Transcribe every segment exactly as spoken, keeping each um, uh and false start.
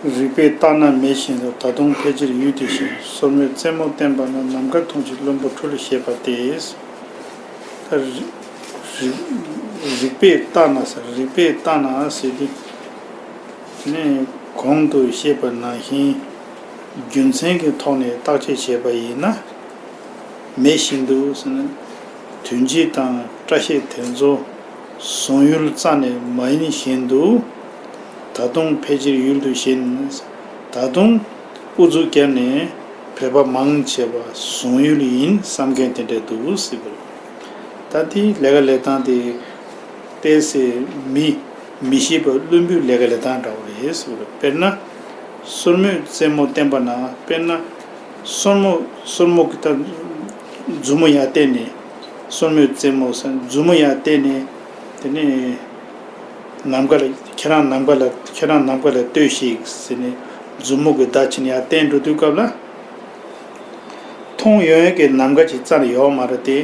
རིགས་པས་བརྟགས་ན་མེ་བཞིན་དུ། ད་དུང་ཕལ་ཆེར་ཡུལ་དེ་བཞིན། སོར་མོས་རྩེ་མོ་བསྟན་པ་ན། ནམ་མཁའ་མཐོང་ཕྱིར་བླུན་པོ་འཁྲུལ་ཞེས་པ་སྟེ། ད་རིགས་རིགས་པས་བརྟགས་ན་ཟེར། རིགས་པས་བརྟགས་ན་ཟེར་དུས་ནི་གོང་དུ་བཤད་པ་ནང་བཞིན་རྒྱུ་མཚན་གྱི་ཐོག་ནས་བརྟག་དཔྱད་བྱས་པ་ཡིན་ན། མེ་བཞིན་དུ་ཟེར་ན། དོན་སྤྱི་དང་སྐྲ་ཤད་དེ་ཚོ་གཟུང་ཡུལ་རྩ་ནས་མ་ཡིན་བཞིན་དུ། ད་དུང་ཕལ་ཆེར་ཡུལ་དུ་ཞེན། ད་དུང་ཨུ་ཚུགས་བརྒྱབ་ནས་བོད་པ་མང་ཆེ་བ་གཟུང་ཡུལ་ཡིན་བསམ་མཁན་དེ་འདྲ་འདུག་ཟེར་བ་རེད། ད་དེ་ལས་ཀ་ལས་སྟངས་དེ་ཏོག་ཙམ་མི་མི་ཤེས་པ་བླུན་པོའི་ལས་ཀ་ལས་སྟངས་འདྲ་བོ་རེད་ཟེར་བ་རེད། དཔེར་ན། སོར་མོས་རྩེ་མོ་བསྟན་པ་ན། དཔེར་ན། སོར་མོ་སོར་མོ་གི་ད་མཛུབ་མོ་ཡར་བསྟན་ནས། སོར་མོས་རྩེ་མོ་ཟེར་མཛུབ་མོ་ཡར་བསྟན་ནས། དེ་ནས་ནམ་མཁའ་ལ། ཁྱེད་རང་ནམ་མཁའ་ལ། ཁྱེད་རང་ནམ་མཁའ་ལ་ལྟོས་ཤིག་ཟེར་ནས་མཛུབ་མོ་གི་བརྡ་བྱས་ནས་ཡར་བསྟན་འགྲོ་དུས་སྐབས་ལ། མཐོང་ཡོང་ཡས་ཀྱི་ནམ་མཁའ་ཅིག་རྩ་ནས་ཡོད་མ་རེད་དེ།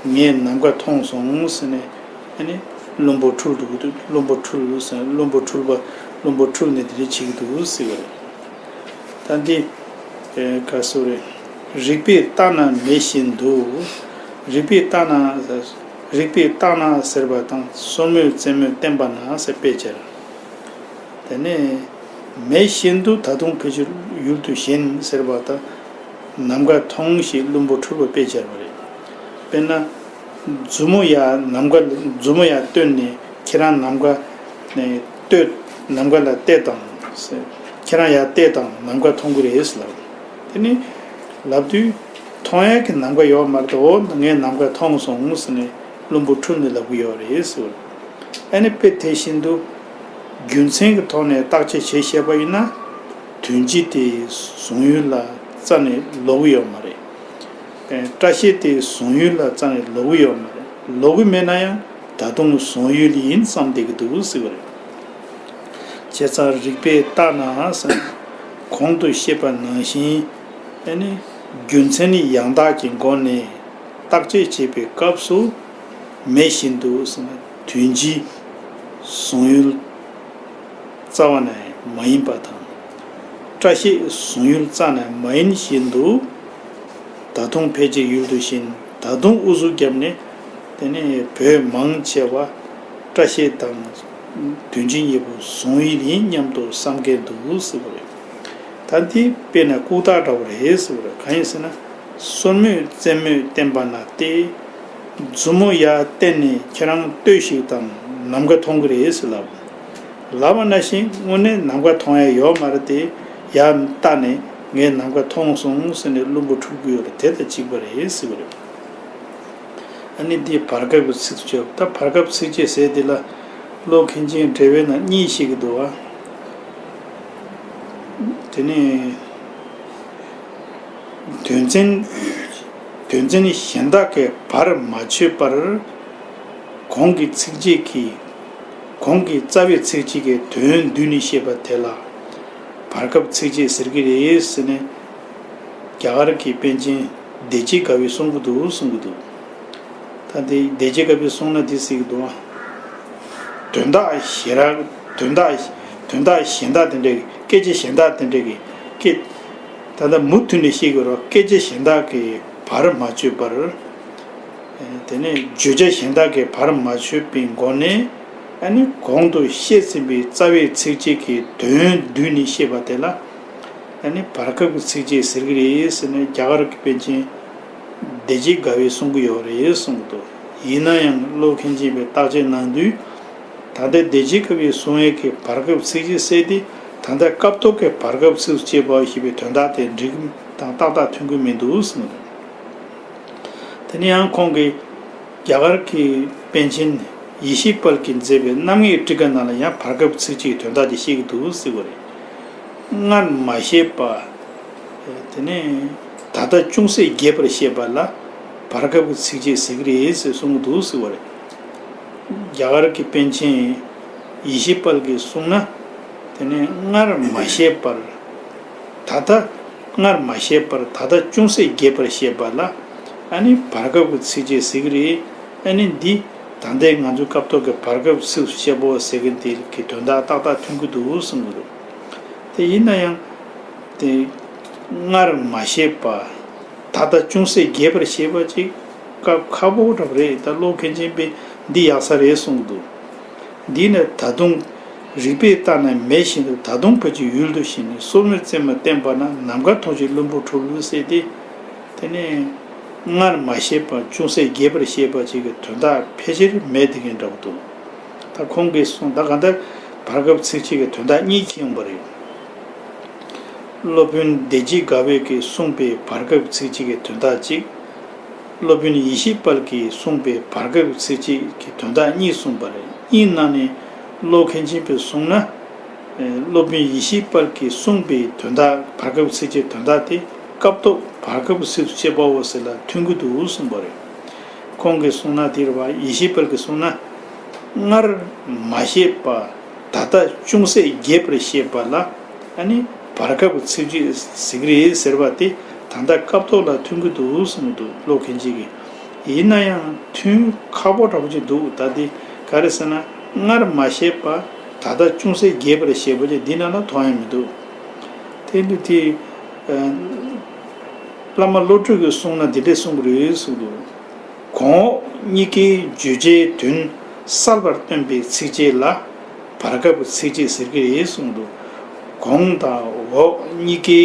ངས་ནམ་མཁའ་མཐོང་སོང་ཟེར་ནས། ཨ་ནི་བླུན་པོ་འཁྲུལ་འདུག་གི་འདུག་བླུན་པོ་འཁྲུལ་ཟེར། བླུན་པོ་འཁྲུལ་པ། བླུན་པོ་འཁྲུལ་ནས་དེ་འདྲ་བྱེད་ཀྱི་འདུག་ཟེར་བ་རེད། ད་འདི་ཨེ་ག་སུ་རེད། རིགས་པས་བརྟགས་ན་མེ་བཞིན་དུ། རིགས་པས་བརྟགས་ན། རིགས་པས་བརྟགས་ན་ཟེར་བ་དང་། སོར་མོས་རྩེ་མོས་བསྟན་པ་ན་ཟེར་དཔེ་བྱས། དེ་ནས་མེ་བཞིན་དུ་ད་དུང་ཕལ་ཆེར་ཡུལ་དུ་ཞེན་ཟེར་བ་དང་། ནམ་མཁའ་མཐོང་ཞེས་བླུན་པོ་འཁྲུལ་པ་དཔེ་བྱས་པ་རེད། དཔེར་ན། མཛུབ་མོ་ཡར་ནམ་མཁའ་ལ། མཛུབ་མོ་ཡར་བསྟན་ནས་ཁྱེད་རང་ནམ་མཁའ་ནས་ལྟོས། ནམ་མཁའ་ལ་ལྟོས་དང་ཟེར། ཁྱེད་རང་ཡར་ལྟོས་དང་ནམ་མཁའ་མཐོང་གི་རེད་ཟེར་ལབ། དེ་ནི་ལབ་དུས་མཐོང་ཡས་ཀྱི་ནམ་མཁའ་ཡོད་མ་རེད་དོ། ངས་ནམ་མཁའ་མཐོང་སོང་ཟེར་ནས་བླུན་པོ་འཁྲུལ་ནས་ལབ་གི་ཡོད་རེད་ཟེར། ཨ་ནི་དཔེ་དེ་བཞིན་དུ་རྒྱུ་མཚན་གྱི་ཐོག་ནས་བརྟག་དཔྱད་བྱེད་ཤེས་པ་ཡིན་ན། དོན་སྤྱི་དེ་གཟུང་ཡུལ་ལ་རྩ་ནས་ལོག་གི་ཡོད་མ་རེད། ཨེ། སྐྲ་ཤད་དེ་གཟུང་ཡུལ་ལ་རྩ་ནས་ལོག་གི་ཡོད་མ་རེད། ལོག་གི་མེད་ན་ཡང་ད་དུང་གཟུང་ཡུལ་ཡིན་བསམ་བསྡད་ཀྱི་འདུག་ཟེར་བ་རེད། བྱས་ཙང་རིགས་པས་བརྟགས་ན་ཟེར། གོང་དུ་བཤད་པ་ནང་བཞིན། ཨ་ནི་རྒྱུ་མཚན་ནི་ཡང་དག་གི་སྒོ་ནས་བརྟག་དཔྱད་བྱེད་པའི་སྐབས་སུ། མེ་བཞིན་དུ་ཟེར་ན་དོན་སྤྱི་གཟུང་ཡུལ་རྩ་བ་ནས་མ་ཡིན་པ་དང་། སྐྲ་ཤད་གཟུང་ཡུལ་རྩ་ནས་མ་ཡིན་བཞིན་དུ། ད་དུང་ཕལ་ཆེར་ཡུལ་དུ་ཞེན། ད་དུང་ཨུ་ཚུགས་བརྒྱབ་ནས། དེ་ནས་བོད་མང་ཆེ་བ་སྐྲ་ཤད་དང་དོན་སྤྱི་གཉིས་པོ་གཟུང་ཡུལ་ཡིན་སྙམ་དུ་བསམ་མཁན་འདུག་ཟེར་བ་རེད། ད་འདི་དཔེར་ན་ལྐུགས་རྟགས་འདྲ་བོ་རེད་ཟེར་བ་རེད། གང་ཡིན་ཟེར་ན། སོར་མོས་རྩེ་མོས་བསྟན་པ་ན་སྟེ། མཛུབ་མོ་ཡར་བསྟན་ནས་ཁྱེད་རང་ལྟོས་ཤིག་དང་ནམ་མཁའ་མཐོང་གི་རེད་ཟེར་ལབ། ལབ་པ་ནང་བཞིན་དངོས་གནས་ནམ་མཁའ་མཐོང་ཡ་ཡོད་མ་རེད་དེ། ཡར་བལྟས་ནས་ངས་ནམ་མཁའ་མཐོང་སོང་ཟེར་ནས་བླུན་པོ་འཁྲུལ་གྱི་ཡོད་རེད། དེ་དང་གཅིག་པ་རེད་ཟེར་བ་རེད། ཨ་ནི་འདི་བར་སྐབས་ཀྱི་ཚིགས་བཅད། ད་བར་སྐབས་ཚིགས་བཅད་ཟེར་དེ་ལ་ཀློག་མཁན་ཅན་འགྲེལ་པའི་ནང་གཉིས་བཤད་ཀྱི་འདུག་བ། དེ་ནས། དོན་ཚན། དོན་ཚན་གཞན་དག་གིས་བར་མ་ཆོད་པར། གོང་གི་ཚིགས་བཅད་ཀྱིས། གོང་གི་རྩ་བའི་ཚིགས་བཅད་ཀྱི་དོན་བསྡུས་ནས་བཤད་པ་དེ་ལ། བར་སྐབས་ཚིགས་བཅད་ཟེར་གྱི་རེད་ཟེར་ནས། རྒྱ་གར་གྱི་པཎ་ཆེན་བདེ་སྐྱིད་དགའ་བས་གསུང་གི་འདུག་གསུང་གི་འདུག་ད་དེ་བདེ་སྐྱིད་དགའ་བས་གསུང་ན་དེ་ཟེར་གྱི་འདུག་ཨ། དོན་དག་ཞེ་རག་དོན་དག་དོན་དག་གཞན་དག་དེ་འདྲ་གི་སྐད་ཆ་གཞན་དག་དེ་འདྲ་གི་སྐད། ད་ལྟ་མུ་མཐུད་ནས་བཤད་དགོས་རོགས། སྐད་ཆ་གཞན་དག་གིས་བར་མ་ཆོད་པར། དེ་ནས་བརྗོད་བྱ་གཞན་དག་གིས་བར་མ་ཆོད་པའི་སྒོ་ནས། ཨ་ནི་གོང་དུ་བཤད་ཟིན་པའི་རྩ་བའི་ཚིགས་བཅད་ཀྱི་དོན་བསྡུས་ནས་བཤད་པ་དེ་ལ། ཨ་ནི་བར་སྐབས་ཀྱི་ཚིགས་བཅད་ཟེར་གྱི་རེད་ཟེར་ནས་རྒྱ་གར་གྱི་པཎ་ཆེན་བདེ་སྐྱིད་དགའ་བས་གསུང་གི་ཡོད་རེད་གསུང་གི་འདུག་ཡིན་ན་ཡང་ཀློག་མཁན་ཅིག་ཡིན་པའི་བརྟག་དཔྱད་གནང་དུས། ད་ལྟའི་བདེ་སྐྱིད་དགའ་བས་གསུང་ཡས་ཀྱི་བར་སྐབས་ཚིགས་བཅད་ཟེར་དེ། ད་ལྟའི་སྐབས་ཐོག་གི་བར་སྐབས་ཚིགས་བཅད་པ་ཞེས་པའི་དོན་དག་དེ་འགྲིག་དང་ཏག་ཏག་མཐུན་གྱི་མི་འདུག་གསུངས། དེ་ནས་ཡང་ཁོང་གིས་རྒྱ་གར་གྱི་པཎ་ཆེན་ཡེ་ཤེས་དཔལ་གྱིས་མཛད་པའི་རྣམ་ངེས་ཊཱི་ཀ་ནང་ལ་ཡང་བར་སྐབས་ཚིགས་བཅད་ཀྱི་དོན་དག་དེ་བཤད་ཀྱི་འདུག་ཟེར་བ་རེད། སྔར་མ་བཤད་པ། དེ་ནས་ད་ལྟ་ཅུང་ཟད་རྒྱས་པར་བཤད་པ་ལ་བར་སྐབས་ཀྱི་ཚིགས་བཅད་ཟེར་གྱི་རེད་ཟེར་གསུང་གི་འདུག་ཟེར་བ་རེད། རྒྱ་གར་གྱི་པཎ་ཆེན་ཡེ་ཤེས་དཔལ་གྱིས་གསུངས་ན། དེ་ནས་སྔར་མ་བཤད་པར། ད་ལྟ་སྔར་མ་བཤད་པར་ད་ལྟ་ཅུང་ཟད་རྒྱས་པར་བཤད་པ་ལ། ཨ་ནི་བར་སྐབས་ཀྱི་ཚིགས་བཅད་ཟེར་གྱི་རེད། ཨ་ནི་འདི་ད་ལྟའི་ང་ཚོའི་སྐབས་ཐོག་གི་བར་སྐབས་ཚིགས་སུ་བཅད་པ་ཟེར་གྱི་འདི་གི་དོན་དག་ཏག་ཏག་མཐུན་གྱི་འདུག་གསུང་གི་འདུག་དེ་ཡིན་ན་ཡང་དེ་སྔར་མ་བཤད་པ་ད་ལྟ་ཅུང་ཟད་རྒྱས་པར་བཤད་པ་ཅིག་སྐབས་ཁག་པོ་འདྲ་པོ་རེད། ད་ཀློག་མཁན་ཆེན་པོས་འདི་ཡག་ས་རེད་གསུངས་འདུག་འདི་ནི་ད་དུང་རིགས་པས་བལྟས་ན་མེད་བཞིན་དུ། ད་དུང་བོད་ཀྱི་ཡུལ་དུ་ཞིང་ནས། སོར་མོས་བཙེམ་མ་བསྟན་པ་ན། ནམ་མཁའ་མཐོང་ཞིང་བླུན་པོ་འཁྲུལ་ཟེར་ཏེ། དེ་ནས་སྔར་མ་བཤད་པ་ཅུང་ཟད་རྒྱས་པར་བཤད་པ་ཅིག་གི་དོན་དག་ཕལ་ཆེར་མེད་དེ་གིན་འདྲ་པོ་འདུག་ད་ཁོང་གིས་གསུངས། ད་གང་ལྟར་བར་སྐབས་ཚིགས་བཅད་ཀྱི་དོན་དག་གཉིས་ཁྱེར་ཡོང་པ་རེད། སློབ་དཔོན་བདེ་སྐྱིད་དགའ་བོས་ཀྱིས་གསུངས་པའི་བར་སྐབས་ཚིགས་བཅད་ཀྱི་དོན་དག་གཅིག་སློབ་དཔོན་ཡེ་ཤེས་དཔལ་གྱིས་གསུངས་པའི་བར་སྐབས་ཚིགས་བཅད་ཀྱི་དོན་དག་གཉིས་གསུངས་པ་རེད། གཉིས་ནང་ནས་ཀློག་མཁན་ཆེན་པོས་གསུངས་ན། སློབ་དཔོན་ཡེ་ཤེས་དཔལ་གྱིས་གསུངས་པའི་དོན་དག་བར་སྐབས་ཚིགས་བཅད་དོན་དག་དེ་སྐབས་ཐོག་བར་སྐབས་ཚིགས་སུ་བཅད་པའོ་ཟེར་ལ་མཐུན་གྱི་འདུག་གསུངས་པ་རེད། ཁོང་གིས་གསུངས་ན་དེ་རེད་བ། ཡེ་ཤེས་དཔལ་གྱིས་གསུངས་ན། སྔར་མ་བཤད་པ་ད་ལྟ་ཅུང་ཟད་རྒྱས་པར་བཤད་པ་ལ། ཨ་ནི་བར་སྐབས་ཀྱི་ཚིགས་བཅད་ཟེར་གྱི་རེད་ཟེར་བ་དེ་ད་ལྟ་སྐབས་ཐོག་ལ་མཐུན་གྱི་འདུག་གསུངས་འདུག་ཀློག་མཁན་ཅིག་གིས། ཡིན་ན་ཡང་མཐུན་ཁག་པོ་འདྲ་པོ་ཅིག་འདུག་ད་དེ་ག་རེ་ཟེར་ན། སྔར་མ་བཤད་པ་ད་ལྟ་ཅུང་ཟད་རྒྱས་པར་བཤད་པ་ཅིག་འདི་ནང་ལ་མཐོང་ཡ་མི་འདུག་དེ་འདུག་དེ། ཨ། བླ་མ་བློ་གྲོས་ཀྱིས་གསུངས་ན་འདི་འདྲས་གསུང་གི་རེད་གསུངས་འདུག་གོང་འོག་གཉིས་ཀའི་བརྗོད་བྱའི་དོན་གསལ་བར་སྟོན་པའི་ཚིགས་བཅད་ལ་བར་སྐབས་ཀྱི་ཚིགས་བཅད་ཟེར་གྱི་རེད་གསུངས་འདུག་གོང་དང་འོག་གཉིས་ཀའི་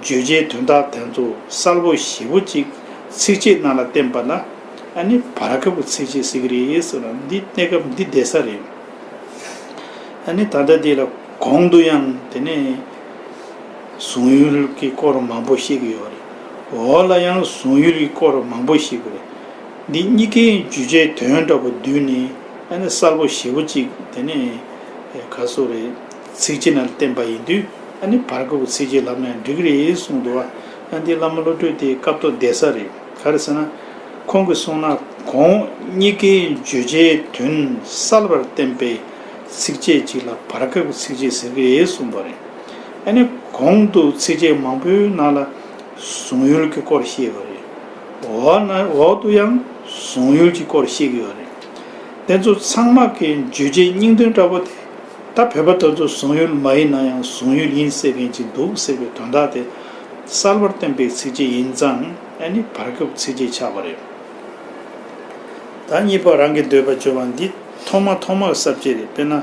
བརྗོད་བྱའི་དོན་དག་དེ་ཚོ་གསལ་པོ་ཞེ་པོ་ཅིག་ཚིགས་བཅད་ནང་ལ་བསྟན་པ་ལ། ཨ་ནི་བར་སྐབས་ཀྱི་ཚིགས་བཅད་ཟེར་གྱི་རེད་ཟེར་ན། འདི་གནས་སྐབས་འདི་བསྡད་ས་རེད། ཨ་ནི་ད་ལྟ་འདི་ལ་གོང་དུ་ཡང་དེ་ནས་གཟུང་ཡུལ་གྱི་སྐོར་མང་པོ་བཤད་ཀྱི་ཡོད་རེད། འོག་ལ་ཡང་གཟུང་ཡུལ་གྱི་སྐོར་མང་པོ་བཤད་ཀྱི་རེད། འདི་གཉིས་ཀའི་བརྗོད་བྱའི་དོན་འདྲ་པོ་བསྡུས་ནས། ཨ་ནི་གསལ་པོ་ཞེ་པོ་ཅིག་དེ་ནས་ག་སོ་རེད། ཚིགས་བཅད་ནང་ལ་བསྟན་པ་ཡིན་དུས། ཨ་ནི་བར་སྐབས་ཀྱི་ཚིགས་བཅད་ལབ་ན་འགྲིག་གི་རེད་གསུངས་འདུག་བ། ཨ། འདི་བླ་མ་བློ་གྲོས་དེ་སྐབས་ཐོག་བསྡད་ས་རེད། ག་རེ་ཟེར་ན། ཁོང་གིས་གསུངས་ན། གོང་འོག་གཉིས་ཀའི་བརྗོད་བྱའི་དོན་གསལ་བར་བསྟན་པའི་ཚིགས་བཅད་ཅིག་ལ་བར་སྐབས་ཀྱི་ཚིགས་བཅད་ཟེར་གྱི་རེད་གསུངས་པ་རེད། ཨ་ནི་གོང་དུ་ཚིགས་བཅད་མང་པོའི་ནང་ལ་གཟུང་ཡུལ་གྱི་སྐོར་བཤད་པ་རེད། འོག་ན་འོག་ཏུ་ཡང་གཟུང་ཡུལ་གྱི་སྐོར་བཤད་ཀྱི་ཡོད་རེད། དེ་ཚོ་ཚང་མ་གི་བརྗོད་བྱའི་སྙིང་དོན་འདྲ་པོ་དེ། ད་བོད་པ་དེ་ཚོ་གཟུང་ཡུལ་མ་ཡིན་ན་ཡང་གཟུང་ཡུལ་ཡིན་ཟེར་མཁན་ཅིག་འདུག་ཟེར་བའི་དོན་དག་དེ་གསལ་བར་སྟོན་པའི་ཚིགས་བཅད་ཡིན་ཙང་། ཨ་ནི་བར་སྐབས་ཚིགས་བཅད་ཆགས་པ་རེད། ད་གཉིས་པ་རང་གི་འདོད་པ་བཅོལ་བ་འདི་ཐོག་མ་ཐོག་མར་ས་བཅད་རེད། དཔེར་ན།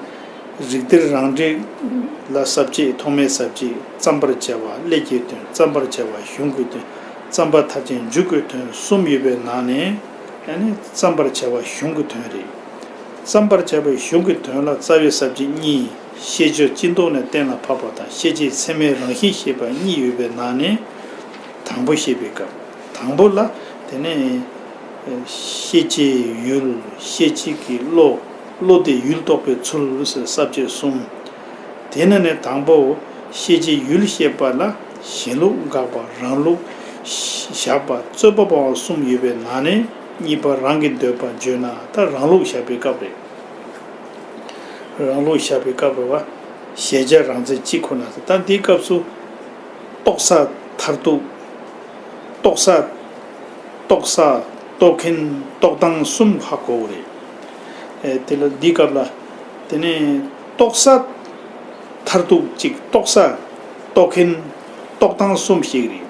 རིགས་གཏེར་རང་འགྲེལ་ལ་ས་བཅད། ཐོག་མའི་ས་བཅད། བརྩམ་པར་བྱ་བ་ཀླད་ཀྱི་དོན། བརྩམ་པར་བྱ་བ་གཞུང་གི་དོན། བརྩམ་པ་མཐར་ཕྱིན་མཇུག་གི་དོན་གསུམ་ཡོད་པའི་ནང་ནས། ཨ་ནི་བརྩམ་པར་བྱ་བ་གཞུང་གི་དོན་རེད། བརྩམ་པར་བྱ་བའི་གཞུང་གི་དོན་ལ་རྩ་བའི་ས་བཅད་གཉིས། ཤེས་བྱ་སྤྱི་ལྡོག་ནས་གཏན་ལ་ཕབ་པ་དང་ཤེས་བྱེད་ཚད་མའི་རང་བཞིན་བཤད་པ་གཉིས་ཡོད་པའི་ནང་ནས། དང་པོ་བཤད་པའི་སྐབས། དང་པོ་ལ་དེ་ནས་ཤེས་བྱའི་ཡུལ། ཤེས་བྱེད་ཀྱི་བློ། བློ་དེ་ཡུལ་རྟོགས་པའི་ཚུལ་ཟེར་ས་བཅད་གསུམ། དེ་ནས་ནས་དང་པོ་ཤེས་བྱའི་ཡུལ་བཤད་པ་ལ་གཞན་ལུགས་དགག་པ། རང་ལུགས་བཞག་པ། རྩོད་པ་སྤང་བ་གསུམ་ཡོད་པའི་ནང་ནས། གཉིས་པ་རང་གི་འདོད་པ་བརྗོད་ན། ད་རང་ལུགས་བཞག་པའི་སྐབས་རེད། རང་ལུགས་བཞག་པའི་སྐབས་རེད་བ། གཞལ་བྱ་རང་མཚན་གཅིག་ཁོ་ན། ད་འདིའི་སྐབས་སུ་རྟོགས་ས་མཐར་ཐུག་རྟོགས་ས། རྟོགས་ས། རྟོགས་མཁན། རྟོགས་སྟངས་གསུམ་ཧ་གོ་དགོས་རེད། ཨེ། དེ་ལ་འདིའི་སྐབས་ལ། དེ་ནས་རྟོགས་ས་མཐར་ཐུག་གཅིག་རྟོགས་ས། རྟོགས་མཁན། རྟོགས་སྟངས་གསུམ་ཞིག་རེད།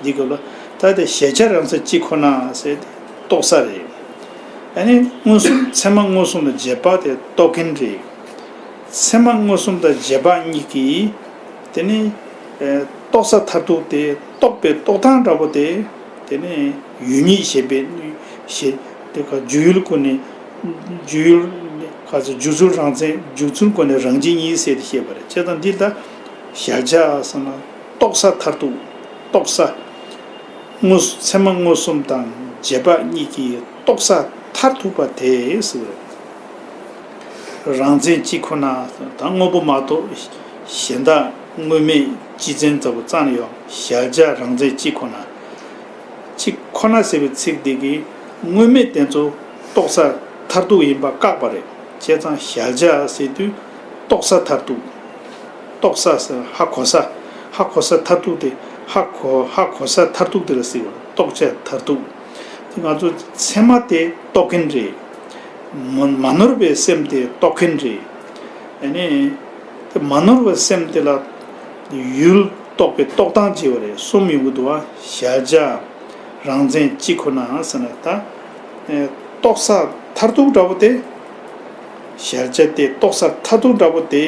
འདིའི་སྐབས་ལ། ད་དེ་གཞལ་བྱ་རང་མཚན་གཅིག་ཁོ་ན་ཟེར་ཏེ་རྟོགས་ས་རེད། ཨ་ནི་མངོན་སུམ། ཚད་མ་མངོན་སུམ་དང་རྗེས་དཔག་དེ་རྟོགས་མཁན་རེད། ཚད་མ་མངོན་སུམ་དང་རྗེས་དཔག་གཉིས་ཀྱིས། དེ་ནི། ཨེ། རྟོགས་ས་མཐར་ཐུག་དེ་རྟོགས་པའི་རྟོགས་སྟངས་འདྲ་པོ་དེ། དེ་ནི་ཡུལ་ཉིད་ཞེས་པའི། ཞེས། དེ་ག་རྒྱུ་ཡུལ་ཀུན་ནས། རྒྱུ་ཡུལ་ག་ཚོད་རྒྱུ་ཚུལ་རང་མཚན། རྒྱུ་ཚུལ་ཀུན་ནས་རང་བཞིན་ཉིད་ཟེར་ཏེ་བཤད་པ་རེད། བྱས་ཙང་འདི་ལྟ། གཞལ་བྱ་ཟེར་ན་རྟོགས་ས་མཐར་ཐུག་རྟོགས་ས། མངོན་སུམ། ཚད་མ་མངོན་སུམ་དང་རྗེས་དཔག་གཉིས་ཀྱིས་རྟོགས་ས་མཐར་ཐུག་པ་དེ་ཟེར། རང་མཚན་གཅིག་ཁོ་ན། ད་སྔོན་པོ་མ་གཏོགས་གཞན་དག་དངོས་མེད་སྤྱི་མཚན་ལྟ་བུ་རྩ་ནས་ཡོད། གཞལ་བྱ་རང་མཚན་གཅིག་ཁོ་ན། གཅིག་ཁོ་ན་ཟེར་བའི་ཚིག་འདི་གིས་དངོས་མེད་དེ་ཚོ་རྟོགས་ས་མཐར་ཐུག་ཡིན་པ་བཀག་པ་རེད། བྱས་ཙང་གཞལ་བྱ་ཟེར་དུས་རྟོགས་ས་མཐར་ཐུག་རྟོགས་ས་ཟེར། ཧ་གོ་ས། ཧ་གོ་ས་མཐར་ཐུག་དེ། ཧ་གོ། ཧ་གོ་ས་མཐར་ཐུག་དེ་ལ་ཟེར་བ། རྟོགས་བྱ་མཐར་ཐུག་དེ་ང་ཚོ་ཚད་མ་དེ་རྟོགས་མཁན་རེད། མ་མ་ནོར་བའི་སེམས་དེ་རྟོགས་མཁན་རེད། ཨ་ནི། དེ་མ་ནོར་བའི་སེམས་དེ་ལ། ཡུལ་རྟོགས་པའི་རྟོགས་སྟངས་བྱས་པ་རེད། གསུམ་ཡོང་གི་འདུག་བ། གཞལ་བྱ་རང་མཚན་གཅིག་ཁོ་ན་ཟེར་ན་ད། ཨེ། རྟོགས་ས་མཐར་ཐུག་འདྲ་པོ་དེ། གཞལ་བྱ་དེ་རྟོགས་ས་མཐར་ཐུག་འདྲ་པོ་དེ་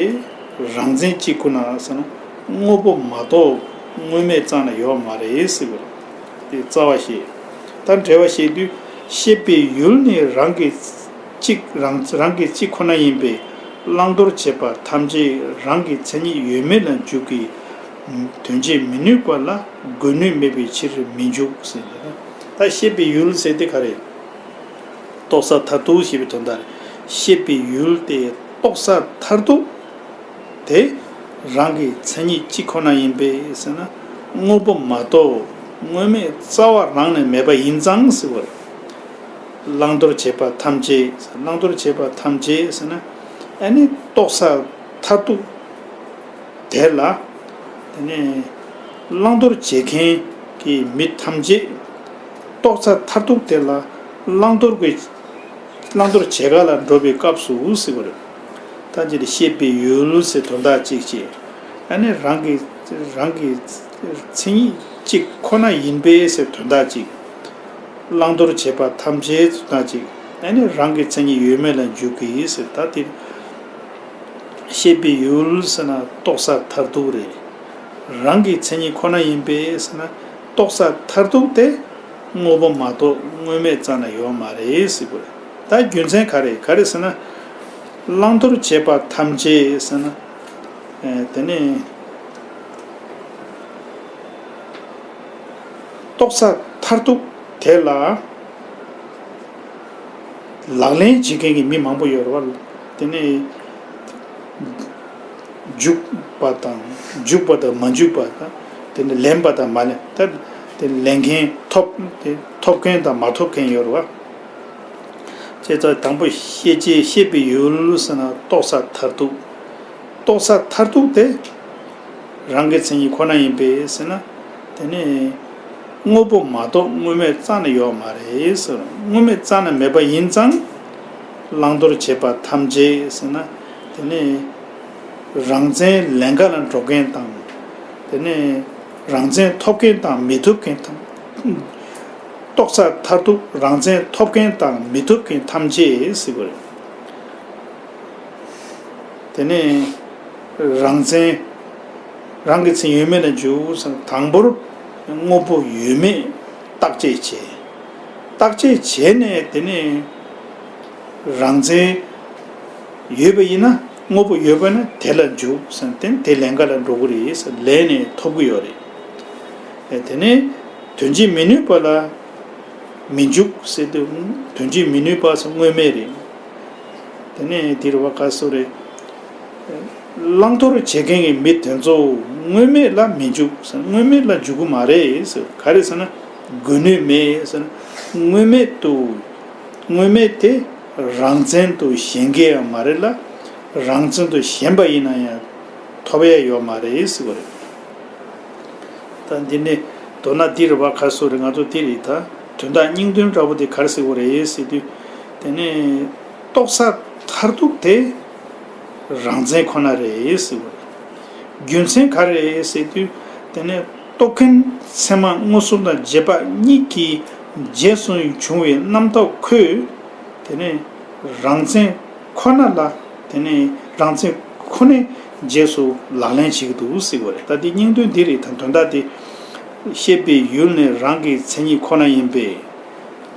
རང་མཚན་གཅིག་ཁོ་ན་ཟེར་ན་དངོས་པོ་མ་གཏོགས་དངོས་མེད་རྩ་ནས་ཡོད་མ་རེད་ཟེར་བ་རེད། དེ་རྩ་བ་ཞེས། ད་འགྲེལ་བ་བཤད་དུས། ཤེས་པའི་ཡུལ་ནི་རང་གི་གཅིག་རང་རང་གི་གཅིག་ཁོ་ན་ཡིན་པས། བླང་དོར་བྱེད་པ་ཐམས་ཅད་རང་གི་མཚན་ཉིད་ཡོད་མེད་ལ་འཇུག་གི་དོན་བྱེད་མི་ནུས་པ་ལ་དགོས་ནུས་མེད་པའི་ཕྱིར་མི་འཇུག་ཟེར་ནས། ད་ཤེས་པའི་ཡུལ་ཟེར་དེ་ག་རེ། རྟོགས་ས་མཐར་ཐུག་ཞེས་པའི་དོན་དག་རེད། ཤེས་པའི་ཡུལ་དེ་རྟོགས་ས་མཐར་ཐུག་དེ་རང་གི་མཚན་ཉིད་གཅིག་ཁོ་ན་ཡིན་པས་ཟེར་ན། དངོས་པོ་མ་གཏོགས་དངོས་མེད་རྩ་བ་རང་ནས་མེད་པ་ཡིན་ཙང་ཟེར་བ་རེད། བླང་དོར་བྱེད་པ་ཐམས་ཅད། བླང་དོར་བྱེད་པ་ཐམས་ཅད་ཟེར་ན། ཨ་ནི་རྟོགས་ས་མཐར་ཐུག་དེ་ལ། དེ་ནས་བླང་དོར་བྱེད་མཁན་གྱི་མི་ཐམས་ཅད་རྟོགས་ས་མཐར་ཐུག་དེ་ལ་བླང་དོར་གྱི། བླང་དོར་བྱེད་ག་ལ་འགྲོ་བའི་སྐབས་སུ་ཟེར་བ་རེད། ད་འདིར་ཤེས་པའི་ཡུལ་ཟེར་དོན་དག་གཅིག་བྱས། ཨ་ནི་རང་གི་རང་གི་མཚན་ཉིད་གཅིག་ཁོ་ན་ཡིན་པས་ཟེར་དོན་དག་གཅིག་བླང་དོར་བྱེད་པ་ཐམས་ཅད་དོན་དག་གཅིག་ཨ་ནི་རང་གི་མཚན་ཉིད་ཡོད་མེད་ལ་འཇུག་གི་ཟེར། ད་འདིར་ཤེས་པའི་ཡུལ་ཟེར་ན་རྟོགས་ས་མཐར་ཐུག་རེད། རང་གི་མཚན་ཉིད་ཁོ་ན་ཡིན་པས་ཟེར་ན་རྟོགས་ས་མཐར་ཐུག་དེ་དངོས་པོ་མ་གཏོགས་དངོས་མེད་རྩ་ནས་ཡོད་མ་རེད་ཟེར་དགོས་རེད། ད་རྒྱུ་མཚན་ག་རེ་ག་རེ་ཟེར་ན། བླང་དོར་བྱེད་པ་ཐམས་ཅད་ཟེར་ན། ཨེ། དེ་ནི་རྟོགས་ས་མཐར་ཐུག་དེ་ལ་ལག་ལེན་བྱེད་མཁན་གྱི་མི་མང་པོ་ཡོད་རེད་བ། དེ་ནི་འཇུག་པ་དང་འཇུག་པ་དང་མ་འཇུག་པ་དང་། དེ་ནི་ལེན་པ་དང་མ་ལེན། ད་དེ་ལེན་མཁན་ཐོབ། དེ་ཐོབ་མཁན་དང་མ་ཐོབ་མཁན་ཡོད་རེད་བ། བྱས་ཙང་དང་པོ་ཤེས་བྱེད་ཤེས་པའི་ཡུལ་ཟེར་ན་རྟོགས་ས་མཐར་ཐུག་རྟོགས་ས་མཐར་ཐུག་དེ་རང་གི་མཚན་ཉིད་ཁོ་ན་ཡིན་པས་ཟེར་ན། དེ་ནི་དངོས་པོ་མ་གཏོགས་དངོས་མེད་རྩ་ནས་ཡོད་མ་རེད་ཟེར། དངོས་མེད་རྩ་ནས་མེད་པ་ཡིན་ཙང་། བླང་དོར་བྱེད་པ་ཐམས་ཅད་ཟེར་ན། དེ་ནི་རང་མཚན་ལེན་ག་ལ་འགྲོ་མཁན་དང་། དེ་ནི་རང་མཚན་ཐོབ་མཁན་དང་མི་ཐོབ་མཁན་དང་། རྟོགས་ས་མཐར་ཐུག་རང་མཚན་ཐོབ་མཁན་དང་མི་ཐོབ་མཁན་ཐམས་ཅད་ཟེར་བ་རེད། དེ་ནས་རང་མཚན། རང་གི་མཚན་ཡོད་མེད་ལ་འཇུག་ཟེར། དང་པོར་དངོས་པོ་ཡོད་མེད་བརྟག་དཔྱད་བྱས། བརྟག་དཔྱད་བྱས་ནས་དེ་ནས་རང་མཚན་ཡོད་པ་ཡིན་ན། དངོས་པོ་ཡོད་པ་ན་དེ་ལ་འཇུག་ཟེར། དེ་དེ་ལེན་ག་ལ་འགྲོ་གི་རེད་ཟེར། ལེན་ནས་ཐོབ་གི་ཡོད་རེད། དེ་ནས་དོན་བྱེད་མི་ནུས་པ་ལ་མི་འཇུག་ཟེར་དུས། དོན་བྱེད་མི་ནུས་པ་ཟེར་དངོས་མེད་རེད། དེ་ནས་འདིར་བ་ག་སོ་རེད། བླང་དོར་བྱེད་མཁན་གྱི་མི་དེ་ཚོ་དངོས་མེད་ལ་མི་འཇུག་ཟེར། དངོས་མེད་ལ་འཇུག་གི་མ་རེད་ཟེར། ག་རེ་ཟེར་ན་དགོས་ནུས་མེད་ཟེར། དངོས་མེད་དུ། དངོས་མེད་དེ་རང་མཚན་དུ་ཞེན་གྱི་ཡང་མ་རེད་ལ། རང་མཚན་དུ་ཞེན་པ་ཡིན་ན་ཡང་ཐོབ་ཡ་ཡོད་མ་རེད་ཟེར་བ་རེད། ད་འདི་ནས་མདོར་ན་འདིར་བ་ག་སོ་རེད། ང་ཚོ་འདི་རེད། ད་དོན་དག་སྙིང་དོན་འདྲ་པོ་དེ་ག་རེ་ཟེར་བ་རེད་ཟེར་དུས། དེ་ནས་རྟོགས་ས་མཐར་ཐུག་དེ་རང་མཚན་ཁོ་ན་རེད་ཟེར་བ་རེད། རྒྱུ་མཚན་ག་རེ་རེད་ཟེར་དུས། དེ་ནས་རྟོགས་མཁན་ཚད་མ་མངོན་སུམ་དང་རྗེས་དཔག་གཉིས་ཀྱི་རྗེས་སུ་བྱུང་བའི་རྣམ་རྟོག་ཁོས། དེ་ནས་རང་མཚན་ཁོ་ན་ལ། དེ་ནས་རང་མཚན་ཁོ་ནའི་རྗེས་སུ་ལག་ལེན་བྱེད་ཀྱི་འདུག་ཟེར་བ་རེད། ད་འདི་སྙིང་དོན་འདི་རེད། ད་དོན་དག་འདི། ཤེས་པའི་ཡུལ་ནི་རང་གི་མཚན་ཉིད་ཁོ་ན་ཡིན་པས།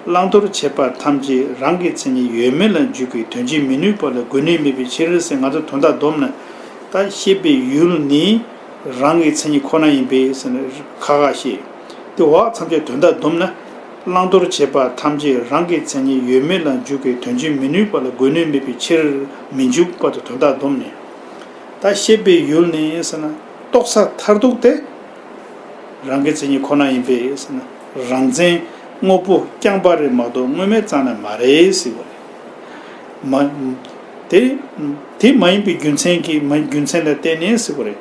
བླང་དོར་བྱེད་པ་ཐམས་ཅད་རང་གི་མཚན་ཉིད་ཡོད་མེད་ལ་འཇུག་གི་དོན་བྱེད་མི་ནུས་པ་ལ་དགོས་ནུས་མེད་པའི་ཕྱིར་ཟེར། ང་ཚོ་དོན་དག་བསྡོམས་ན། ད་ཤེས་པའི་ཡུལ་ནི་རང་གི་མཚན་ཉིད་ཁོ་ན་ཡིན་པས་ཟེར་ན་ཁ་ཁ་ཤེས། དེ་འོག་ཐམས་ཅད་དོན་དག་བསྡོམས་ན། བླང་དོར་བྱེད་པ་ཐམས་ཅད་རང་གི་མཚན་ཉིད་ཡོད་མེད་ལ་འཇུག་གི་དོན་བྱེད་མི་ནུས་པ་ལ་དགོས་ནུས་མེད་པའི་ཕྱིར་མི་འཇུག་པ་དང་དོན་དག་བསྡོམས་ནས། ད་ཤེས་པའི་ཡུལ་ནི་ཟེར་ན་རྟོགས་ས་མཐར་ཐུག་དེ་རང་གི་མཚན་ཉིད་ཁོ་ན་ཡིན་པས་ཟེར་ན། རང་མཚན་དངོས་པོ་རྐྱང་པ་རེད་མ་གཏོགས་དངོས་མེད་རྩ་ནས་མ་རེད་ཟེར་བ་རེད། མ། དེ། དེ་མ་ཡིན་པའི་རྒྱུ་མཚན་གྱིས། མ་རྒྱུ་མཚན་ལ་བརྟེན་ནས་ཟེར་བ་རེད།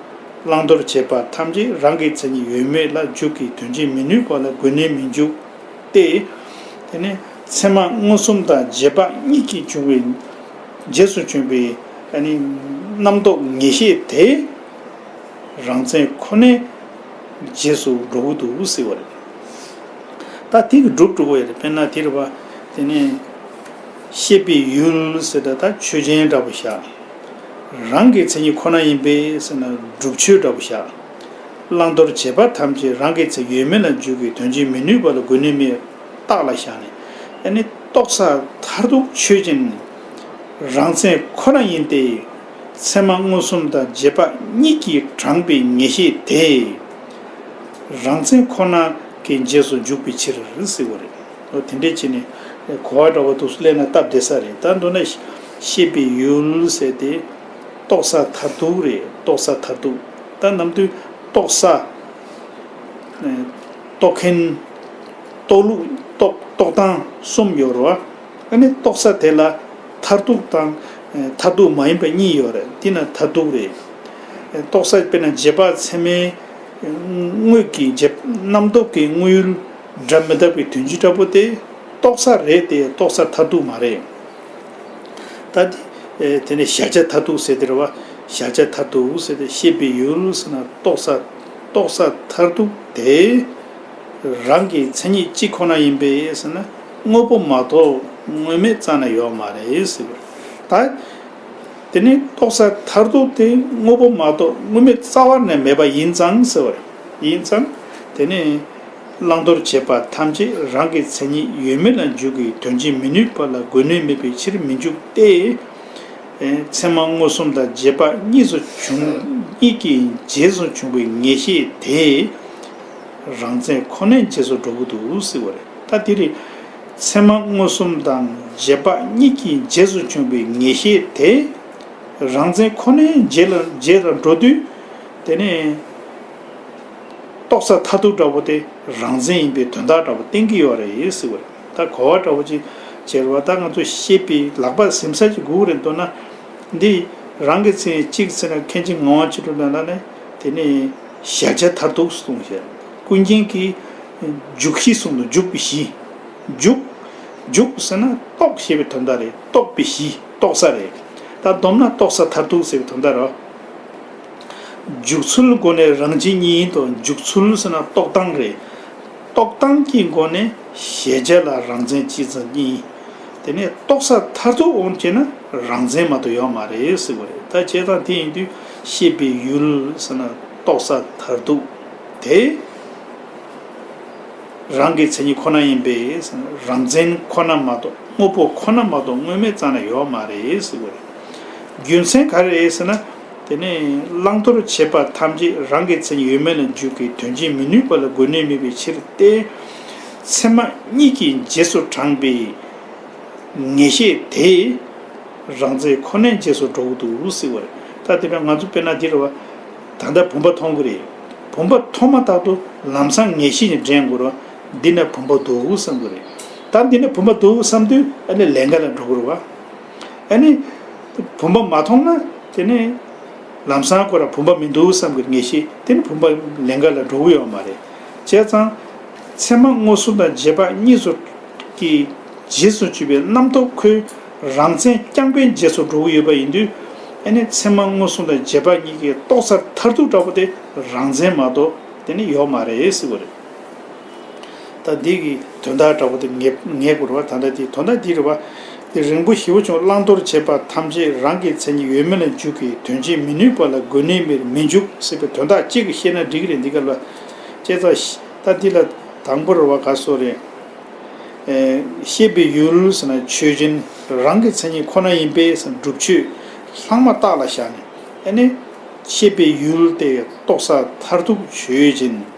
བླང་དོར་བྱེད་པ་ཐམས་ཅད་རང་གི་མཚན་ཉིད་ཡོད་མེད་ལ་འཇུག་གི་དོན་བྱེད་མི་ནུས་པ་ལ་དགོས་ནུས་མི་འཇུག་སྟེ། དེ་ནི་ཚད་མ་མངོན་སུམ་དང་རྗེས་དཔག་གཉིས་ཀྱིས་བྱུང་བའི། རྗེས་སུ་བྱུང་བའི་ཨ་ནི་རྣམ་རྟོག་ངེས་ཤེས་དེ། རང་མཚན་ཁོ་ནའི་རྗེས་སུ་འགྲོ་གི་འདུག་ཟེར་བ་རེད། ད་དེ་གི་སྒྲུབ་འགྲོ་གི་ཡོད་རེད། དཔེར་ན་དེ་རེད་བ། དེ་ནས་ཤེས་པའི་ཡུལ་ཟེར་ད་ད་ཆོས་ཅན་འདྲ་པོ་བཞག་རང་གི་མཚན་ཉིད་ཁོ་ན་ཡིན་པས་ཟེར་ན་སྒྲུབ་ཆོས་འདྲ་པོ་བཞག་བླང་དོར་བྱེད་པ་ཐམས་ཅད་རང་གི་མཚན་ཡོད་མེད་ལ་འཇུག་གི་དོན་གཅིག་མི་ནུས་པ་ལ་དགོས་ནུས་མེད། རྟགས་ལ་བཞག་ནས། ཨ་ནི་རྟོགས་ས་མཐར་ཐུག་ཆོས་ཅན། རང་མཚན་ཁོ་ན་ཡིན་ཏེ། ཚད་མ་མངོན་སུམ་དང་རྗེས་དཔག་གཉིས་ཀྱིས་དྲངས་པའི་ངེས་ཤེས་དེ། རང་མཚན་ཁོ་ན་གི་རྗེས་སུ་འཇུག་པའི་ཕྱིར་ཟེར་བ་རེད། འོ་དེ་འདྲས་བྱས་ནས་གོ་བ་འདྲ་བོ་འདུག་སེ་སླེབས་ན་སྟབས་བདེ་ས་རེད། ད་མདོར་ན་ཤེས་པའི་ཡུལ་ཟེར་ཏེ། རྟོགས་ས་མཐར་ཐུག་རེད། རྟོགས་ས་མཐར་ཐུག་ད་ནམ་དུས་རྟོགས་ས། རྟོགས་མཁན། རྟོགས་ལུགས། རྟོགས་རྟོགས་སྟངས་གསུམ་ཡོད་རེད་བ། ཨ་ནི་རྟོགས་ས་དེ་ལ་མཐར་ཐུག་དང་མཐར་ཐུག་མ་ཡིན་པ་གཉིས་ཡོད་རེད། འདི་ན་མཐར་ཐུག་རེད། རྟོགས་ས་དཔེར་ན་རྗེས་དཔག་ཚད་མའི་དངོས་ཀྱི་རྗེས་རྣམ་རྟོག་གི་དངོས་ཡུལ་འདྲ་མི་རྟག་པའི་དོན་སྤྱི་འདྲ་པོ་དེ་རྟོགས་ས་རེད་དེ་རྟོགས་ས་མཐར་ཐུག་མ་རེད། ད་དེ་དེ་ནས་གཞལ་བྱ་མཐར་ཐུག་ཟེར་དེ་རེད་བ། གཞལ་བྱ་མཐར་ཐུག་ཟེར་ཏེ་ཤེས་པའི་ཡུལ་ཟེར་ན་རྟོགས་ས་རྟོགས་ས་མཐར་ཐུག་དེ། རང་གི་མཚན་ཉིད་གཅིག་ཁོ་ན་ཡིན་པས་ཟེར་ན་དངོས་པོ་མ་གཏོགས་དངོས་མེད་རྩ་ནས་ཡོད་མ་རེད་ཟེར་བ། ད་དེ་ནི་རྟོགས་ས་མཐར་ཐུག་དེ་དངོས་པོ་མ་གཏོགས་དངོས་མེད་རྩ་བ་ནས་མེད་པ་ཡིན་ཙང་ཟེར་བ་རེད། ཡིན་ཙང་དེ་ནི་བླང་དོར་བྱེད་པ་ཐམས་ཅད་རང་གི་མཚན་ཉིད་ཡོད་མེད་ལ་འཇུག་གི་དོན་གཅིག་མི་ནུས་པ་ལ་དགོས་ནུས་མེད་པའི་ཕྱིར་མི་འཇུག་སྟེ། ཚད་མ་མངོན་སུམ་དང་རྗེས་དཔག་གཉིས་སུ་བྱུང་གཉིས་ཀྱི་རྗེས་སུ་བྱུང་བའི་ངེས་ཤེས་དེ། རང་མཚན་ཁོ་ནའི་རྗེས་སུ་འགྲོ་གི་འདུག་ཟེར་བ་རེད། ད་དེ་རེད། ཚད་མ་མངོན་སུམ་དང་རྗེས་དཔག་གཉིས་ཀྱི་རྗེས་སུ་བྱུང་བའི་ངེས་ཤེས་དེ། རང་མཚན་ཁོ་ནའི་རྗེས་ལ་རྗེས་ལ་འགྲོ་དུས། དེ་ནས་རྟོགས་ས་མཐར་ཐུག་འདྲ་པོ་དེ་རང་མཚན་ཡིན་པའི་དོན་དག་འདྲ་པོ་བསྟན་གྱི་ཡོད་རེད་ཟེར་བ་རེད། ད་གོ་བ་འདྲ་པོ་ཅིག་བྱེད་རེད་བ། ད་ང་ཚོ་ཤེས་པའི་ལག་པ་ཟིན་ས་ཅིག་དགོས་རེད་འདུག་ན། འདི་རང་གི་མཚན་གཅིག་ཟེར་ན་མཁན་ཆེན་ངག་དབང་ཆོས་གྲུབ་ལ་ན་ནས་དེ་ནས་གཞལ་བྱ་མཐར་ཐུག་གསུངས་ཤག་ཀུན་མཁྱེན་གྱིས་འཇུག་གཞི་གསུངས་འདུག་འཇུག་པའི་གཞི། འཇུག་འཇུག་ཟེར་ན་རྟོགས་ཞེས་པའི་དོན་དག་རེད། རྟོགས་པའི་གཞི་རྟོགས་ས་རེད། ད་སྡོམ་ན་རྟོགས་ས་མཐར་ཐུག་ཟེར་བའི་དོན་དག་རེད། འཇུག་ཚུལ་སྒོ་ནས་རང་སྤྱི་གཉིས་དང་འཇུག་ཚུལ་ཟེར་ན་རྟོགས་སྟངས་རེད། རྟོགས་སྟངས་ཀྱི་སྒོ་ནས་གཞལ་བྱ་ལ་རང་མཚན་གཅིག་ཙམ་གཉིས། དེ་ནས་རྟོགས་ས་མཐར་ཐུག་འོང་བྱས་ན་རང་མཚན་མ་གཏོགས་ཡོད་མ་རེད་ཟེར་བ་རེད། ད་བྱས་ཙང་དེ་ཡིན་དུས་ཤེས་པའི་ཡུལ་ཟེར་ན་རྟོགས་ས་མཐར་ཐུག་དེ། རང་གི་མཚན་ཉིད་ཁོ་ན་ཡིན་པས་རང་མཚན་ཁོ་ན་མ་གཏོགས་དངོས་པོ་ཁོ་ན་མ་གཏོགས་དངོས་མེད་རྩ་ནས་ཡོད་མ་རེད་ཟེར་བ་རེད། རྒྱུ་མཚན་ག་རེ་རེད་ཟེར་ན། དེ་ནས་བླང་དོར་བྱེད་པ་ཐམས་ཅད་རང་གི་མཚན་ཉིད་ཡོད་མེད་ལ་འཇུག་གི་དོན་གཅིག་མི་ནུས་པ་ལ་དགོས་ནུས་མེད་པའི་ཕྱིར་ཏེ། ཚད་མ་གཉིས་ཀྱི་རྗེས་སུ་འབྲངས་པའི་ངེས་ཤེས་དེ། རང་མཚན་ཁོ་ནའི་རྗེས་སུ་འགྲོ་གི་འདུག་ཟེར་བ་རེད། ད་དེ་ནས་ང་ཚོ་དཔེར་ན་འདི་རེད་བ། ད་ལྟ་བུམ་པ་མཐོང་གི་རེད། བུམ་པ་མཐོང་མ་ཐག་ཏུ་ལམ་སང་ངེས་ཤེས་ཀྱིས་འདྲེན་དགོས་རེད་བ། འདི་ན་བུམ་པ་འདུག་བསམ་གི་རེད། ད་འདི་ན་བུམ་པ་འདུག་བསམ་དུས་ཨ་ནི་ལས་འགའ་ལ་འགྲོ་གི་རེད་བ། ཨ་ནི། བུམ་པ་མ་མཐོང་ན་དེ་ནི། ལམ་སང་ཁོ་ར་བུམ་པ་མི་འདུག་བསམ་གི་ངེས་ཤེས་དེ་ནི་བུམ་པ་ལས་འགའ་ལ་འགྲོ་གི་ཡོད་མ་རེད། བྱས་ཙང་། ཚད་མ་མངོན་སུམ་དང་རྗེས་དཔག་གཉིས་སུ། གི་རྗེས་སུ་གྱུར་པའི་རྣམ་རྟོག་ཁོའི་རང་མཚན་རྐྱང་པའི་རྗེས་སུ་འགྲོ་གི་ཡོད་པ་ཡིན་དུས། ཨ་ནི་ཚད་མ་མངོན་སུམ་དང་རྗེས་དཔག་གཉིས་ཀྱི་རྟོགས་ས་མཐར་ཐུག་འདྲ་པོ་དེ་རང་མཚན་མ་གཏོགས་དེ་ནི་ཡོད་མ་རེད་ཟེར་བ་རེད། ད་འདི་གི་དོན་དག་འདྲ་པོ་དེ་ངེས་ངེས་དགོས་རེད་བ། ད་ལྟ་དེའི་དོན་དག་འདི་རེད་བ། དེ་རིང་པོ་ཞེ་པོ་བྱུང་བླང་དོར་བྱེད་པ་ཐམས་ཅད་རང་གི་མཚན་ཉིད་ཡོད་མེད་ལ་འཇུག་གི་དོན་གཅིག་མི་ནུས་པ་ལ་དགོས་ནུས་མེད་མི་འཇུག་ཟེར་བའི་དོན་དག་གཅིག་གི་བཤད་ན་འགྲིག་གི་རེད་འདི་ག་ལ། བྱས་ཙང་ད་འདི་ལ་དང་པོ་རེད་བ་ག་སོ་རེད། ཤེས་པའི་ཡུལ་ཟེར་ན་ཆོས་ཅན། རང་གི་མཚན་ཉིད་ཁོ་ན་ཡིན་པས་སྒྲུབ་ཆོས་ལྷག་མ་རྟགས་ལ་བཞག་ནས་ཨ་ནི། ཤེས་པའི་ཡུལ་དེ་རྟོགས་ས་མཐར་ཐུག་ཆོས་ཅན།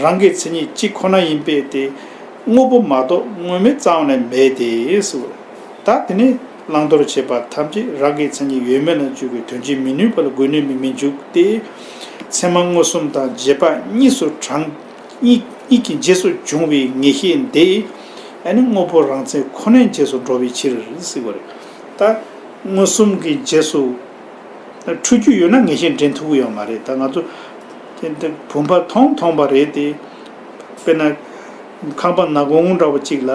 རང་གི་མཚན་ཉིད་གཅིག་ཁོ་ན་ཡིན་པས་ཏེ། དངོས་པོ་མ་གཏོགས་དངོས་མེད་རྩ་བ་ནས་མེད་དེ་ཟེར། ད་དེ་ནི་བླང་དོར་བྱེད་པ་ཐམས་ཅད་རང་གི་མཚན་ཉིད་ཡོད་མེད་ལ་འཇུག་པའི་དོན་གཅིག་མི་ནུས་པ་ལ་དགོས་ནུས་མེད་མི་འཇུག་སྟེ། ཚད་མ་མངོན་སུམ་དང་རྗེས་དཔག་གཉིས་སུ་དྲངས། གཉིས་གཉིས་ཀྱི་རྗེས་སུ་འབྱུང་བའི་ངེས་ཤེས་འདི། ཨ་ནི་དངོས་པོ་རང་མཚན་ཁོ་ནའི་རྗེས་སུ་འགྲོ་བའི་ཕྱིར་ཟེར་བ་རེད། ད་མངོན་སུམ་གྱི་རྗེས་སུ། འཁྲུལ་རྒྱུ་ཡོད་ན་ངེས་ཤེས་འདྲེན་ཐུབ་ཀྱི་ཡོད་མ་རེད། ད་ང་ཚོ་དེ་འདི་བུམ་པ་མཐོང་མཐོང་པ་རེད་དེ། དཔེར་ན་ཁང་པ་ནག་ཁུང་འདྲ་བོ་གཅིག་ལ།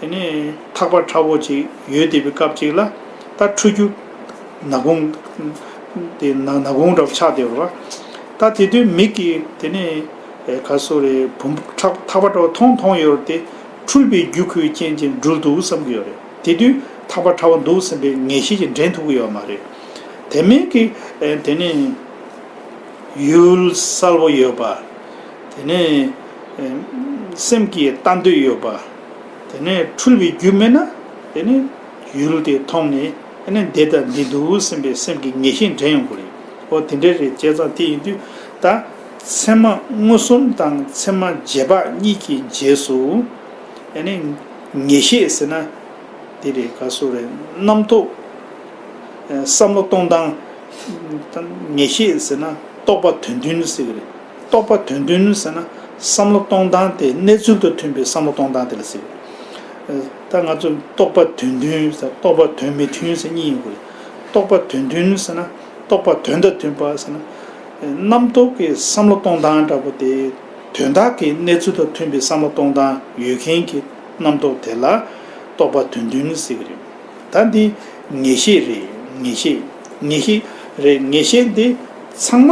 དེ་ནས་ཐག་པ་ཁྲ་བོ་གཅིག་ཡོད་བསྡད་པའི་སྐབས་གཅིག་ལ། ད་འཁྲུལ་རྒྱུ་ནག་ཁུང་དེ་ནག་ནག་ཁུང་འདྲ་བོ་ཆགས་བསྡད་པ་རེད། ད་ ད་དེ་དུས་མིག་གིས་དེ་ནས་ག་སོ་རེ་བུམ་ཐག་ཐག་པ་འདྲ་བོ་མཐོང་མཐོང་ཡོད་རེད་དེ། འཁྲུལ་པའི་རྒྱུ་ཁོའི་རྐྱེན་གྱིས་འགྲུལ་འདུག་བསམ་གྱི་ཡོད་རེད། དེ་དུས་ཐག་པ་ཕྲ་བོ་འདུག་བསམ་པའི་ངེས་ཤེས་ཀྱིས་འདྲེན་ཐུབ་ཀྱི་ཡོད་མ་རེད། དེ་མིན་གྱི་དེ་ནས་ཡུལ་གསལ་པོ་ཡོད་པ། དེ་ནས་སེམས་ཀྱི་ལྟ་འདོད་ཡོད་པ། དེ་ནས་འཁྲུལ་པའི་རྒྱུ་མེད་ན་དེ་ནས་ཡུལ་དེ་མཐོང་ནས་ཨ་ནི་འདི་དང་འདི་འདུག་སེམས་པའི་སེམས་ཀྱི་ངེས་ཤེས་འདྲེན་ཡོང་གི་རེད། འོ་དེ་འདྲ་རེད། བྱས་ཙང་དེ་ཡིན་དུས་ད་ཚད་མ་མངོན་སུམ་དང་ཚད་མ་རྗེས་དཔག་གཉིས་ཀྱི་རྗེས་སུ་ཨ་ནི་ངེས་ཤེས་ཟེར་ན་དེ་རེད། ག་སོ་རེད། རྣམ་རྟོག་བསམ་བློ་གཏོང་སྟངས། ངེས་ཤེས་ཟེར་ན་རྟོག་པ་དོན་མཐུན་ཟེར་གི་རེད། རྟོག་པ་དོན་མཐུན་ཟེར་ན་བསམ་བློ་གཏོང་སྟངས་དེ་གནས་ཚུལ་དང་མཐུན་པའི་བསམ་བློ་གཏོང་སྟངས་དེ་ལ་ཟེར། ད་ང་ཚོ་རྟོག་པ་དོན་མཐུན་ཟེར་རྟོག་པ་དོན་མི་མཐུན་ཟེར་གཉིས་ཡོད་གི་རེད། རྟོག་པ་དོན་མཐུན་ཟེར་ན་རྟོག་པ་དོན་དང་མཐུན་པ་ཟེར་ན། རྣམ་རྟོག་གི་བསམ་བློ་གཏོང་སྟངས་འདྲ་པོ་དེ་དོན་དག་གི་གནས་ཚུལ་དང་མཐུན་པའི་བསམ་བློ་གཏོང་སྟངས་ཡོད་མཁན་གྱི་རྣམ་རྟོག་དེ་ལ་རྟོག་པ་དོན་མཐུན་ཟེར་གི་རེད། ད་འདི་ངེས་ཤེས་རེད། ངེས་ཤེས། ངེས་ཤེས་རེད། ངེས་ཤེས་འདི་ཚང་མ་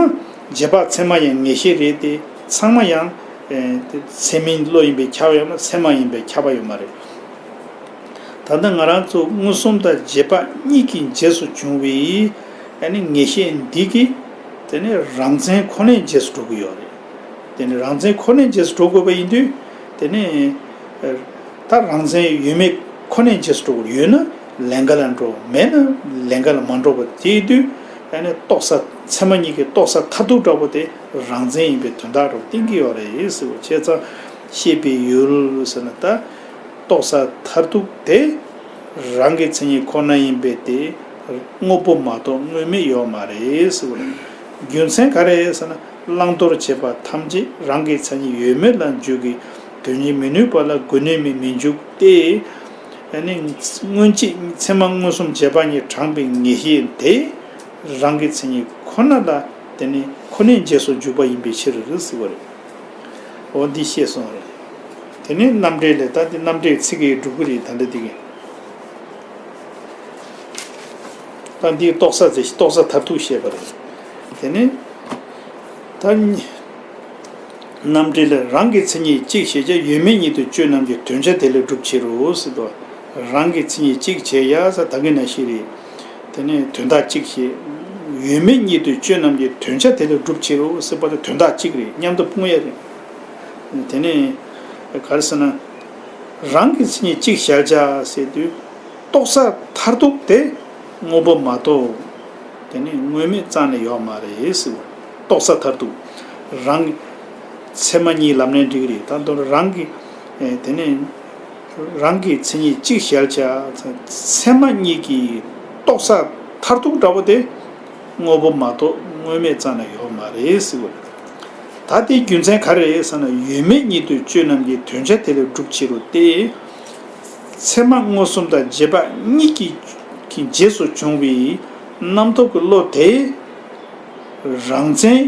རྗེས་དཔག་ཚད་མ་ཡང་ངེས་ཤེས་རེད་དེ། ཚང་མ་ཡང་ཨེ་དེ་ཚད་མིན་བློ་ཡིན་པས་ཁྱབ་ཡོད་ན་ཚད་མ་ཡིན་པས་ཁྱབ་པ་ཡོད་མ་རེད། ད་ལྟ་ང་རང་ཚོ་མངོན་སུམ་དང་རྗེས་དཔག་གཉིས་ཀྱི་རྗེས་སུ་བྱུང་བའི་ཨ་ནི་ངེས་ཤེས་འདི་གིས་དེ་ནི་རང་མཚན་ཁོ་ནའི་རྗེས་སུ་འགྲོ་གི་ཡོད་རེད། དེ་ནི་རང་མཚན་ཁོ་ནའི་རྗེས་སུ་འགྲོ་དགོས་པ་ཡིན་དུས་དེ་ནི་ཨ་ད་རང་མཚན་ཡོད་མེད་ཁོ་ནའི་རྗེས་སུ་འགྲོ་དགོས། ཡོད་ན་ལན་འགའ་ལ་འགྲོ། མེད་ན་ལན་འགའ་ལ་མ་འགྲོ་བ། དེ་ཡིན་དུས་ཨ་ནི་རྟོགས་ས་ཚད་མ་གཉིས་ཀྱི་རྟོགས་ས་མཐར་ཐུག་འདྲ་པོ་དེ་རང་མཚན་ཡིན་པའི་དོན་དག་འདྲ་པོ་བསྟན་གྱི་ཡོད་རེད་ཟེར་བ། བྱས་ཙང་ཤེས་པའི་ཡུལ་ཟེར་ན་ད། རྟོགས་ས་མཐར་ཐུག་དེ་རང་གི་མཚན་ཉིད་ཁོ་ན་ཡིན་པས་དེ་དངོས་པོ་མ་གཏོགས་དངོས་མེད་ཡོད་མ་རེད་ཟེར་བ་རེད། རྒྱུ་མཚན་ག་རེ་ཟེར་ན་བླང་དོར་བྱེད་པ་ཐམས་ཅད་རང་གི་མཚན་ཉིད་ཡོད་མེད་ལ་འཇུག་གི་དོན་གཉིས་མི་ནུས་པ་ལ་དགོས་ནུས་མེད་མི་འཇུག་སྟེ། ཨ་ནི་སྔོན་གཅིག་ཚད་མ་མངོན་སུམ་རྗེས་དཔག་གཉིས་དྲངས་པའི་ངེས་ཤེས་དེ་རང་གི་མཚན་ཉིད་ཁོ་ན་ལ་དེ་ནི་ཁོ་ནའི་རྗེས་སུ་འཇུག་པ་ཡིན་པའི་ཕྱིར་ཟེར་བ་རེད། འོ་འདི་ཤེས་སོང་རེད། དེ་ནས་རྣམ་འགྲེལ་ལས། ད་འདི་རྣམ་འགྲེལ་ཚིག་གིས་སྒྲུབ་ཀྱི་རེད། ད་འདི་འདི་གི་ད་འདི་རྟོགས་ས་ཚེ་རྟོགས་ས་མཐར་ཐུག་བཤད་པ་རེད། དེ་ནས་ད་རྣམ་འགྲེལ་ལས། རང་གི་མཚན་ཉིད་གཅིག་ཞེས་བྱ་ཡོད་མེད་ཉིད་དུ་དཔྱོད་རྣམས་ཀྱི་དོན་བྱ་དེ་ལས་སྒྲུབ་ཕྱིར་རོ་ཟེར་དོ། རང་གི་མཚན་ཉིད་གཅིག་བྱས་ཡ་ས་ད་གིན་ན་ཤི་རེད། དེ་ནས་དོན་དག་གཅིག་བྱས། ཡོད་མེད་ཉིད་དུ་དཔྱོད་རྣམས་ཀྱི་དོན་བྱ་དེ་ལས་སྒྲུབ་ཕྱིར་རོ་ཟེར་བ་དེ་དོན་དག་གཅིག་རེད། མཉམ་དུ་སྤུངས་ཡ་རེད། དེ་ནས་ག་རེ་ཟེར་ན། རང་གི་མཚན་ཉིད་གཅིག་གཞལ་བྱ་ཟེར་དུས་རྟོགས་ས་མཐར་ཐུག་དེ་དངོས་པོ་མ་གཏོགས་དེ་ནི་དངོས་མེད་རྩ་ནས་ཡོད་མ་རེད་ཟེར་བ། རྟོགས་ས་མཐར་ཐུག་རང་ཚད་མ་གཉིས་ལབ་ནའི་འགྲིག་གི་རེད། ད་དུང་རང་གི་དེ་ནས། རང་གི་མཚན་ཉིད་གཅིག་གཞལ་བྱ། ཚད་མ་གཉིས་ཀྱི་རྟོགས་ས་མཐར་ཐུག་འདྲ་པོ་དེ་དངོས་པོ་མ་གཏོགས་དངོས་མེད་རྩ་ནས་ཡོད་མ་རེད་ཟེར་བ་རེད། ད་དེའི་རྒྱུ་མཚན་ག་རེ་རེད་ཟེར་ན། ཡོད་མེད་ཉིད་དུ་དཔྱོད་རྣམས་ཀྱི་དོན་བྱ་དེ་ལས་སྒྲུབ་ཕྱིར་རོ་སྟེ། ཚད་མ་མངོན་སུམ་དང་རྗེས་དཔག་གཉིས་ཀྱི་རྗེས་སུ་བྱུང་བའི་རྣམ་རྟོག་གི་བློ་དེ། རང་མཚན་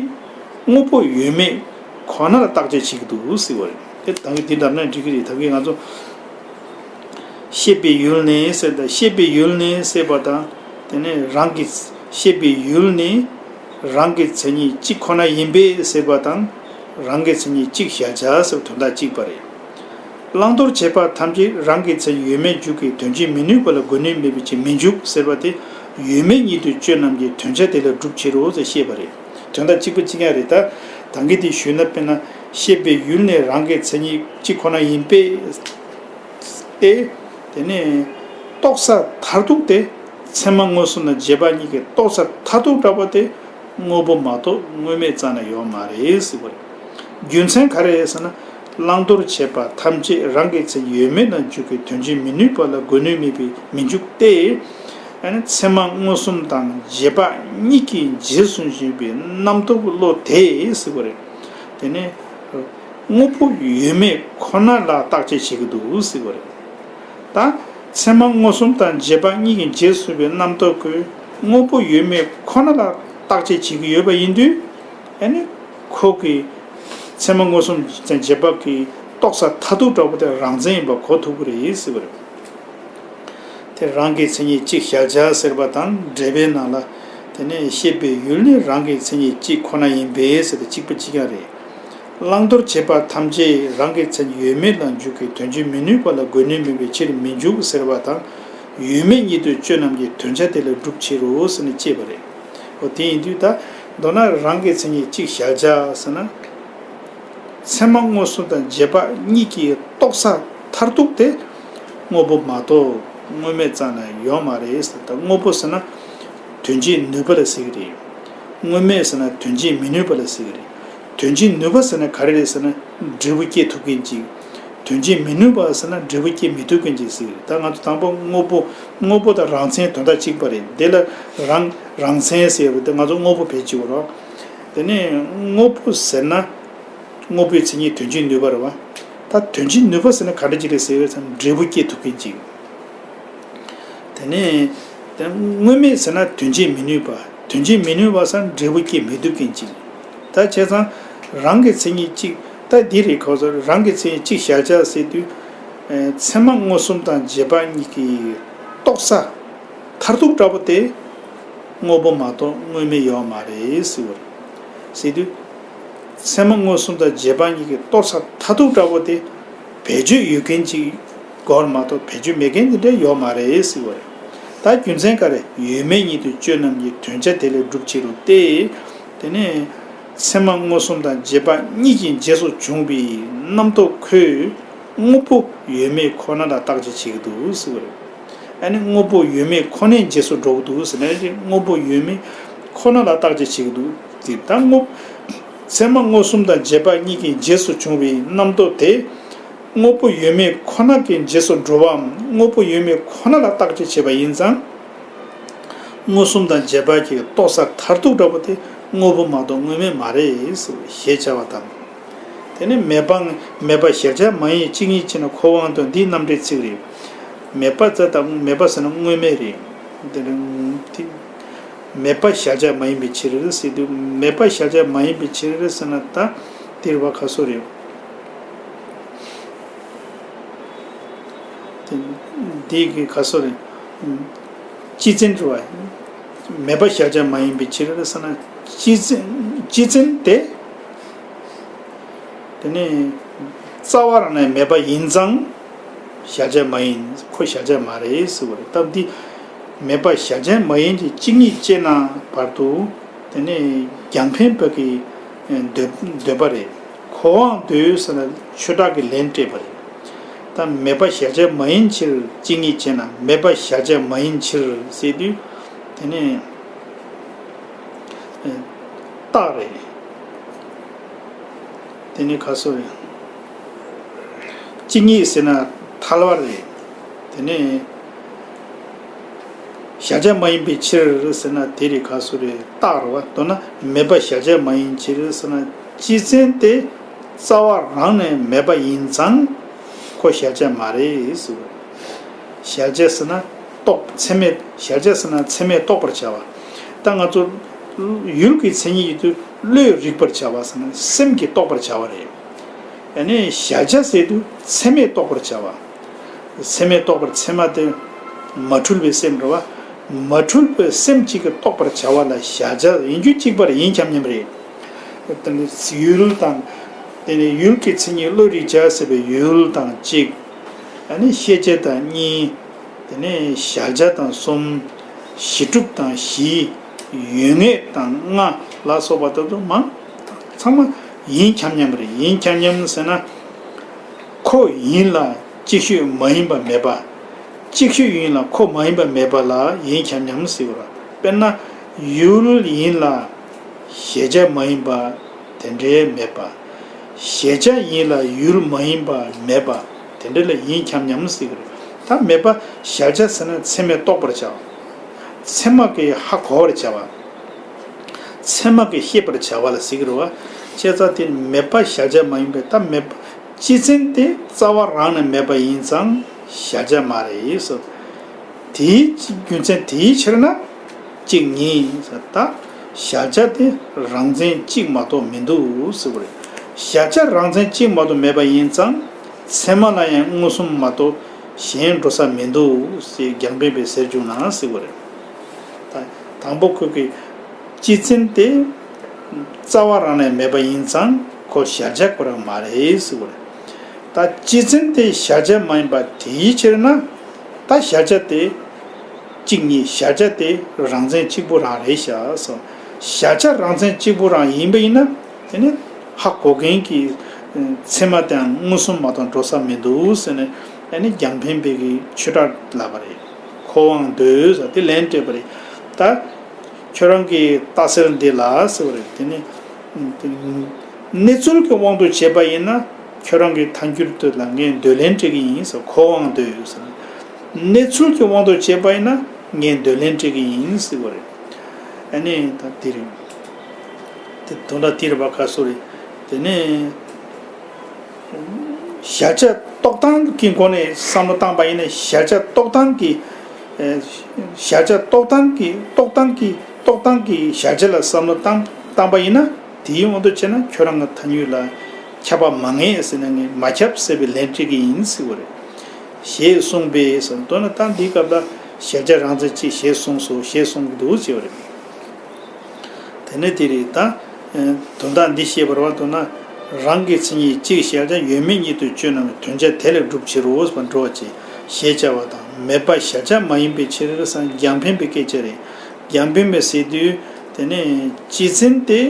དངོས་པོ་ཡོད་མེད་ཁོ་ན་ལ་བརྟག་དཔྱད་བྱེད་ཀྱི་འདུག་ཟེར་བ་རེད། དེ་ད་གིན་འདི་འདྲ་ན་འགྲིག་གི་རེད། ད་གིན་ང་ཚོ་ཤེས་པའི་ཡུལ་ནས་ཟེར་དང་། ཤེས་པའི་ཡུལ་ནས་ཟེར་བ་དང་། དེ་ནས་རང་གི་ཤེས་པའི་ཡུལ་ནས་རང་གི་མཚན་ཉིད་གཅིག་ཁོ་ན་ཡིན་པས་ཟེར་བ་དང་། རང་གི་མཚན་ཉིད་གཅིག་གཞལ་བྱ་ཟེར་བ་དོན་དག་གཅིག་པ་རེད། བླང་དོར་བྱེད་པ་ཐམས་ཅད་རང་གི་མཚན་ཡོད་མེད་འཇུག་གི་དོན་བྱེད་མི་ནུས་པ་ལ་དགོས་ནུས་མེད་པའི་ཕྱིར་མི་འཇུག་ཟེར་བ་དེ། ཡོད་མེད་ཉིད་དུ་དཔྱོད་རྣམས་ཀྱི་དོན་བྱ་དེ་ལ་སྒྲུབ་ཕྱིར་རོ་ཟེར་བཤད་པ་རེད། དོན་དག་གཅིག་པ་གཅིག་རྐྱང་རེད། ད་ད་གིན་དེ་ཞུས་ན། དཔེར་ན་ཤེས་པའི་ཡུལ་ནས་རང་གི་མཚན་ཉིད་གཅིག་ཁོ་ན་ཡིན་པས་ཏེ། དེ་ནས་རྟོགས་ས་མཐར་ཐུག་དེ་ཚད་མ་མངོན་སུམ་དང་རྗེས་དཔག་གཉིས་ཀྱི་རྟོགས་ས་མཐར་ཐུག་འདྲ་པོ་དེ། དངོས་པོ་མ་གཏོགས་དངོས་མེད་རྩ་ནས་ཡོད་མ་རེད་ཟེར་བ་རེད། རྒྱུ་མཚན་ག་རེ་རེད་ཟེར་ན། བླང་དོར་བྱེད་པ་ཐམས་ཅད་རང་གི་མཚན་ཡོད་མེད་ལ་འཇུག་གི་དོན་བྱེད་མི་ནུས་པ་ལ་དགོས་ནུས་མེད་པས་མི་འཇུག་སྟེ། ཨ་ནི་ཚད་མ་མངོན་སུམ་དང་རྗེས་དཔག་གཉིས་ཀྱི་རྗེས་སུ་འཇུག་པའི་རྣམ་རྟོག་བློ་དེ་ཟེར་བ་རེད། དེ་ནི་དངོས་པོ་ཡོད་མེད་ཁོ་ན་ལ་བརྟག་དཔྱད་བྱེད་ཀྱི་འདུག་ཟེར་བ་རེད། ད་ཚད་མ་མངོན་སུམ་དང་རྗེས་དཔག་གཉིས་ཀྱི་རྗེས་སུ་བའི་རྣམ་རྟོག་གིས་དངོས་པོ་ཡོད་མེད་ཁོ་ན་ལ་བརྟག་དཔྱད་བྱེད་ཀྱི་ཡོད་པ་ཡིན་དུས། ཨ་ནི་ཁོ་གི་ཚད་མ་མངོན་སུམ་དང་རྗེས་དཔག་གི་རྟོགས་ས་མཐར་ཐུག་འདྲ་པོ་དེ་རང་མཚན་ཡིན་པ་གོ་ཐུབ་ཀྱི་རེད་ཟེར་བ་རེད། དེ་རང་གི་མཚན་ཉིད་གཅིག་གཞལ་བྱ་ཟེར་བ་དང་འགྲེལ་པའི་ནང་ལ། དེ་ནས་ཤེས་པའི་ཡུལ་ནི་རང་གི་མཚན་ཉིད་གཅིག་ཁོ་ན་ཡིན་པས་ཟེར་ཏེ་གཅིག་པ་གཅིག་རྐྱང་རེད། བླང་དོར་བྱེད་པ་ཐམས་ཅད་རང་གི་མཚན་ཉིད་ཡོད་མེད་ལ་འཇུག་གི་དོན་གཅིག་མི་ནུས་པ་ལ་དགོས་ནུས་མེད་པའི་ཕྱིར་མི་འཇུག་ཟེར་བ་དང་། ཡོད་མེད་ཉིད་དུ་དཔྱོད་རྣམས་ཀྱི་དོན་བྱ་དེ་ལ་སྒྲུབ་ཕྱིར་རོ་ཟེར་ནས་བཤད་པ་རེད། འོ་དེ་ཡིན་དུས་ད་མདོར་ན་རང་གི་མཚན་ཉིད་གཅིག་གཞལ་བྱ་ཟེར་ན། ཚད་མ་མངོན་སུམ་དང་རྗེས་དཔག་གཉིས་ཀྱིས་རྟོགས་ས་མཐར་ཐུག་དེ་དངོས་པོ་མ་གཏོགས་དངོས་མེད་རྩ་ནས་ཡོད་མ་རེད་ཟེར། ད་དངོས་པོ་ཟེར་ན་དོན་བྱེད་ནུས་པ་ལ་ཟེར་གྱི་རེད། དངོས་མེད་ཟེར་ན་དོན་བྱེད་མི་ནུས་པ་ལ་ཟེར་གྱི་རེད། དོན་བྱེད་ནུས་པ་ཟེར་ན་ག་རེ་རེད་ཟེར་ན་འབྲས་བུ་སྐྱེ་ཐུབ་མཁན་ཅིག་དོན་བྱེད་མི་ནུས་པ་ཟེར་ན་འབྲས་བུ་སྐྱེ་མི་ཐུབ་མཁན་ཅིག་ཟེར་གྱི་རེད། ད་ང་ཚོ་དང་པོ་དངོས་པོ་དངོས་པོ་དང་རང་མཚན་དོན་དག་གཅིག་པ་རེད། དེ་ལ་རང་རང་མཚན་ཟེར་བ་དེ་ང་ཚོ་དངོས་པོ་བེད་སྤྱི་བོ་རོགས། དེ་ནས་དངོས་པོ་ཟེར་ན། དངོས་པོའི་མཚན་ཉིད་དོན་བྱེད་ནུས་པ་རེད་བ། ད་དོན་བྱེད་ནུས་པ་ཟེར་ན་ག་འདྲ་ཅིག་རེད་ཟེར་བས་ཙང་འབྲས་བུ་སྐྱེ་ཐུབ་མཁན་ཅིག་དེ་ནས་དེ་དངོས་མེད་ཟེར་ན་དོན་བྱེད་མི་ནུས་པ། དོན་བྱེད་མི་ནུས་པ་ཟེར་ན་འབྲས་བུ་སྐྱེ་མི་ཐུབ་མཁན་ཅིག་ད་བྱས་ཙང་རང་གི་མཚན་ཉིད་གཅིག་ད་འདི་རེད་ཁོ་ཚོ་རང་གི་མཚན་ཉིད་གཅིག་གཞལ་བྱ་ཟེར་དུས། ཚད་མ་མངོན་སུམ་དང་རྗེས་དཔག་གཉིས་ཀྱིས་རྟོགས་ས། མཐར་ཐུག་འདྲ་པོ་དེ་དངོས་པོ་མ་གཏོགས་དངོས་མེད་ཡོད་མ་རེད་ཟེར་བ་རེད། ཟེར་དུས། ཚད་མ་མངོན་སུམ་དང་རྗེས་དཔག་གཉིས་ཀྱི་རྟོགས་ས་མཐར་ཐུག་འདྲ་པོ་དེ་བེད་སྤྱོད་ཡོད་མཁན་ཅིག་དགོས་མ་གཏོགས་བེད་སྤྱོད་མེད་མཁན་དེ་འདྲ་ཡོད་མ་རེད་ཟེར་བ་རེད། ད་རྒྱུ་མཚན་ག་རེ་ཡོད་མེད་ཉིད་དུ་དཔྱོད་རྣམས་ཀྱི་དོན་བྱ་དེ་ལས་སྒྲུབ་ཕྱིར་རོ་སྟེ། དེ་ནས་ཚད་མ་མངོན་སུམ་དང་རྗེས་དཔག་གཉིས་ཀྱི་རྗེས་སུ་བྱུང་བའི་རྣམ་རྟོག་ཁོས་དངོས་པོ་ཡོད་མེད་ཁོ་ན་ལ་བརྟག་དཔྱད་བྱེད་ཀྱི་འདུག་ཟེར་བ་རེད། ཨ་ནི་དངོས་པོ་ཡོད་མེད་ཁོ་ནའི་རྗེས་སུ་འགྲོ་གི་འདུག་ཟེར་ན་དངོས་པོ་ཡོད་མེད་ཁོ་ན་ལ་བརྟག་དཔྱད་བྱེད་ཀྱི་འདུག་དེ་ལྟར་དངོས། ཚད་མ་མངོན་སུམ་དང་རྗེས་དཔག་གཉིས་ཀྱི་རྗེས་སུ་བྱུང་བའི་རྣམ་རྟོག་དེ། དངོས་པོ་ཡོད་མེད་ཁོ་ན་གི་རྗེས་སུ་འགྲོ་བའམ་དངོས་པོ་ཡོད་མེད་ཁོ་ན་ལ་བརྟག་དཔྱད་བྱེད་པ་ཡིན་ཙང་། མངོན་སུམ་དང་རྗེས་དཔག་གི་རྟོགས་ས་མཐར་ཐུག་འདྲ་པོ་དེ་དངོས་པོ་མ་གཏོགས་དངོས་མེད་མ་རེད་ཟེར་ཞེས་བྱ་བ་དང་། དེ་ནི་མེད་པ་མེད་པ་གཞལ་བྱ་མ་ཡིན་གཅིག་ཉིད་ཅེ་ན་ཁོ་དབང་དུ་འདིའི་རྣམ་འགྲེལ་ཚིག་རེད། མེད་པ་ཙ་དང་མེད་པ་ཟེར་ན་དངོས་མེད་རེད། དེ་ནི་དེ། མེད་པ་གཞལ་བྱ་མ་ཡིན་པའི་ཕྱིར་ཟེར་དུས་མེད་པ་གཞལ་བྱ་མ་ཡིན་པའི་ཕྱིར་ཟེར་ན་ད་དེར་བ་ག་སོ་རེད། དེ་འདི་གི་ག་སོ་རེད། སྤྱི་མཚན་དྲི་བ། མེད་པ་གཞལ་བྱ་མ་ཡིན་པའི་ཕྱིར་ཟེར་ན་སྤྱི་མཚན་སྤྱི་མཚན་དེ། དེ་ནི་རྩ་བ་རང་ནས་མེད་པ་ཡིན་ཙང་། གཞལ་བྱ་མ་ཡིན་ཁོ་གཞལ་བྱ་མ་རེད་ཟེར་བ་རེད། སྟབས་འདི་མེད་པ་གཞལ་བྱ་མ་ཡིན་གྱི་གཅིག་ཉིད་ཅེ་ན་བར་དུ་དེ་ནས་རྒྱང་འཕེན་པ་གི་འདོད་འདོད་པ་རེད། ཁོ་དབང་འདོད་ཟེར་ན་ཆོས་གྲགས་ཀྱི་ལན་སྤྲད་པ་རེད། ད་མེད་པ་གཞལ་བྱ་མ་ཡིན་ཕྱིར་གཅིག་ཉིད་ཅེ་ན་མེད་པ་གཞལ་བྱ་མ་ཡིན་ཕྱིར་ཟེར་དུས་དེ་ནས། རྟགས་རེད། དེ་ནི་ག་སོ་རེད། གཅིག་ཉིད་ཟེར་ན་ཐལ་བ་རེད། དེ་ནི་གཞལ་བྱ་མ་ཡིན་པའི་ཕྱིར་ཟེར་ན་དེ་རེད་ག་སོ་རེད་རྟགས་རེད་བ། མདོར་ན་མེད་པ་གཞལ་བྱ་མ་ཡིན་ཕྱིར་ཟེར་ན་སྤྱི་མཚན་དེ་རྩ་བ་རང་ནས་མེད་པ་ཡིན་ཙང་ཁོ་གཞལ་བྱ་མ་རེད་ཟེར་བ། གཞལ་བྱ་ཟེར་ན་རྟོགས་ཚད་མས་གཞལ་བྱ་ཟེར་ན་ཚད་མས་རྟོགས་པར་བྱ་བ། ད་ང་ཚོ་ཡུལ་གྱི་མཚན་ཉིད་ཡོད་དུས་བློས་རིག་པར་བྱ་བ་ཟེར་ན་སེམས་ཀྱིས་རྟོགས་པར་བྱ་བ་རེད། ཡང་ན་གཞལ་བྱ་ཟེར་དུས་ཚད་མས་རྟོགས་པར་བྱ་བ། ཚད་མས་རྟོགས་པར་ཚད་མ་དེ་མ་འཁྲུལ་བའི་སེམས་རེད་བ། མ་འཁྲུལ་བའི་སེམས་གཅིག་གིས་རྟོགས་པར་བྱ་བ་ལ་གཞལ་བྱ་ཡིན་རྒྱུ་གཅིག་པ་རེད་ཡིན་ཁྱབ་མཉམ་རེད། དེ་ནི་ཡུལ་དང་། དེ་ནི་ཡུལ་གྱི་མཚན་ཉིད་བློས་རིག་བྱ་ཟེར་བའི་ཡུལ་དང་གཅིག་ཨ་ནི་ཤེས་བྱ་དང་གཉིས། དེ་ནས་གཞལ་བྱ་དང་གསུམ། གཞི་གྲུབ་དང་བཞི། ཡོད་ངེས་དང་ལྔ་ལ་སོགས་པ་ད་དུ་མང་། ཚང་མ་ཡིན་ཁྱབ་མཉམ་རེད་ཡིན་ཁྱབ་མཉམ་ཟེར་ན། ཁོ་ཡིན་ལ་ཅིག་ཤོས་མ་ཡིན་པ་མེད་པ། ཅིག་ཤོས་ཡིན་ལ་ཁོ་མ་ཡིན་པ་མེད་པ་ལ་ཡིན་ཁྱབ་མཉམ་ཟེར་བ། དཔེར་ན་ཡུལ་ཡིན་ལ་གཞལ་བྱ་མ་ཡིན་པ་དེ་འདྲའི་མེད་པ། གཞལ་བྱ་ཡིན་ལ་ཡུལ་མ་ཡིན་པ་མེད་པ་དེ་འདྲ་ལ་ཡིན་ཁྱབ་མཉམ་ཟེར་གི་རེད། ད་མེད་པ་གཞལ་བྱ་ཟེར་ན་ཚད་མས་རྟོགས་པར་བྱ་བ། ཚད་མ་གིས་ཧ་གོ་བར་བྱ་བ། ཚད་མ་གིས་ཤེས་པར་བྱ་བ་ལ་ཟེར་གི་རེད་བ། བྱས་ཙང་དེ་མེད་པ་གཞལ་བྱ་མ་ཡིན་པས་ད་མེད་པ་སྤྱི་མཚན་དེ་རྩ་བ་རང་ནས་མེད་པ་ཡིན་ཙང་གཞལ་བྱ་མ་རེད་ཟེར། དེའི་རྒྱུ་མཚན་དེའི་ཕྱིར་ན་གཅིག་ཉིད་ཟེར། ད་གཞལ་བྱ་དེ་རང་མཚན་གཅིག་མ་གཏོགས་མི་འདུག་ཟེར་བ་རེད། གཞལ་བྱ་རང་མཚན་གཅིག་མ་གཏོགས་མེད་པ་ཡིན་ཙང་ཚད་མ་ལ་ཡང་མངོན་སུམ་མ་གཏོགས་གཞན་འགྲོ་ས་མི་འདུག་ཟེར་རྒྱང་འཕེན་པས་ཟེར་བཅུག་ན་ཟེར་བ་རེད། ད་དང་པོ་ཁོ་གིས་ སྤྱི་མཚན་དེ་རྩ་བ་རང་ནས་མེད་པ་ཡིན་ཙང་ཁོ་གཞལ་བྱ་ཁོ་རང་མ་རེད་ཟེར་བ་རེད། ད་སྤྱི་མཚན་དེ་གཞལ་བྱ་མ་ཡིན་པ་དེའི་ཕྱིར་ན། ད་གཞལ་བྱ་དེ་གཅིག་ཉིད་གཞལ་བྱ་དེ་རང་མཚན་གཅིག་པུ་རང་རེད་ཤག་ཟེར། གཞལ་བྱ་རང་མཚན་གཅིག་པུ་རང་ཡིན་པ་ཡིན་ན། དེ་ནི་ཧ་གོ་མཁན་གྱི་ཚད་མ་དེའང་མངོན་སུམ་མ་གཏོགས་འགྲོ་ས་མི་འདུག་ཟེར་ནས། ཨ་ནི་རྒྱང་འཕེན་པའི་གི་ཆོས་གྲགས་ལབ་པ་རེད། ཁོ་དབང་འདོད་ཟེར་དེ་ལན་སྤྲད་པ་རེད། ད་ཁྱོད་རང་གི་ལྟ་གསལ་འདི་ལ་ཟེར་བ་རེད། དེ་ནི་གནས་ཚུལ་གྱི་དབང་དུ་བྱས་པ་ཡིན་ན། ཁྱོད་རང་གི་ཐལ་འགྱུར་དེ་ལ་ངས་འདོད་ལན་སྤྲད་ཀྱི་ཡིན་ཟེར། ཁོ་དབང་འདོད་ཟེར། གནས་ཚུལ་གྱི་དབང་དུ་བྱས་པ་ཡིན་ན་ངས་འདོད་ལན་སྤྲད་ཀྱི་ཡིན་ཟེར་བ་རེད། ཨ་ནི་ད་དེ་རེད། དེ་དོན་དག་དེ་རེད་པ། ཁ་སོ་རེད། དེ་ནས་གཞལ་བྱ་རྟོག་སྟངས་ཀྱི་སྒོ་ནས་བསམ་བློ་བཏང་པ་ཡིན་ན། གཞལ་བྱ་རྟོག་སྟངས་ཀྱི་ཨེ། གཞལ་བྱ་རྟོག་སྟངས་ཀྱི་རྟོག་སྟངས་ཀྱི་རྟོག་སྟངས་ཀྱི་གཞལ་བྱ་ལ་བསམ་བློ་བཏང་བཏང་པ་ཡིན་ན། དེའི་དབང་དུ་བྱས་ན་ཁྱོད་རང་གི་ཐལ་འགྱུར་ལ་ཁྱབ་པ་མ་ངེས་ཟེར་ན། ངས་མ་ཁྱབ་ཟེར་བའི་ལན་སྤྲད་ཀྱི་ཡིན་ཟེར་བ་རེད། ཞེས་གསུངས་པས་ཟེར། མདོར་ན་ད་འདིའི་སྐབས་ལ་གཞལ་བྱ་རང་མཚན་གཅིག་ཞེས་གསུངས་སོ། ཞེས་གསུང་གི་འདུག་ཅེས་པ་རེད། དེ་ནས་དེ་རེད། ད་དོན་དག་འདི་བཤད་པར་བ་དོན་ན། རང་གི་མཚན་ཉིད་གཅིག་གཞལ་བྱ་ཡོད་མེད་ཉིད་དུ་དཔྱོད་ན། དོན་བྱ་དེ་ལས་གྲུབ་ཕྱིར་རོ་ཞེས་པ་འགྲོ་བ་ཅེས་ཞེས་བྱ་བ་དང་། མེད་པ་གཞལ་བྱ་མ་ཡིན་པའི་ཕྱིར་ཟེར། རྒྱང་འཕེན་པའི་སྐད་ཆ་རེད། རྒྱང་འཕེན་པས་ཟེར་དུས་དེ་ནས་སྤྱི་མཚན་དེ་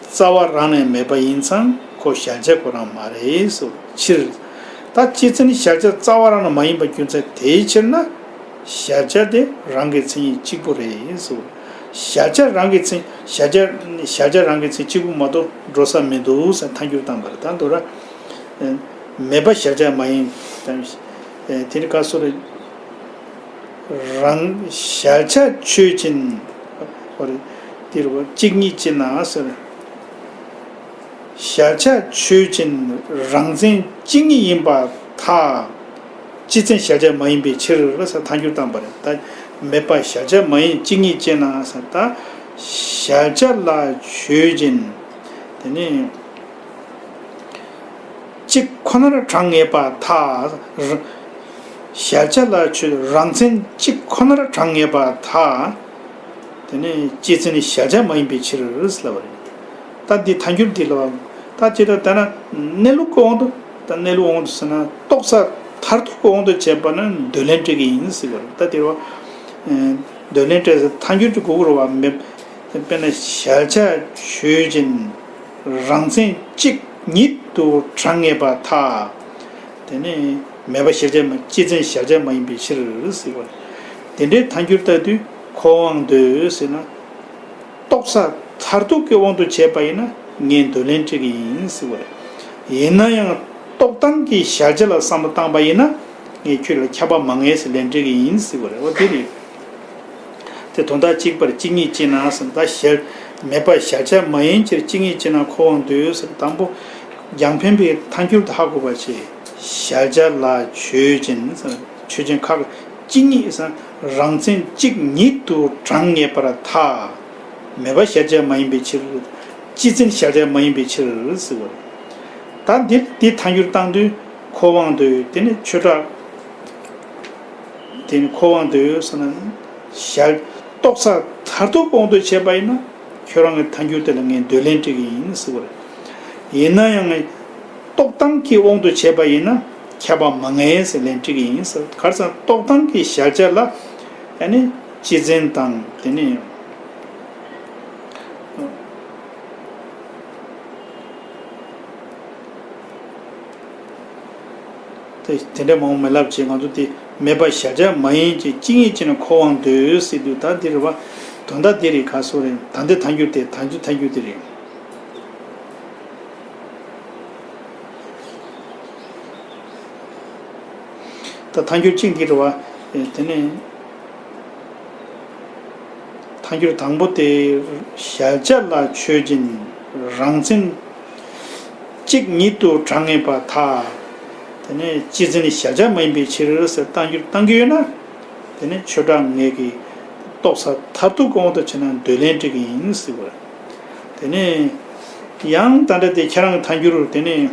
རྩ་བ་རང་ནས་མེད་པ་ཡིན་ཙང་ཁོ་གཞལ་བྱ་ཁོ་རང་མ་རེད་ཟེར་ཕྱིར། ད་སྤྱི་མཚན་གཞལ་བྱ་རྩ་བ་རང་ནས་མ་ཡིན་པ་རྒྱུ་མཚན་དེའི་ཕྱིར་ན། གཞལ་བྱ་དེ་རང་གི་མཚན་ཉིད་གཅིག་པུ་རེད་ཟེར། གཞལ་བྱ་རང་གི་མཚན། གཞལ་བྱ་གཞལ་བྱ་རང་གི་མཚན་གཅིག་པུ་མ་གཏོགས་འགྲོ་ས་མི་འདུག་ཟེར་ཐལ་འགྱུར་བཏང་པ་རེད། ད་མདོར་ན་མེད་པ་གཞལ་བྱ་མ་ཡིན། དེ་ནི་ག་སོ་རེད། རང་གཞལ་བྱ་ཆོས་ཅན། འོ་རེད། འདིར་བ་གཅིག་ཉིད་ཅེ་ན་ཟེར། གཞལ་བྱ་ཆོས་ཅན་རང་མཚན་གཅིག་ཉིད་ཡིན་པར་ཐལ། སྤྱི་མཚན་གཞལ་བྱ་མ་ཡིན་པའི་ཕྱིར་ཟེར་ཐལ་འགྱུར་བཏང་པ་རེད། ད་མེད་པ་གཞལ་བྱ་མ་ཡིན་གཅིག་ཉིད་ཅེ་ན་ཟེར། ད་གཞལ་བྱ་ལ་ཆོས་ཅན། དེ་ནི། གཅིག་ཁོ་ནར་གྲངས་ངེས་པར་ཐལ། གཞལ་བྱ་ལ་ཆོས་རང་མཚན་གཅིག་ཁོ་ནར་གྲངས་ངེས་པར་ཐལ། དེ་ནི་སྤྱི་མཚན་གཞལ་བྱ་མ་ཡིན་པའི་ཕྱིར་ཟེར་ལབ་པ་རེད། ད་འདི་ཐལ་འགྱུར་འདི་ལ་ད་ཅི་ལྟར་ལྟ་ན། གནས་ལུགས་ཀྱི་དབང་དུ། ད་གནས་ལུགས་དབང་དུ་ཟེར་ན། རྟོགས་ས་མཐར་ཐུག་གི་དབང་དུ་བྱས་པ་ན་འདོད་ལན་སྤྲད་ཀྱི་ཡིན་ཟེར་བ་རེད། ད་འདིར་བ་འདོད་ལན་སྤྲད་ཟེར་ཐལ་འགྱུར་གྱི་དགོས་ཀྱི་རེད་བ། མེད། དཔེར་ན་གཞལ་བྱ་ཆོས་ཅན། རང་མཚན་གཅིག་ཉིད་དུ་གྲངས་ངེས་པར་ཐལ། དེ་ནི་མེད་པ་གཞལ་བྱ་མ། སྤྱི་མཚན་གཞལ་བྱ་མ་ཡིན་པའི་ཕྱིར་ཟེར་བ་རེད། དེ་འདྲའི་ཐལ་འགྱུར་ལྟ་དུས་ཁོ་དབང་འདོད་ཟེར་ན། རྟོགས་ས་མཐར་ཐུག་གི་དབང་དུ་བྱས་པ་ཡིན་ན་ངས་འདོད་ལན་སྤྲད་ཀྱི་ཡིན་ཟེར་བ་རེད། ཡིན་ན་ཡང་རྟོགས་སྟངས་ཀྱི་གཞལ་བྱ་ལ་བསམ་བློ་བཏང་པ་ཡིན་ན། ངས་ཁྱོད་ལ་ཁྱབ་པ་མ་ངེས་ཟེར་ལན་སྤྲད་ཀྱི་ཡིན་ཟེར་བ་རེད། འོ་དེ་རེད། དེ་དོན་དག་གཅིག་པར་གཅིག་ཉིད་ཅེ་ན་ཟེར། ད་གཞལ། མེད་པ་གཞལ་བྱ་མ་ཡིན་ཕྱིར་གཅིག་ཉིད་ཅེ་ན་ཁོ་དབང་འདོད་ཟེར། དང་པོ་རྒྱང་འཕེན་པའི་ཐལ་འགྱུར་དེ་ཧ་གོ་བ་བྱེད། གཞལ་བྱ་ལ་ཆོས་ཅན་ཟེར། ཆོས་ཅན་ཁག་གཅིག་ཉིད་ཟེར། རང་མཚན་གཅིག་ཉིད་དུ་གྲངས་ངེས་པར་ཐལ། མེད་པ་གཞལ་བྱ་མ་ཡིན་པའི་ཕྱིར། སྤྱི་མཚན་གཞལ་བྱ་མ་ཡིན་པའི་ཕྱིར་ཟེར་བ་རེད། ད་འདི་འདི་ཐལ་འགྱུར་བཏང་དུས་ཁོ་དབང་འདོད། དེ་ནི་ཆོས་གྲགས། དེ་ནི་ཁོ་དབང་འདོད་ཟེར་ན། གཞལ། རྟོགས་ས་མཐར་ཐུག་དབང་དུ་བྱས་པ་ཡིན་ན། ཁྱོད་རང་གི་ཐལ་འགྱུར་དེ་ལ་ངས་འདོད་ལན་སྤྲད་ཀྱི་ཡིན་ཟེར་བ་རེད། ཡིན་ན་ཡང་རྟོགས་སྟངས་ཀྱི་དབང་དུ་བྱས་པ་ཡིན་ན་ཁྱབ་པ་མ་ངེས་ཟེར་ལན་སྤྲད་ཀྱི་ཡིན་ཟེར། ག་རེ་ཟེར་ན་རྟོགས་སྟངས་ཀྱི་གཞལ་བྱ་ལ་ཨ་ནི་སྤྱི་མཚན་དང་། དེ་ནི། དེ་དེ་འདྲ་མང་པོ་མི་ལབ་བྱས། ང་ཚོ་དེ་མེད་པ་གཞལ་བྱ་མ་ཡིན་ཅེས་གཅིག་ཉིད་ཅེ་ན་ཁོ་དབང་འདོད་ཟེར་དུས། ད་འདི་རེད་བ། དོན་དག་འདི་རེད། ག་སོ་རེད། ད་འདི་ཐལ་འགྱུར་དེ། ད་འདི་ཐལ་འགྱུར་དེ་རེད། ད་ཐལ་འགྱུར་གཅིག་འདི་རེད་བ། དེ་ནས། ཐལ་འགྱུར་དང་པོ་དེ། གཞལ་བྱ་ལ་ཆོས་ཅན། རང་མཚན་གཅིག་ཉིད་དུ་གྲངས་ངེས་པར་ཐལ། དེ་ནས་སྤྱི་མཚན་གཞལ་བྱ་མ་ཡིན་པའི་ཕྱིར་ཟེར་ཐལ་འགྱུར་བཏང་གི་ཡོད་ན། དེ་ནས་ཆོས་གྲགས་ངེས་ཀྱི་རྟོགས་ས་མཐར་ཐུག་གི་དབང་དུ་བྱས་ན་འདོད་ལན་སྤྲད་ཀྱི་ཡིན་ཟེར་བ། དེ་ནས་ཡང་ད་ལྟ་དེ་ཁྱེད་རང་གི་ཐལ་འགྱུར། དེ་ནས།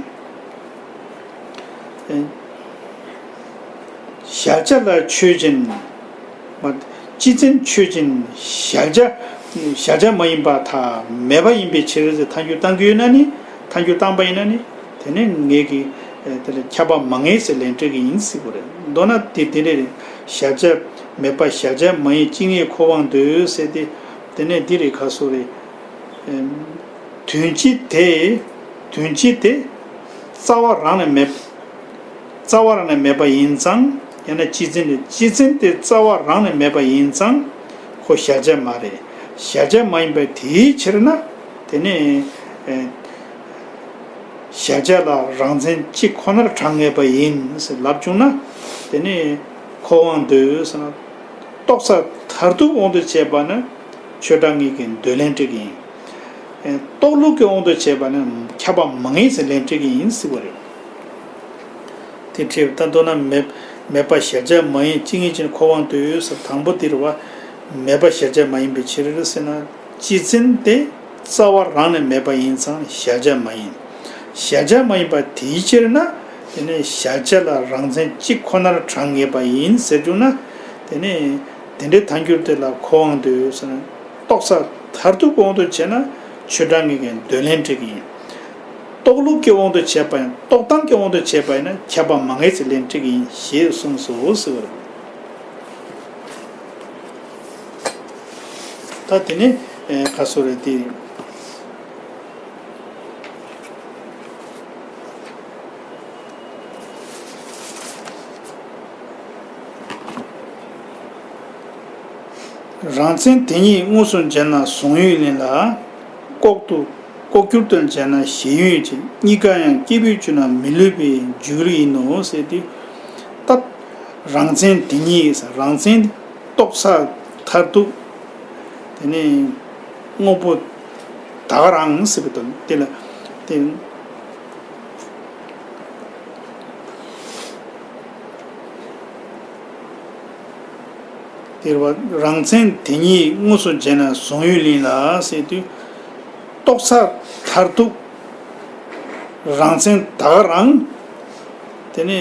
གཞལ་བྱ་ལ་ཆོས་ཅན། སྤྱི་མཚན་ཆོས་ཅན་གཞལ་བྱ་ གཞལ་བྱ་མ་ཡིན་པར་ཐལ། མེད་པ་ཡིན་པའི་ཕྱིར་ཟེར་ཐལ་འགྱུར་བཏང་གི་ཡོད་ན་ནི། ཐལ་འགྱུར་བཏང་པ་ཡིན་ན་ནི། དེ་ནི་ངེད་ཀྱིས་དེ་ལ་ཁྱབ་པ་མ་ངེས་ཟེར་ལན་སྤྲད་ཀྱི་ཡིན་ཟེར་དགོས་རེད། མདོར་ན་དེ་དེ་འདྲ་རེད། གཞལ་བྱ་མེད་པ་གཞལ་བྱ་མ་ཡིན་གཅིག་ཉིད་འཁོར་དབང་འདོད་ཟེར་ཏེ། དེ་ནས་འདི་རེད་ག་སོ་རེད། དོན་སྤྱི་དེ། དོན་སྤྱི་དེ་རྩ་བ་རང་ནས་མེད། རྩ་བ་རང་ནས་མེད་པ་ཡིན་ཙང་། ཡང་ན་སྤྱི་མཚན་དེ་སྤྱི་མཚན་དེ་རྩ་བ་རང་ནས་མེད་པ་ཡིན་ཙང་། ཁོ་གཞལ་བྱ་མ་རེད། གཞལ་བྱ་མ་ཡིན་པའི་དེའི་ཕྱིར་ན། དེ་ནི་ཨེ་གཞལ་བྱ་ལ་རང་མཚན་གཅིག་ཁོ་ནར་གྲངས་ངེས་པ་ཡིན་ཟེར་ལབ་བྱུང་ན། དེ་ནི་འཁོར་དབང་འདོད་ཟེར་ན། རྟོགས་ས་མཐར་ཐུག་དབང་དུ་བྱས་པ་ནི་ཆོས་གྲངས་ངེས་ཀྱི་འདོད་ལན་སྤྲད་ཀྱི་ཡིན། རྟོགས་ལུགས་ཀྱི་དབང་དུ་བྱས་པ་ནི་ཁྱབ་པ་མ་ངེས་ཟེར་ལན་སྤྲད་ཀྱི་ཡིན་ཟེར་བ་རེད། དེ་འདྲ་ད་མདོར་ན་མེད་མེད་པ་གཞལ་བྱ་མ་ཡིན་གཅིག་ཉིད་ཅན་འཁོར་དབང་འདོད་ཟེར་དང་པོ་དེ་རེད་བ། མེད་པ་གཞལ་བྱ་མ་ཡིན་པའི་ཕྱིར་ཟེར་ན། སྤྱི་མཚན་དེ་རྩ་བ་རང་ནས་མེད་པ་ཡིན་ཙང་གཞལ་བྱ་མ་ཡིན། གཞལ་བྱ་མ་ཡིན་པ་དེའི་ཕྱིར་ན། དེ་ནི་གཞལ་བྱ་ལ་རང་མཚན་གཅིག་ཁོ་ནར་གྲངས་ངེས་པ་ཡིན་ཟེར་བྱུང་ན། དེ་ནི་དེ་འདྲའི་ཐལ་འགྱུར་དེ་ལ་འཁོར་དབང་འདོད་ཟེར་ན། རྟོགས་ས་མཐར་ཐུག་དབང་དུ་བྱས་ན་ཆོས་གྲངས་ངེས་ཀྱི་འདོད་ལན་སྤྲད་ཀྱི་ཡིན། རྟོགས་ལུགས་ཀྱི་དབང་དུ་བྱས་པ་ཡང་རྟོགས་སྟངས་ཀྱི་དབང་དུ་བྱས་པ་ཡིན་ན་ཁྱབ་པ་མ་ངེས་ཟེར་ལན་སྤྲད་ཀྱི་ཡིན་ཞེས་གསུངས་སོ་ཟེར་བ་རེད། ད་དེ་ནི་ཨེ་ག་སོ་རེད་དེ། རང་མཚན་དེ་ཉིད་དངོས་སུ་འཇལ་ན་གཟུང་ཡུལ་ཡིན་ལ། ལྐོག་ཏུ་ལྐོག་གྱུར་དུ་འཇལ་ན་ཞེན་ཡུལ་ཡིན་གྱི། གཉིས་ཀ་ཡང་སྐྱེས་བུས་བརྗོད་ན་མི་སླུ་བའི་འཇུག་ཡུལ་ཡིན་ནོ་ཟེར་དུས། ད་རང་མཚན་དེ་ཉིད་རང་མཚན་རྟོགས་ས་མཐར་ཐུག་དེ་ནི་དངོས་པོ་ད་ག་རང་ཟེར་བའི་དོན་དེ་ལ་དེ། དེར་བ་རང་མཚན་དེ་ཉིད་དངོས་སུ་འཇལ་ན་གཟུང་ཡུལ་ཡིན་ལ་ཟེར་དུས། རྟོགས་ས་མཐར་ཐུག་རང་མཚན་ད་ག་རང་། དེ་ནས་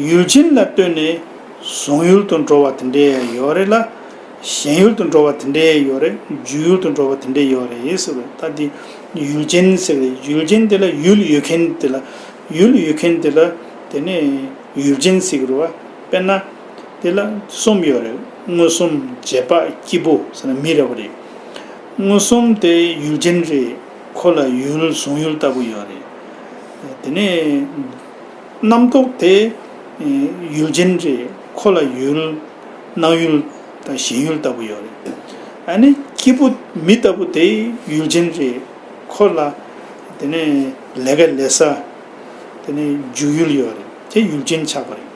ཡུལ་ཅན་ལ་ལྟོས་ནས་གཟུང་ཡུལ་དུ་འགྲོ་བ་དེ་འདྲའི་ཡོད་རེད་ལ། ཞེན་ཡུལ་དུ་འགྲོ་བ་དེ་འདྲའི་ཡོད་རེད། འཇུག་ཡུལ་དུ་འགྲོ་བ་དེ་འདྲའི་ཡོད་རེད་ཟེར་བས། ད་འདི་ཡུལ་ཅན་ཟེར་བས། ཡུལ་ཅན་དེ་ལ་ཡུལ་ཡོད་མཁན་དེ་ལ། ཡུལ་ཡོད་མཁན་དེ་ལ་དེ་ནས་ཡུལ་ཅན་ཟེར་གི་རེད་བ། དཔེར་ན་དེ་ལ་གསུམ་ཡོད་རེད། མངོན་སུམ་རྗེས་དཔག་སྐྱེས་བུ་ཟེར་ན་མི་རེད་བ་རེད། མངོན་སུམ་དེ་ཡུལ་ཅན་རེད། ཁོ་ལ་ཡུལ་གཟུང་ཡུལ་ལྟ་བུ་ཡོད་རེད། དེ་ནས་རྣམ་རྟོག་དེ་ཡུལ་ཅན་རེད། ཁོ་ལ་ཡུལ་སྣང་ཡུལ་དང་ཞེན་ཡུལ་ལྟ་བུ་ཡོད་རེད། ཨ་ནི་སྐྱེས་བུ་མི་ལྟ་བུ་དེ་ཡུལ་ཅན་རེད། ཁོ་ལ་དེ་ནས་ལས་ཀ་ལས་ས་དེ་ནས་འཇུག་ཡུལ་ཡོད་རེད། དེ་ཡུལ་ཅན་ཆགས་པ་རེད།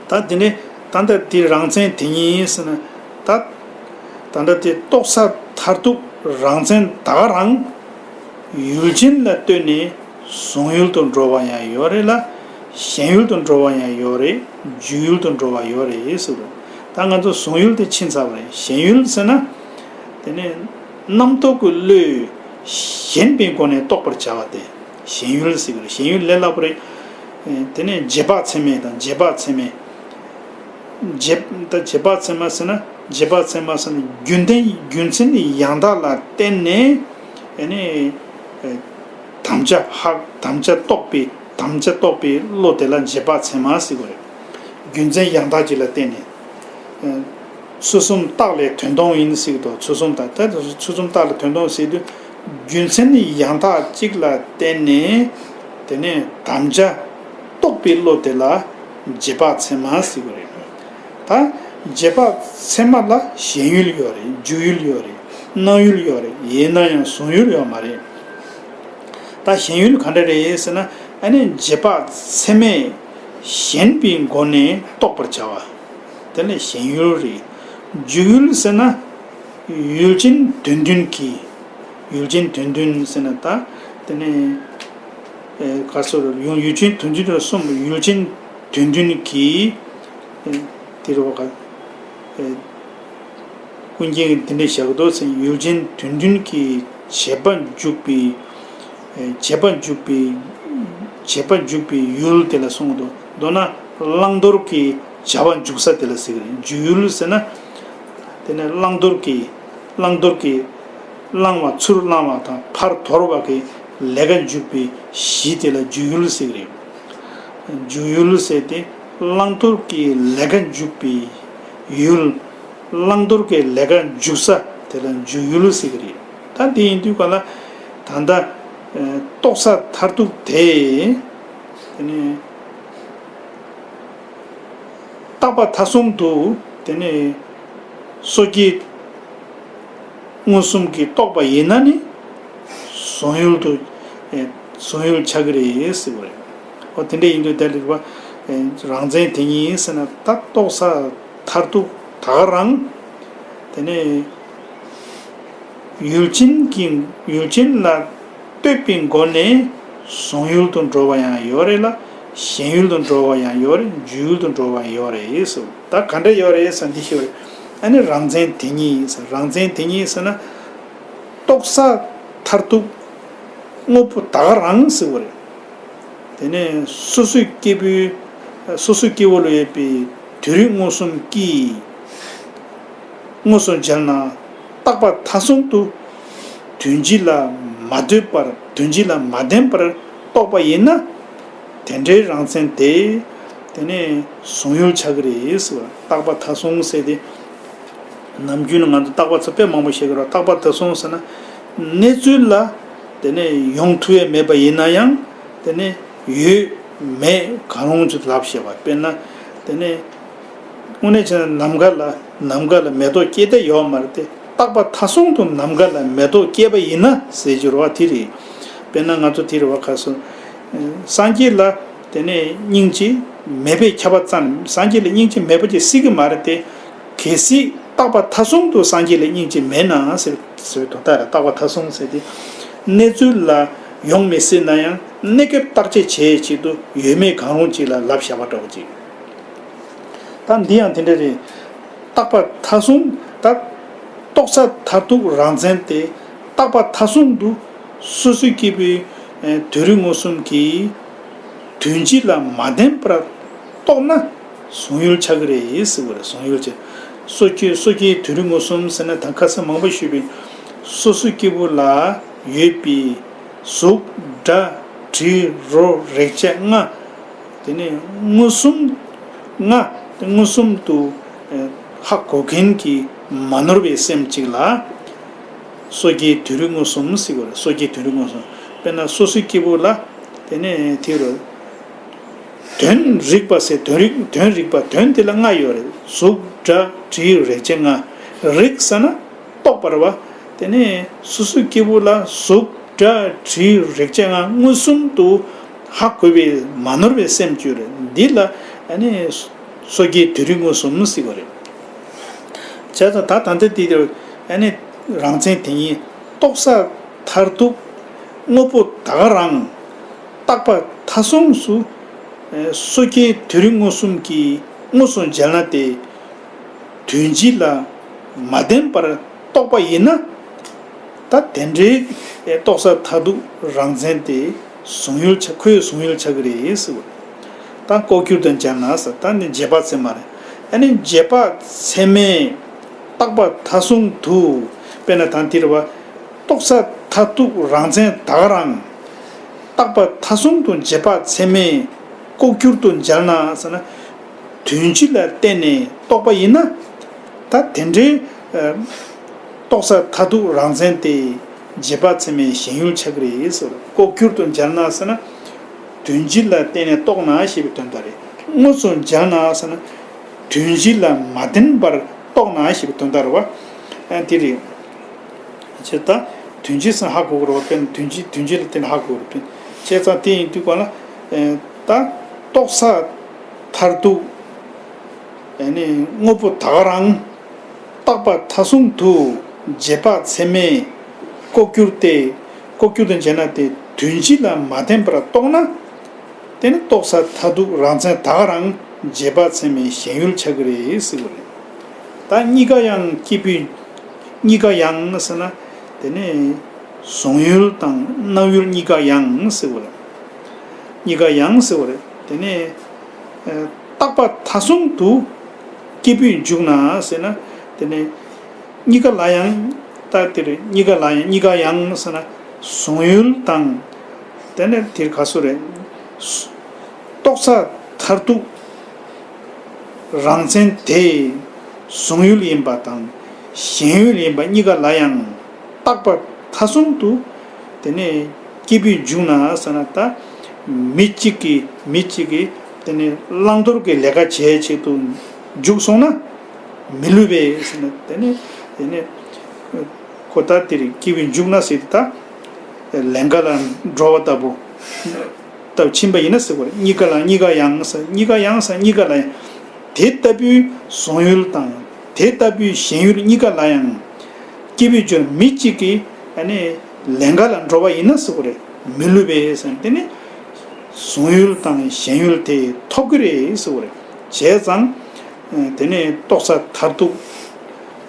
ད་དེ་ནས་ད་ལྟ་དེ་རང་མཚན་དེ་ཉིད་ཟེར་ན། ད་ད་ལྟ་དེ་རྟོགས་ས་མཐར་ཐུག་རང་མཚན་ད་ག་རང་། ཡུལ་ཅན་ལ་ལྟོས་ནས་གཟུང་ཡུལ་དུ་འགྲོ་བ་ཡང་ཡོད་རེད་ལ། ཞེན་ཡུལ་དུ་འགྲོ་བ་ཡང་ཡོད་རེད། འཇུག་ཡུལ་དུ་འགྲོ་བ་ཡོད་རེད་ཟེར་བ། ད་ང་ཚོ་གཟུང་ཡུལ་དེ་ཕྱིན་ཚར་བ་རེད། ཞེན་ཡུལ་ཟེར་ན། དེ་ནས་རྣམ་རྟོག་གི་བློས་ཞེན་པའི་སྒོ་ནས་རྟོགས་པར་བྱ་བ་དེ་ཞེན་ཡུལ་ཟེར་གི་རེད། ཞེན་ཡུལ་ལས་སླ་པོ་རེད། དེ་ནས་རྗེས་དཔག་ཚད་མས་དང་རྗེས་དཔག་ཚད་མས། རྗེས་ད་རྗེས་དཔག་ཚད་མ་ཟེར་ན། རྗེས་དཔག་ཚད་མ་ཟེར་ན་རྒྱུ་མཚན་རྒྱུ་མཚན་ཡང་དག་ལ་བརྟེན་ནས་ཨ་ནི་དམ་བཅའ་ཧ་དམ་བཅའ་རྟོགས་པའི་དམ་བཅའ་རྟོགས་པའི་བློ་དེ་ལ་རྗེས་དཔག་ཚད་མ་ཟེར་གི་རེད། རྒྱུ་མཚན་ཡང་དག་ཅིག་ལ་བརྟེན་ནས། ཚུལ་གསུམ་རྟགས་ལས་དོན་སྟོང་ཡིན་ཟེར་གི་འདུག་ཚུལ་གསུམ་རྟགས་ད་ཚུལ་གསུམ་རྟགས་ལས་དོན་སྟོང་ཟེར་དུས། རྒྱུ་མཚན་ཡང་དག་ཅིག་ལ་བརྟེན་ནས་དེ་ནས་དམ་བཅའ་རྟོགས་པའི་བློ་དེ་ལ་རྗེས་དཔག་ཚད་མ་ཟེར་གི་རེད། ད་རྗེས་དཔག་ཚད་མ་ལ་ཞེན་ཡུལ་ཡོད་རེད། འཇུག་ཡུལ་ཡོད་རེད། སྣང་ཡུལ་ཡོད་རེད། ཡིན་ན་ཡང་གཟུང་ཡུལ་ཡོད་མ་རེད། ད་ཞེན་ཡུལ་ག་འདྲ་རེད་ཟེར་ན། ཨ་ནི་རྗེས་དཔག་ཚད་མས་ཞེན་པའི་སྒོ་ནས་རྟོགས་པར་བྱ་བ། དེ་ལ་ཞེན་ཡུལ་རེད། འཇུག་ཡུལ་ཟེར་ན། ཡུལ་ཅན་དོན་མཐུན་གྱི། ཡུལ་ཅན་དོན་མཐུན་ཟེར་ན་ད། དེ་ནས་ཨེ་ག་སོ་རེད། ཡང་ཡུལ་ཅན་དོན་མཐུན་དང་གསུམ། ཡུལ་ཅན་དོན་མཐུན་གྱི། ཨེ་དེ་རུ་བ་ག་ཨེ་ཀུན་མཁྱེན་གྱིས་འདི་འདྲ་བཞག་འདུག་ཟེར། ཡུལ་ཅན་དོན་མཐུན་གྱི་བྱེད་པ་འཇུག་པའི། ཨེ་བྱེད་པ་འཇུག་པའི། བྱེད་པ་འཇུག་པའི་ཡུལ་དེ་ལ་གསུངས་འདུག་མདོར་ན་བླང་དོར་གྱི་བྱ་བ་འཇུག་ས་དེ་ལ་ཟེར་གི་རེད། འཇུག་ཡུལ་ཟེར་ན། དེ་ནས་བླང་དོར་གྱི་ བླང་དོར་གྱི་བླང་བ་ཚུར་བླང་བ་དང་ཕར་དོར་བ་གི་ལས་ཀ་འཇུག་པའི་གཞི་དེ་ལ་འཇུག་ཡུལ་ཟེར་གྱི་རེད། འཇུག་ཡུལ་ཟེར་ཏེ་བླང་དོར་གྱི་ལས་ཀ་འཇུག་པའི་ཡུལ། བླང་དོར་གྱི་ལས་ཀ་འཇུག་ས་དེ་ལ་འཇུག་ཡུལ་ཟེར་གྱི་རེད། ད་དེ་ཡིན་དུས་ག་ལ་ད་ལྟ་རྟོགས་ས་མཐར་ཐུག་དེ་དེ་ནི། རྟག་པ་མཐའ་གསུམ་དུ་དེ་ནས་སོ་སྐྱེ་མངོན་སུམ་གྱིས་རྟོགས་པ་ཡིན་ན་ནི་གཟུང་ཡུལ་དུ་ཨེ་གཟུང་ཡུལ་ཆགས་ཀྱི་རེད་ཟེར་བ་རེད། འོ་དེ་འདྲ་ཡིན་དུས་དེ་ལ་རིགས་པ་ཨེ་རང་མཚན་དེ་ཉིད་ཟེར་ན་ད་རྟོགས་ས་མཐར་ཐུག་ད་ག་རང་དེ་ནས། ཡུལ་ཅན་གྱི་ཡུལ་ཅན་ལ་ལྟོས་པའི་སྒོ་ནས་གཟུང་ཡུལ་དུ་འགྲོ་བ་ཡང་ཡོད་རེད་ལ། ཞེན་ཡུལ་དུ་འགྲོ་བ་ཡང་ཡོད་རེད། འཇུག་ཡུལ་དུ་འགྲོ་བ་ཡང་ཡོད་རེད་ཟེར། ད་ག་འདྲ་ཡོད་རེད་ཟེར་འདི་ཞུ་བ་རེད། ཨ་ནི་རང་མཚན་དེ་ཉིད་ཟེར། རང་མཚན་དེ་ཉིད་ཟེར་ན་རྟོགས་ས་མཐར་ཐུག་དངོས་པོ་ད་ག་རང་ཟེར་བ་རེད། དེ་ནས་སོ་སོའི་སྐྱེ་བོའི་སོ་སོའི་སྐྱེ་བོ་ལ་ཡོད་པའི་དོན་རིག་མངོན་སུམ་གྱིས་དངོས་སུ་མཇལ་ན་རྟག་པ་མཐའ་གསུམ་དུ་དོན་སྤྱི་ལ་མ་ལྟོས་པར་དོན་སྤྱི་ལ་མ་ལྡན་པར་རྟོགས་པ་ཡིན་ན་དེ་འདྲའི་རང་མཚན་དེ་དེ་ནས་གཟུང་ཡུལ་ཆགས་ཀྱི་རེད་ཟེར་བ། རྟག་པ་མཐའ་གསུམ་ཟེར་ཏེ། ནམ་རྒྱུན་ང་ཚོ་རྟག་པ་ཚོ་དཔེ་མང་པོ་བཤད་ཀྱི་རེད། རྟག་པ་མཐའ་གསུམ་ཟེར་ན་གནས་ཚུལ་ལ་དེ་ནས་ཡོང་ཐུབ་ཡས་མེད་པ་ཡིན་ན་ཡང་དེ་ནས་ཡོད་མེད་གང་རུང་ཅིག་ལབ་བཤད་པ། དཔེར་ན་དེ་ནས་དངོས་གནས་བྱས་ན་ནམ་མཁའ་ལ་ནམ་མཁའ་ལ་མེ་ཏོག་སྐྱེ་བསྡད་ཡོད་མ་རེད་དེ། རྟག་པ་མཐའ་གསུམ་དུ་ནམ་མཁའ་ལ་མེ་ཏོག་སྐྱེས་པ་ཡིན་ན་ཟེར་རྒྱུ་རེད་བ། དེ་རེད། དཔེར་ན་ང་ཚོ་དེ་རེད་བ། ཁ་སང་སངས་རྒྱས་ལ་དེ་ནས་སྙིང་རྗེ་མེད་པས་ཁྱབ་པ་ཙམ། སངས་རྒྱས་ལ་སྙིང་རྗེ་མེད་པ་ཅིག་སྲིད་ཀྱི་མ་རེད་དེ། གལ་སྲིད་རྟག་པ་མཐའ་གསུམ་དུ་སངས་རྒྱས་ལ་སྙིང་རྗེ་མེད་ན་ཟེར་ཟེར་བའི་དོན་དག་རེད། རྟག་པ་མཐའ་གསུམ་ཟེར་ཏེ་གནས་ཚུལ་ལ་ཡོང་མི་སྲིད་ན་ཡང་གནས་སྐབས་བརྟག་དཔྱད་བྱེད་ཆེད་དུ་ཡོད་མེད་གང་རུང་ཅིག་ལ་ལབ་བཞག་པ་འདྲ་བོ་ཅིག། ད་འདི་ཡང་དེ་འདྲ་རེད། རྟག་པ་མཐའ་གསུམ་ད་རྟོགས་ས་མཐར་ཐུག་རང་མཚན་དེ་རྟག་པ་མཐའ་གསུམ་དུ་སོ་སོའི་སྐྱེ་བོའི་དོན་རིག་མངོན་སུམ་གྱིས་དོན་སྤྱི་ལ་མ་ལྡན་པར་རྟོགས་ན་གཟུང་ཡུལ་ཆགས་ཀྱི་རེད་ཟེར་བ་རེད། གཟུང་ཡུལ་ཆགས། སོ་སྐྱེ་སོ་སྐྱེའི་དོན་རིག་མངོན་སུམ་ཟེར་ན་ད་ཁ་སང་མང་པོ་ཞུས་པའི་སོ་སོའི་སྐྱེ་བོ་ལ་ཡོད་པའི་གཟུགས་སྒྲ་དྲི་རོ་རེག་བྱ་ལྔ། དེ་ནས་མངོན་སུམ་ལྔ་མངོན་སུམ་དུ་ཧ་གོ་མཁན་གྱི་མ་ནོར་བའི་སེམས་གཅིག་ལ་སོ་སྐྱེའི་དོན་རིག་མངོན་སུམ་ཟེར་བ་རེད། སོ་སྐྱེའི་དོན་རིག་མངོན་སུམ། དཔེར་ན་སོ་སོའི་སྐྱེ་བོ་ལ་དེ་ནས་དེ་རུ་དོན་རིག་པ་ཟེར། དོན་རིག་དོན་རིག་པ་དོན་དེ་ལ་ལྔ་ཡོད་རེད། གཟུགས་སྒྲ་དྲི་རེག་བྱ་ལྔ། རིག་ཟེར་ན་རྟོགས་པ་རེད་བ། དེ་ནས་སོ་སོའི་སྐྱེ་བོ་ལ་གཟུགས་སྒྲ་དྲི་རེག་བྱ་ལྔ་མངོན་སུམ་དུ་ཧ་གོ་བའི་མ་ནོར་བའི་སེམས་བཅོས་རེད། འདི་ལ་ཨ་ནི་སོ་སྐྱེའི་དོན་རིག་མངོན་སུམ་ཟེར་བ་རེད། བྱས་ཙང་ད་ད་ལྟ་འདི་དེ་ཨ་ནི་རང་མཚན་དེ་ཉིད་རྟོགས་ས་མཐར་ཐུག་དངོས་པོ་ད་ག་རང་རྟག་པ་མཐའ་གསུམ་སུ་སོ་སྐྱེའི་དོན་རིག་མངོན་སུམ་གྱིས་དངོས་སུ་མཇལ་ན་དེ། དོན་སྤྱི་ལ་མ་ལྡན་པར་རྟོགས་པ་ཡིན་ན། ད་དེ་འདྲའི་རྟོགས་ས་མཐར་ཐུག་རང་མཚན་དེ་གཟུང་ཡུལ་ཆགས། ཁོའི་གཟུང་ཡུལ་ཆགས་ཀྱི་རེད་ཟེར་བ། ད་ལྐོག་གྱུར་དུ་མཇལ་ན་ཟེར། ད་ནི་རྗེས་དཔག་ཚད་མ་རེད། ཨ་ནི་རྗེས་དཔག་ཚད་མས་རྟག་པ་མཐའ་གསུམ་དུ། དཔེར་ན་ད་འདིར་བ། རྟོགས་ས་མཐར་ཐུག་རང་མཚན་ད་ག་རང་། རྟག་པ་མཐའ་གསུམ་དུ་རྗེས་དཔག་ཚད་མས་ལྐོག་གྱུར་དུ་མཇལ་ན་ཟེར་ན། དོན་སྤྱི་ལ་བརྟེན་ནས་རྟོགས་པ་ཡིན་ན། ད་དེ་འདྲའི་ཨ་རྟོགས་ས་མཐར་ཐུག་རང་མཚན་དེ་རྗེས་དཔག་ཚད་མའི་ཞེན་ཡུལ་ཆགས་ཀྱི་རེད་ཟེར། ལྐོག་གྱུར་དུ་མཇལ་ན་ཟེར་ན། དོན་སྤྱི་ལ་བརྟེན་ནས་རྟོགས་ན་ཞེས་པའི་དོན་དག་རེད། དངོས་སུ་མཇལ་ན་ཟེར་ན། དོན་སྤྱི་ལ་མ་བརྟེན་པར་རྟོགས་ན་ཞེས་པའི་དོན་དག་རེད་བ། ཨ་དེ་རེད། བྱས་ད་དོན་སྤྱི་ཟེར་ཧ་གོ་གི་རེད་བ། དཔེར་ན་དོན་སྤྱི་དོན་སྤྱི་ལ་བརྟེན་ནས་ཧ་གོ་གི་རེད། བྱས་ཙང་དེ་ཡིན་དུས་ག་ལ་ཨེ་ད་རྟོགས་ས་མཐར་ཐུག་ཨེ་ནི་དངོས་པོ་ད་ག་རང་རྟག་པ་མཐའ་གསུམ་དུ་རྗེས་དཔག་ཚད་མས་ལྐོག་གྱུར་ཏེ། ལྐོག་གྱུར་དུ་མཇལ་ན་དེ་དོན་སྤྱི་ལ་མ་བརྟེན་པར་རྟོགས་ན། དེ་ནི་རྟོགས་ས་མཐར་ཐུག་རང་མཚན་ད་ག་རང་རྗེས་དཔག་ཚད་མའི་ཞེན་ཡུལ་ཆགས་ཀྱི་རེད་ཟེར་བ་རེད། ད་གཉིས་ཀ་ཡང་སྐྱེས་བུའི། གཉིས་ཀ་ཡང་ཟེར་ན། དེ་ནི་གཟུང་ཡུལ་དང་སྣང་ཡུལ་གཉིས་ཀ་ཡང་ཟེར་བ་རེད། གཉིས་ཀ་ཡང་ཟེར་བ་རེད། དེ་ནི་ཨ་རྟག་པ་མཐའ་གསུམ་དུ་སྐྱེས་བུས་འཇུག་ན་ཟེར་ན། དེ་ནི་གཉིས་ཀ་ལ་ཡང་ ད་དེར་གཉིས་ཀ་ལ་ཡང་གཉིས་ཀ་ཡང་ཟེར་ན་གཟུང་ཡུལ་དང་། དེ་ནས་དེར་ག་སུ་རེད། རྟོགས་པ་མཐར་ཐུག་རང་མཚན་དེ་གཟུང་ཡུལ་ཡིན་པ་དང་ཞེན་ཡུལ་ཡིན་པ་གཉིས་ཀ་ལ་ཡང་རྟག་པ་མཐའ་གསུམ་དུ། དེ་ནས་སྐྱེས་བུས་འཇུག་ན་ཟེར་ན། ད་མི་གཅིག་གིས་མི་གཅིག་གིས་དེ་ནས་བླང་དོར་གྱི་ལས་ཀ་བྱེད་ཆེད་དུ་འཇུག་སོང་ན། མི་བསླུ་བས་ཟེར་ན། དེ་ནས་དེ་ནས་ཁོ་ད་དེར་སྐྱེས་བུས་འཇུག་ན་ཟེར་དེ། ད་ལེན་ག་ལ་འགྲོ་བ་ལྟ་བུ་ལྟ་བུ་ཕྱིན་པ་ཡིན་ན་ཟེར་བ་རེད། གཉིས་ཀ་ལ་གཉིས་ཀ་ཡང་ཟེར། གཉིས་ཀ་ཡང་ཟེར། གཉིས་ཀ་ལ་ཡང་། དེ་ལྟ་བུའི་གཟུང་ཡུལ་དང་དེ་ལྟ་བུའི་ཞེན་ཡུལ་གཉིས་ཀ་ལ་ཡང་། སྐྱེས་བུས་འཇུག་ན་མི་གཅིག་གིས་ཨ་ནི་ལེན་ག་ལ་འགྲོ་བ་ཡིན་ན་ཟེར་བ་རེད། མི་བསླུ་བས་ཟེར། དེ་ནི་གཟུང་ཡུལ་དང་ཞེན་ཡུལ་དེ་ཐོབ་ཀྱི་རེད་ཟེར་བ་རེད། བྱས་ཙང་། དེ་ནས་རྟོགས་པ་མཐར་ཐུག་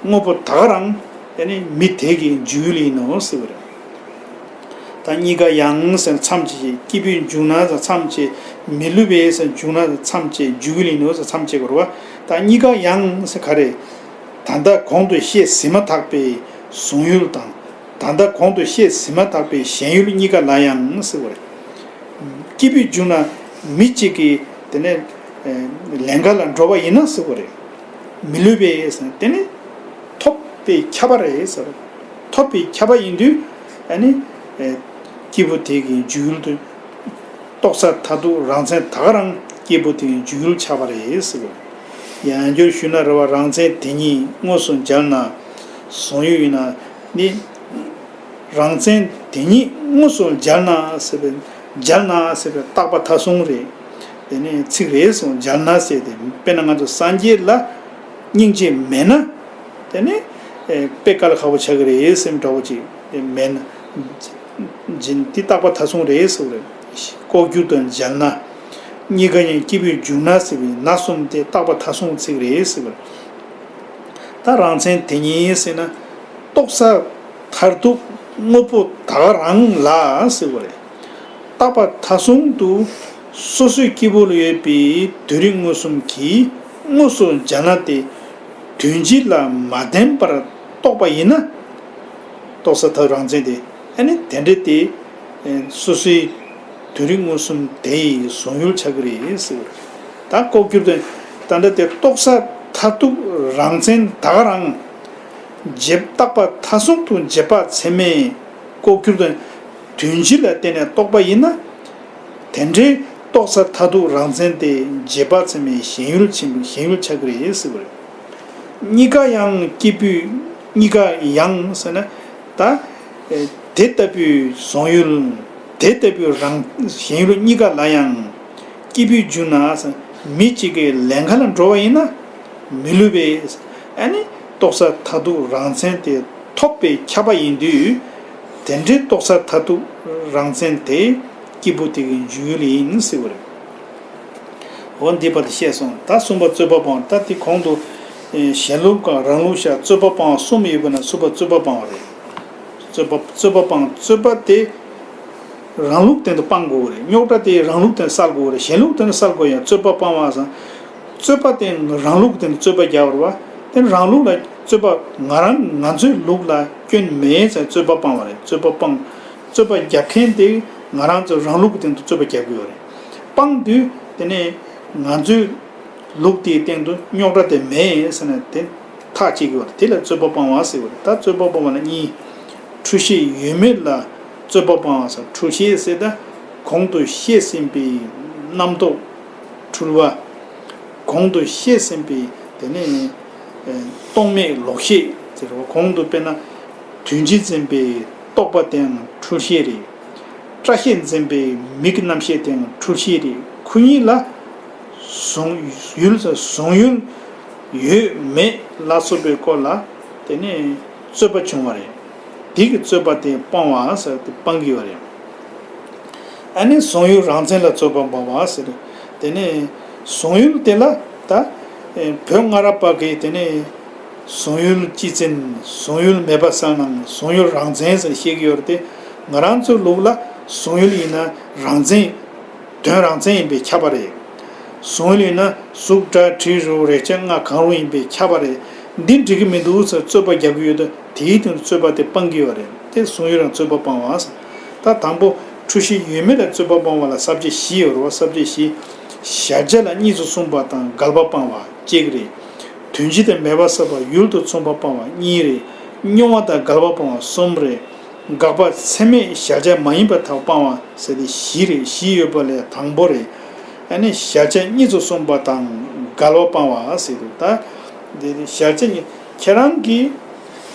དངོས་པོ་ད་ག་རང་དེ་ནི་མི་དེ་གི་འཇུག་ཡུལ་ཡིན་ནོ་ཟེར་བ་རེད། ད་གཉིས་ཀ་ཡང་ཟེར་མཚམས་བཅད། སྐྱེས་བུས་འཇུག་ན་ཟེར་མཚམས་བཅད། མི་བསླུ་བས་ཟེར་འཇུག་ན་ཟེར་མཚམས་བཅད། འཇུག་ཡུལ་ཡིན་ནོ་ཟེར་མཚམས་བཅད་དགོས་རེད་བ། ད་གཉིས་ཀ་ཡང་ཟེར་ག་རེ། ད་ལྟ་གོང་དུ་བཤད་ཟིན་མ་ཐག་པའི་གཟུང་ཡུལ་དང་། ད་ལྟ་གོང་དུ་བཤད་ཟིན་མ་ཐག་པའི་ཞེན་ཡུལ་གཉིས་ཀ་ལ་ཡང་ཟེར་བ་རེད། སྐྱེས་བུས་འཇུག་ན་མི་གཅིག་གིས་དེ་ནས་ལེན་ག་ལ་འགྲོ་བ་ཡིན་ན་ཟེར་བ་རེད། མི་བསླུ་བས་ཟེར། དེ་ནི་ཐོབ་པས་ཁྱབ་པ་རེད་ཟེར། ཐོབ་པས་ཁྱབ་པ་ཡིན་དུས་ཨ་ནི་སྐྱེས་བུ་དེ་གི་འཇུག་ཡུལ་དུ། རྟོགས་པ་མཐར་ཐུག་རང་མཚན་ད་ག་རང་སྐྱེས་བུ་དེ་གི་འཇུག་ཡུལ་ཆགས་པ་རེད་ཟེར། ཡང་བསྐྱར་ཞུས་ན་རེད་བ། རང་མཚན་དེ་ཉིད་དངོས་སུ་འཇལ་ན། གཟུང་ཡུལ་ཡིན་ན་ནི། རང་མཚན་དེ་ཉིད་དངོས་སུ་འཇལ་ན་ཟེར་བའི། འཇལ་ན་ཟེར་བའི་རྟག་པ་མཐའ་གསུམ་རེད། དེ་ནས་ཚིག་རེད་གསུངས། འཇལ་ན་ཟེར་ཏེ། དཔེར་ན་ང་ཚོ་སངས་རྒྱས་ལ་སྙིང་རྗེ་མེད་ན། དེ་ནི་དཔེ་དཀའ་ལས་ཁག་པོ་ཆགས་ཀྱི་རེད་སེམས་འདྲ་བོ་ཅིག་མེད་ན། འཇལ་འདི་རྟག་པ་མཐའ་གསུམ་རེད་ཟེར་བ་རེད། ལྐོག་གྱུར་དང་འཇལ་ན། གཉིས་ཀ་ཡང་སྐྱེས་བུས་འཇུག་ན་ཟེར་བའི་ན་གསུམ་དེ་རྟག་པ་མཐའ་གསུམ་ཚིག་རེད་ཟེར་བ་རེད། ད་རང་མཚན་དེ་ཉིད་ཟེར་ན། རྟོགས་པ་མཐར་ཐུག་དངོས་པོ་ད་ག་རང་ལ་ཟེར་བ་རེད། རྟག་པ་མཐའ་གསུམ་དུ་སོ་སོའི་སྐྱེ་བོ་ལ་ཡོད་པའི་དོན་རིག་མངོན་སུམ་གྱིས་དངོས་སུ་འཇལ་ན་སྟེ། དོན་སྤྱི་ལ་མ་བརྟེན་པར་རྟོགས་པ་ཡིན་ན། རྟོགས་པ་མཐར་ཐུག་རང་མཚན་དེ། ཨ་ནི་དེ་འདྲ་དེ་སོ་སོའི་དོན་རིག་མངོན་སུམ་དེ་ཡི་གཟུང་ཡུལ་ཆགས་ཀྱི་རེད་ཟེར་བ་རེད། ད་ལྐོག་གྱུར་དེ་ད་ལྟ་དེ་རྟོགས་པ་མཐར་ཐུག་རང་མཚན་ད་ག་རང་། རྗེས་རྟག་པ་མཐའ་གསུམ་དུ་རྗེས་དཔག་ཚད་མས་ལྐོག་གྱུར་དང་དོན་སྤྱི་ལ་བརྟེན་ནས་རྟོགས་པ་ཡིན་ན། དེ་འདྲའི་རྟོགས་པ་མཐར་ཐུག་རང་མཚན་དེ་རྗེས་དཔག་ཚད་མའི་ཞེན་ཡུལ་ཆེན་པོའི་ཞེན་ཡུལ་ཆགས་ཀྱི་རེད་ཟེར་བ་རེད། གཉིས་ཀ་ཡང་སྐྱེས་བུས་གཉིས་ཀ་ཡང་ཟེར་ན། ད་དེ་ལྟ་བུའི་གཟུང་ཡུལ། དེ་ལྟ་བུའི་རང་ཞེན་ཡུལ་གཉིས་ཀ་ལ་ཡང་སྐྱེས་བུས་འཇུག་ན་ཟེར། མི་གཅིག་གིས་ལེན་ག་ལ་འགྲོ་བ་ཡིན་ན། མི་བསླུ་བས། ཨ་ནི་རྟོགས་པ་མཐར་ཐུག་རང་མཚན་དེ་ཐོབ་པས་ཁྱབ་པ་ཡིན་དུས། དེ་འདྲའི་རྟོགས་པ་མཐར་ཐུག་རང་མཚན་དེ་སྐྱེས་བུ་དེ་གི་འཇུག་ཡུལ་ཡིན་ཟེར་བ་རེད། འོ་འདི་བར་དུ་བཤད་སོང་། ད་གསུམ་པ་རྩོད་པ་སྤང་བ། ད་དེ་གོང་དུ་ཨེ་ཞེན་ལུགས་དང་རང་ལུགས་བཞག་རྩོད་པ་སྤང་བ་གསུམ་ཡོད་པ་ན་གསུམ་པ་རྩོད་པ་སྤང་བ་རེད། རྩོད་པ་རྩོད་པ་སྤང་། རྩོད་པ་དེ་རང་ལུགས་སྟེང་དུ་སྤང་དགོས་པ་རེད། རྙོག་དྲ་དེ་རང་ལུགས་སྟེང་དུ་བསལ་དགོས་པ་རེད། ཞེན་ལུགས་སྟེང་དུ་བསལ་དགོས་ཡང་རྩོད་པ་སྤང་བ་ཟེར། རྩོད་པ་དེ་རང་ལུགས་སྟེང་དུ་རྩོད་པ་རྒྱག་པ་རེད་བ། དེ་རང་ལུགས་ལ་རྩོད་པ་ང་རང་ང་ཚོའི་ལུགས་ལ་སྐྱོན་མེད་ཟེར་རྩོད་པ་སྤང་བ་རེད། རྩོད་པ་སྤང་། རྩོད་པ་རྒྱག་མཁན་དེ་ང་རང་ཚོ་རང་ལུགས་སྟེང་དུ་རྩོད་པ་རྒྱག་དགོས་པ་རེད། སྤངས་དུས་དེ་ནས་ང་ཚོའི་ལུགས་དེའི་སྟེང་དུ་རྙོག་དྲ་དེ་མེད་ཟེར་ནས་དེ་ཐག་བཅད་དགོས་པ་རེད། དེ་ལ་རྩོད་པ་སྤང་བ་ཟེར་བ་རེད། ད་རྩོད་པ་སྤང་བ་ལ་གཉིས། འཁྲུལ་ཤེས་ཡོད་མེད་ལ་རྩོད་པ་སྤང་བ་ཟེར། འཁྲུལ་ཤེས་ཟེར་ད་གོང་དུ་བཤད་ཟིན་པའི་རྣམ་རྟོག་འཁྲུལ་བ། གོང་དུ་བཤད་ཟིན་པའི་དེ་ནས་ཨེ་རྟོག་མེད་ལོག་ཤེས་ཟེར་བ། གོང་དུ་དཔེར་ན་དོན་སྤྱི་འཛིན་པའི་རྟོག་པ་དེའང་འཁྲུལ་ཤེས་རེད། སྐྲ་ཤད་འཛིན་པའི་མིག་གི་རྣམ་ཤེས་དེའང་འཁྲུལ་ཤེས་རེད། ཁོ་གཉིས་ལ་གཟུང་ཡུལ་ཟེར་གཟུང་ཡུལ་ཡོད་མེད་ལ་སོགས་པའི་སྐོར་ལ་དེ་ནས་རྩོད་པ་བྱུང་བ་རེད། དེ་གི་རྩོད་པ་དེ་སྤང་བ་ཟེར་དེ་སྤང་གི་ཡོད་རེད། ཨ་ནི་གཟུང་ཡུལ་རང་མཚན་ལ་རྩོད་པ་སྤང་བ་ཟེར། དེ་ནས་གཟུང་ཡུལ་དེ་ལ་ད་ཨེ་བོད་སྔ་རབས་པ་གིས་དེ་ནས་གཟུང་ཡུལ་སྤྱི་མཚན། གཟུང་ཡུལ་མེད་པ་གསལ་སྣང་། གཟུང་ཡུལ་རང་མཚན་ཟེར་བཤད་ཀྱི་ཡོད་རེད་དེ། ང་རང་ཚོའི་ལུགས་ལ་གཟུང་ཡུལ་ཡིན་ན་རང་མཚན། དོན་རང་མཚན་ཡིན་པས་ཁྱབ་པ་རེད། གཟུང་ཡུལ་ཡིན་ན་གཟུགས་སྒྲ་དྲི་རོ་རེག་བྱ་ལྔ་གང་རུང་ཡིན་པས་ཁྱབ་པ་རེད། འདི་འགྲིག་གི་མི་འདུག་ཟེར་རྩོད་པ་རྒྱག་གི་ཡོད་དུས། དེའི་སྟེང་དུ་རྩོད་པ་དེ་སྤང་གི་ཡོད་རེད། དེ་གསུང་ཡུལ་རང་རྩོད་པ་སྤང་བ། ད་དང་པོ་འཁྲུལ་གཞི་ཡོད་མེད་ལ་རྩོད་པ་སྤང་བ་ལ་ས་བཅད་བཞི་ཡོད་རེད་བ། ས་བཅད་བཞི། གཞལ་བྱ་ལ་གཉིས་སུ་གསུངས་པ་དང་འགལ་བ་སྤང་བ་གཅིག་རེད། དོན་སྤྱི་དང་མེད་པ་བསལ་བ་ཡུལ་དུ་མཚུངས་པ་སྤང་བ་གཉིས་རེད། སྙོམས་པ་དང་འགལ་བ་སྤང་བ་གསུམ་རེད། དགག་པ་ཚད་མས་གཞལ་བྱ་མ་ཡིན་པར་ཐལ་བ་སྤང་བ་ཟེར་ཏེ་བཞི་རེད། བཞི་ཡོད་པ་ལས་དང་པོ་རེད། ཨ་ནི་གཞལ་བྱ་གཉིས་སུ་གསུངས་པ་དང་འགལ་བ་སྤང་བ་ཟེར་དུས། ད་འདི་ནི་གཞལ་བྱ་གཉིས། ཁྱེད་རང་གིས་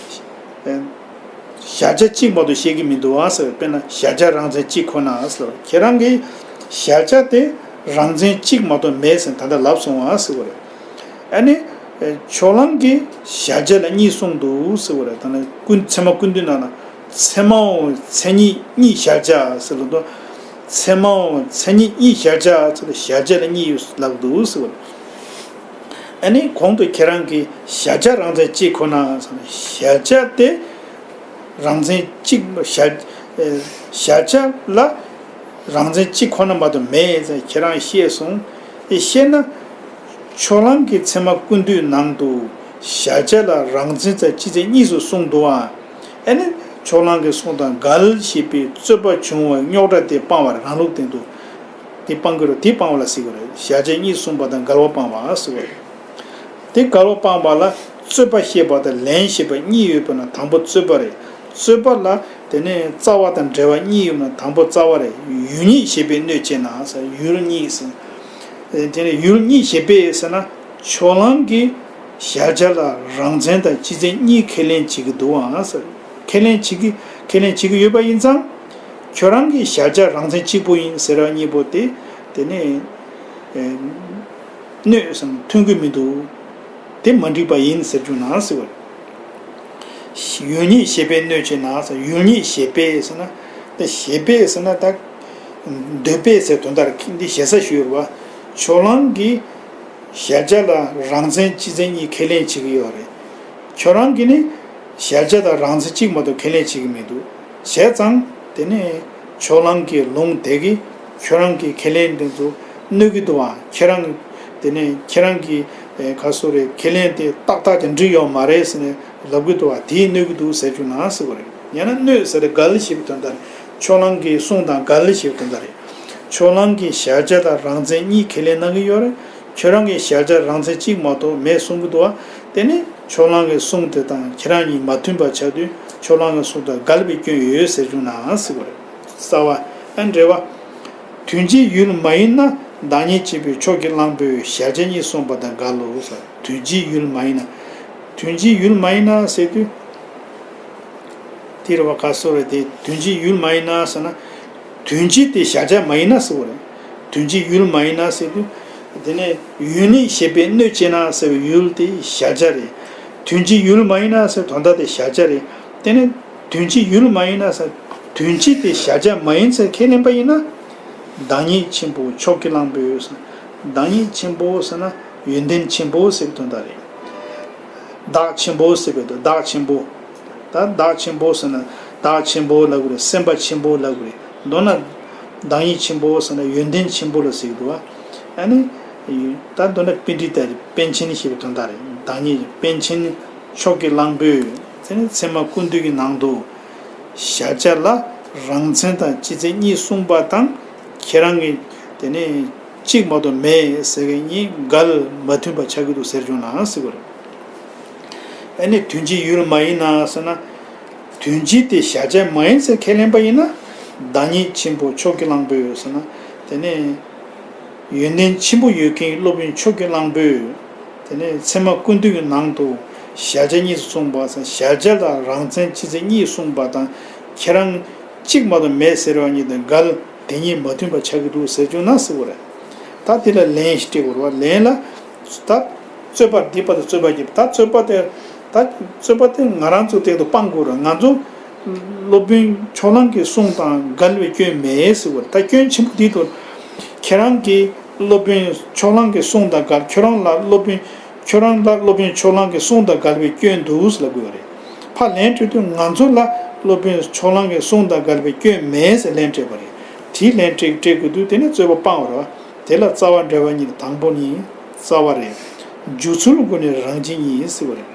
ཨ་གཞལ་བྱ་གཅིག་མ་གཏོགས་བཤད་ཀྱི་མི་འདུག་ཨ་ཟེར། དཔེར་ན་གཞལ་བྱ་རང་མཚན་གཅིག་ཁོ་ན་ཟེར། ཁྱེད་རང་གིས་གཞལ་བྱ་དེ་རང་མཚན་གཅིག་མ་གཏོགས་མེད་ཟེར་ད་ལྟ་ལབ་སོང་ཨ་ཟེར་བ་རེད། ཨ་ནི་ཕྱོགས་གླང་གིས་གཞལ་བྱ་ལ་གཉིས་གསུངས་འདུག་ཟེར་བ་རེད། ད་ནི་ཀུན་ཚད་མ་ཀུན་བཏུས་ནང་ན་ཚད་མའོ་མཚན་ཉིད་གཉིས་གཞལ་བྱ་ཟེར་ལབ་འདུག་ཚད་མའོ་མཚན་ཉིད་གཉིས་གཞལ་བྱ་ཟེར་ལ་གཞལ་བྱ་ལ་གཉིས་ཡོད་ལབ་འདུག་ཟེར་བ་རེད། ཨ་ནི་གོང་དུ་ཁྱེད་རང་གིས་གཞལ་བྱ་རང་མཚན་གཅིག་ཁོ་ན་ཟེར་ན་གཞལ་བྱ་དེ་རང་མཚན་གཅིག་གཞལ་གཞལ་བྱ་ལ་རང་མཚན་གཅིག་ཁོ་ན་མ་གཏོགས་མེད་ཟེར་ཁྱེད་རང་བཤད་སོང་། དེ་བཤད་ན་ཕྱོགས་གླང་གི་ཚད་མ་ཀུན་བཏུས་ནང་དུ་གཞལ་བྱ་ལ་རང་མཚན་དང་སྤྱི་མཚན་གཉིས་སུ་གསུངས་འདུག་ཨ། ཨ་ནི་ཕྱོགས་གླང་གི་གསུང་དང་འགལ་ཞེས་པའི་རྩོད་པ་བྱུང་བའི་རྙོག་དྲ་དེ་སྤང་བར་རང་ལུགས་སྟེང་དུ། དེ་སྤང་དགོས་རེད། དེ་སྤང་བ་ལ་ཟེར་དགོས་རེད། གཞལ་བྱ་གཉིས་གསུངས་པ་དང་འགལ་བ་སྤང་བ་ཟེར་དགོས་རེད། དེ་འགལ་བ་སྤང་བ་ལ་རྩོད་པ་བཤད་པ་དང་ལན་བཤད་པ་གཉིས་ཡོད་པ་ན་དང་པོ་རྩོད་པ་རེད། རྩོད་པ་ལ་དེ་ནས་རྩ་བ་དང་འབྲེལ་བ་གཉིས་ཡོད་ན་དང་པོ་རྩ་བ་རེད། ཡུལ་གཉིས་བྱེད་པས་གནོད་ཅེ་ན་ཟེར། ཡུལ་གཉིས་ཟེར། དེ་ནས་ཡུལ་གཉིས་བྱེད་པས་ཟེར་ན་ཕྱོགས་གླང་གིས་གཞལ་བྱ་ལ་རང་མཚན་དང་སྤྱི་མཚན་གཉིས་ཁས་ལེན་བྱེད་ཀྱི་འདུག་ཨང་ཟེར། ཁས་ལེན་བྱེད་ཀྱི་ཁས་ལེན་བྱེད་ཀྱི་ཡོད་པ་ཡིན་ཙང་། ཁྱོད་རང་གིས་གཞལ་བྱ་རང་མཚན་གཅིག་པུ་ཡིན་ཟེར་བ་གཉིས་པོ་དེ་དེ་ནས་ཨེ་གནོད་ཟེར་ན་མཐུན་གྱི་མི་འདུག་དེ་མ་འགྲིག་པ་ཡིན་ཟེར་རྒྱུ་ན་ཟེར་བ་རེད། ཡུལ་གཉིས་བྱེད་པས་གནོད་ཅེ་ན་ཟེར། ཡུལ་གཉིས་བྱེད་པས་ཟེར་ན་ད་བྱེད་པས་ཟེར་ན་ད་འདོད་པས་ཟེར་དོན་དག་རེད། འདི་ཞེ་ས་ཞུས་རེད་བ། ཕྱོགས་གླང་གིས་གཞལ་བྱ་ལ་རང་མཚན་སྤྱི་མཚན་གཉིས་ཁས་ལེན་བྱེད་ཀྱི་ཡོད་རེད། ཁྱོད་རང་གིས་ནི་གཞལ་བྱ་དང་རང་མཚན་གཅིག་མ་གཏོགས་ཁས་ལེན་བྱེད་ཀྱི་མི་འདུག་བྱས་ཙང་དེ་ནས་ཕྱོགས་གླང་གི་ལུང་དེ་གིས་ཁྱོད་རང་གི་ཁས་ལེན་དེ་ཚོ་གནོད་ཀྱི་འདུག་བ། ཁྱེད་རང་དེ་ནས་ཁྱེད་རང་གི་ཨེ་ག་སོ་རེད། ཁས་ལེན་དེ་ཏག་ཏག་ཅིག་འགྲིག་ཡོད་མ་རེད་ཟེར་ནས་ལབ་ཀྱི་འདུག་བ། དེས་གནོད་ཀྱི་འདུག་ཟེར་རྒྱུ་ན་ཟེར་བ་རེད། ཡང་ན་གནོད་ཟེར་དེ་འགལ་ཞེས་པའི་དོན་དག་རེད། ཕྱོགས་གླང་གི་གསུང་དང་འགལ་ཞེས་པའི་དོན་དག་རེད། ཕྱོགས་གླང་གིས་གཞལ་བྱ་དང་རང་མཚན་གཉིས་ཁས་ལེན་གནང་གི་ཡོད་རེད། ཁྱོད་རང་གིས་གཞལ་བྱ་རང་མཚན་གཅིག་མ་གཏོགས་མེད་གསུང་གི་འདུག་བ། དེ་ནི་ཕྱོགས་གླང་གི་གསུང་དེ་དང་ཁྱེད་རང་གཉིས་མ་མཐུན་པ་ཆགས་དུས་ཕྱོགས་གླང་གི་གསུང་དང་འགལ་བའི་སྐྱོན་ཡོད་ཟེར་རྒྱུ་ན་ཟེར་བ་རེད། རྩ་བ། ཨ་འགྲེལ་བ། དོན་སྤྱིའི་ཡུལ་མ་ཡིན་ན་བདག་ཉིད་ཆེན་པོའི་ཕྱོགས་ཀྱི་གླང་པོས་གཞལ་བྱ་གཉིས་གསུངས་པ་དང་འགལ་ལོ་ཟེར། དོན་སྤྱིའི་ཡུལ་མ་ཡིན་ན། དོན་སྤྱིའི་ཡུལ་མ་ཡིན་ན་ཟེར་དུས། དེ་རེད་བ། ག་སོ་རེད། དེ་དོན་སྤྱིའི་ཡུལ་མ་ཡིན་ན་ཟེར་ན། དོན་སྤྱི་དེ་གཞལ་བྱ་མ་ཡིན་ན་ཟེར་བ་རེད། དོན་སྤྱིའི་ཡུལ་མ་ཡིན་ན་ཟེར་དུས། དེ་ནས་ཡུལ་གཉིས་བྱེད་པས་གནོད་ཅེ་ན་ཟེར་བའི་ཡུལ་དེ་གཞལ་བྱ་རེད། དོན་སྤྱིའི་ཡུལ་མ་ཡིན་ན་ཟེར་དོན་དག་དེ་གཞལ་བྱ་རེད། དེ་ནས་དོན་སྤྱིའི་ཡུལ་མ་ཡིན་ན་ཟེར། དོན་སྤྱི་དེ་གཞལ་བྱ་མ་ཡིན་ཟེར་ཁས་ལེན་པ་ཡིན་ན། བདག་ཉིད་ཆེན་པོ་ཕྱོགས་ཀྱི་གླང་པོས་ཟེར། བདག་ཉིད་ཆེན་པོ་ཟེར་ན་ཡོན་ཏན་ཆེན་པོ་ཟེར་བའི་དོན་དག་རེད། བདག་ཆེན་པོ་ཟེར་བའི་དོན། བདག་ཆེན་པོ། ད་བདག་ཆེན་པོ་ཟེར་ན་བདག་ཆེན་པོ་ལབ་དགོས་རེད། སེམས་དཔའ་ཆེན་པོ་ལབ་དགོས་རེད། མདོར་ན་བདག་ཉིད་ཆེན་པོ་ཟེར་ན་ཡོན་ཏན་ཆེན་པོ་ལ་ཟེར་གྱི་འདུག་བ། ཨ་ནི་ད་མདོར་ན་པཎྜི་ཏ་རེད། པཎ་ཆེན་ཞེས་པའི་དོན་དག་རེད། བདག་ཉིད་པཎ་ཆེན་ཕྱོགས་ཀྱི་གླང་པོས་ཚེ་ནི་ཚད་མ་ཀུན་བཏུས་ཀྱི་ནང་དུ་གཞལ་བྱ་ལ་རང་མཚན་དང་སྤྱི་མཚན་གཉིས་གསུངས་པ་དང་ཁྱེད་རང་གིས་དེ་ནི་གཅིག་མ་གཏོགས་མེད་ཟེར་མཁན་གཉིས་འགལ་མ་མཐུན་པ་ཆགས་ཀྱི་འདུག་ཟེར་བྱུང་ན་ཟེར་བ་རེད། ཨ་ནི་དོན་སྤྱིའི་ཡུལ་མ་ཡིན་ན་ཟེར་ན། དོན་སྤྱི་དེ་གཞལ་བྱ་མ་ཡིན་ཟེར་ཁས་ལེན་པ་ཡིན་ན། བདག་ཉིད་ཆེན་པོ་ཕྱོགས་ཀྱི་གླང་པོས་ཟེར་ན། དེ་ནས་ཡོན་ཏན་ཆེན་པོ་ཡོད་མཁན་སློབ་དཔོན་ཕྱོགས་ཀྱི་གླང་པོས། དེ་ནས་ཚད་མ་ཀུན་བཏུས་ཀྱི་ནང་དུ་གཞལ་བྱ་གཉིས་སུ་གསུངས་པ་ཟེར། གཞལ་བྱ་ལ་རང་མཚན་སྤྱི་མཚན་གཉིས་གསུངས་པ་དང་ཁྱེད་རང་གཅིག་མ་གཏོགས་མེད་ཟེར་བ་གཉིས་དང་འགལ། དེ་གཉིས་མ་མཐུན་པ་ཆགས་ཀྱི་འདུག་ཟེར་བྱུང་ན་ཟེར་བ་རེད། ད་དེ་ལ་ལན་ཞིག་སྤྲད་དགོས་རེད་བ། ལན་ལ། ད་རྩོད་པ་འདི་བར་དུ་རྩོད་པ་བརྒྱབ། ད་རྩོད་པ་དེ། ད་རྩོད་པ་དེ་ང་རང་ཚོ་སྟེང་དུ་སྤང་དགོས་རེད། ང་ཚོ་སློབ་དཔོན་ཕྱོགས་གླང་གི་གསུང་དང་འགལ་བའི་སྐྱོན་མེད་ཟེར་བ་རེད། ད་སྐྱོན་ཆེན་པོ་འདི་དུ་ཁྱེད་རང་གིས་སློབ་དཔོན་ཕྱོགས་གླང་གི་གསུང་དང་འགལ། ཁྱོད་རང་ལ་སློབ་དཔོན། ཁྱོད་རང་ལ་སློབ་དཔོན་ཕྱོགས་གླང་གི་གསུང་དང་འགལ་བའི་སྐྱོན་འདུག་ཟེར་ལབ་དགོས་པ་རེད། ཕར་ལན་སྤྲད་དུས་ང་ཚོ་ལ་སློབ་དཔོན་ཕྱོགས་གླང་གི་གསུང་དང་འགལ་བའི་སྐྱོན་མེད་ཟེར་ལན་སྤྲད་པ་རེད། དེའི་ལན་སྤྲད་སྤྲད་དགོས་དུས་དེ་ནི་རྩོད་པ་སྤང་བ་རེད་བ། དེ་ལ་རྩ་བ་འགྲེལ་པ་གཉིས་ལ་དང་པོ་ནི་རྩ་བ་རེད། འཇུག་ཚུལ་དགུ་ནི་རང་བཞིན་གཉིས་ཟེར་བ་རེད།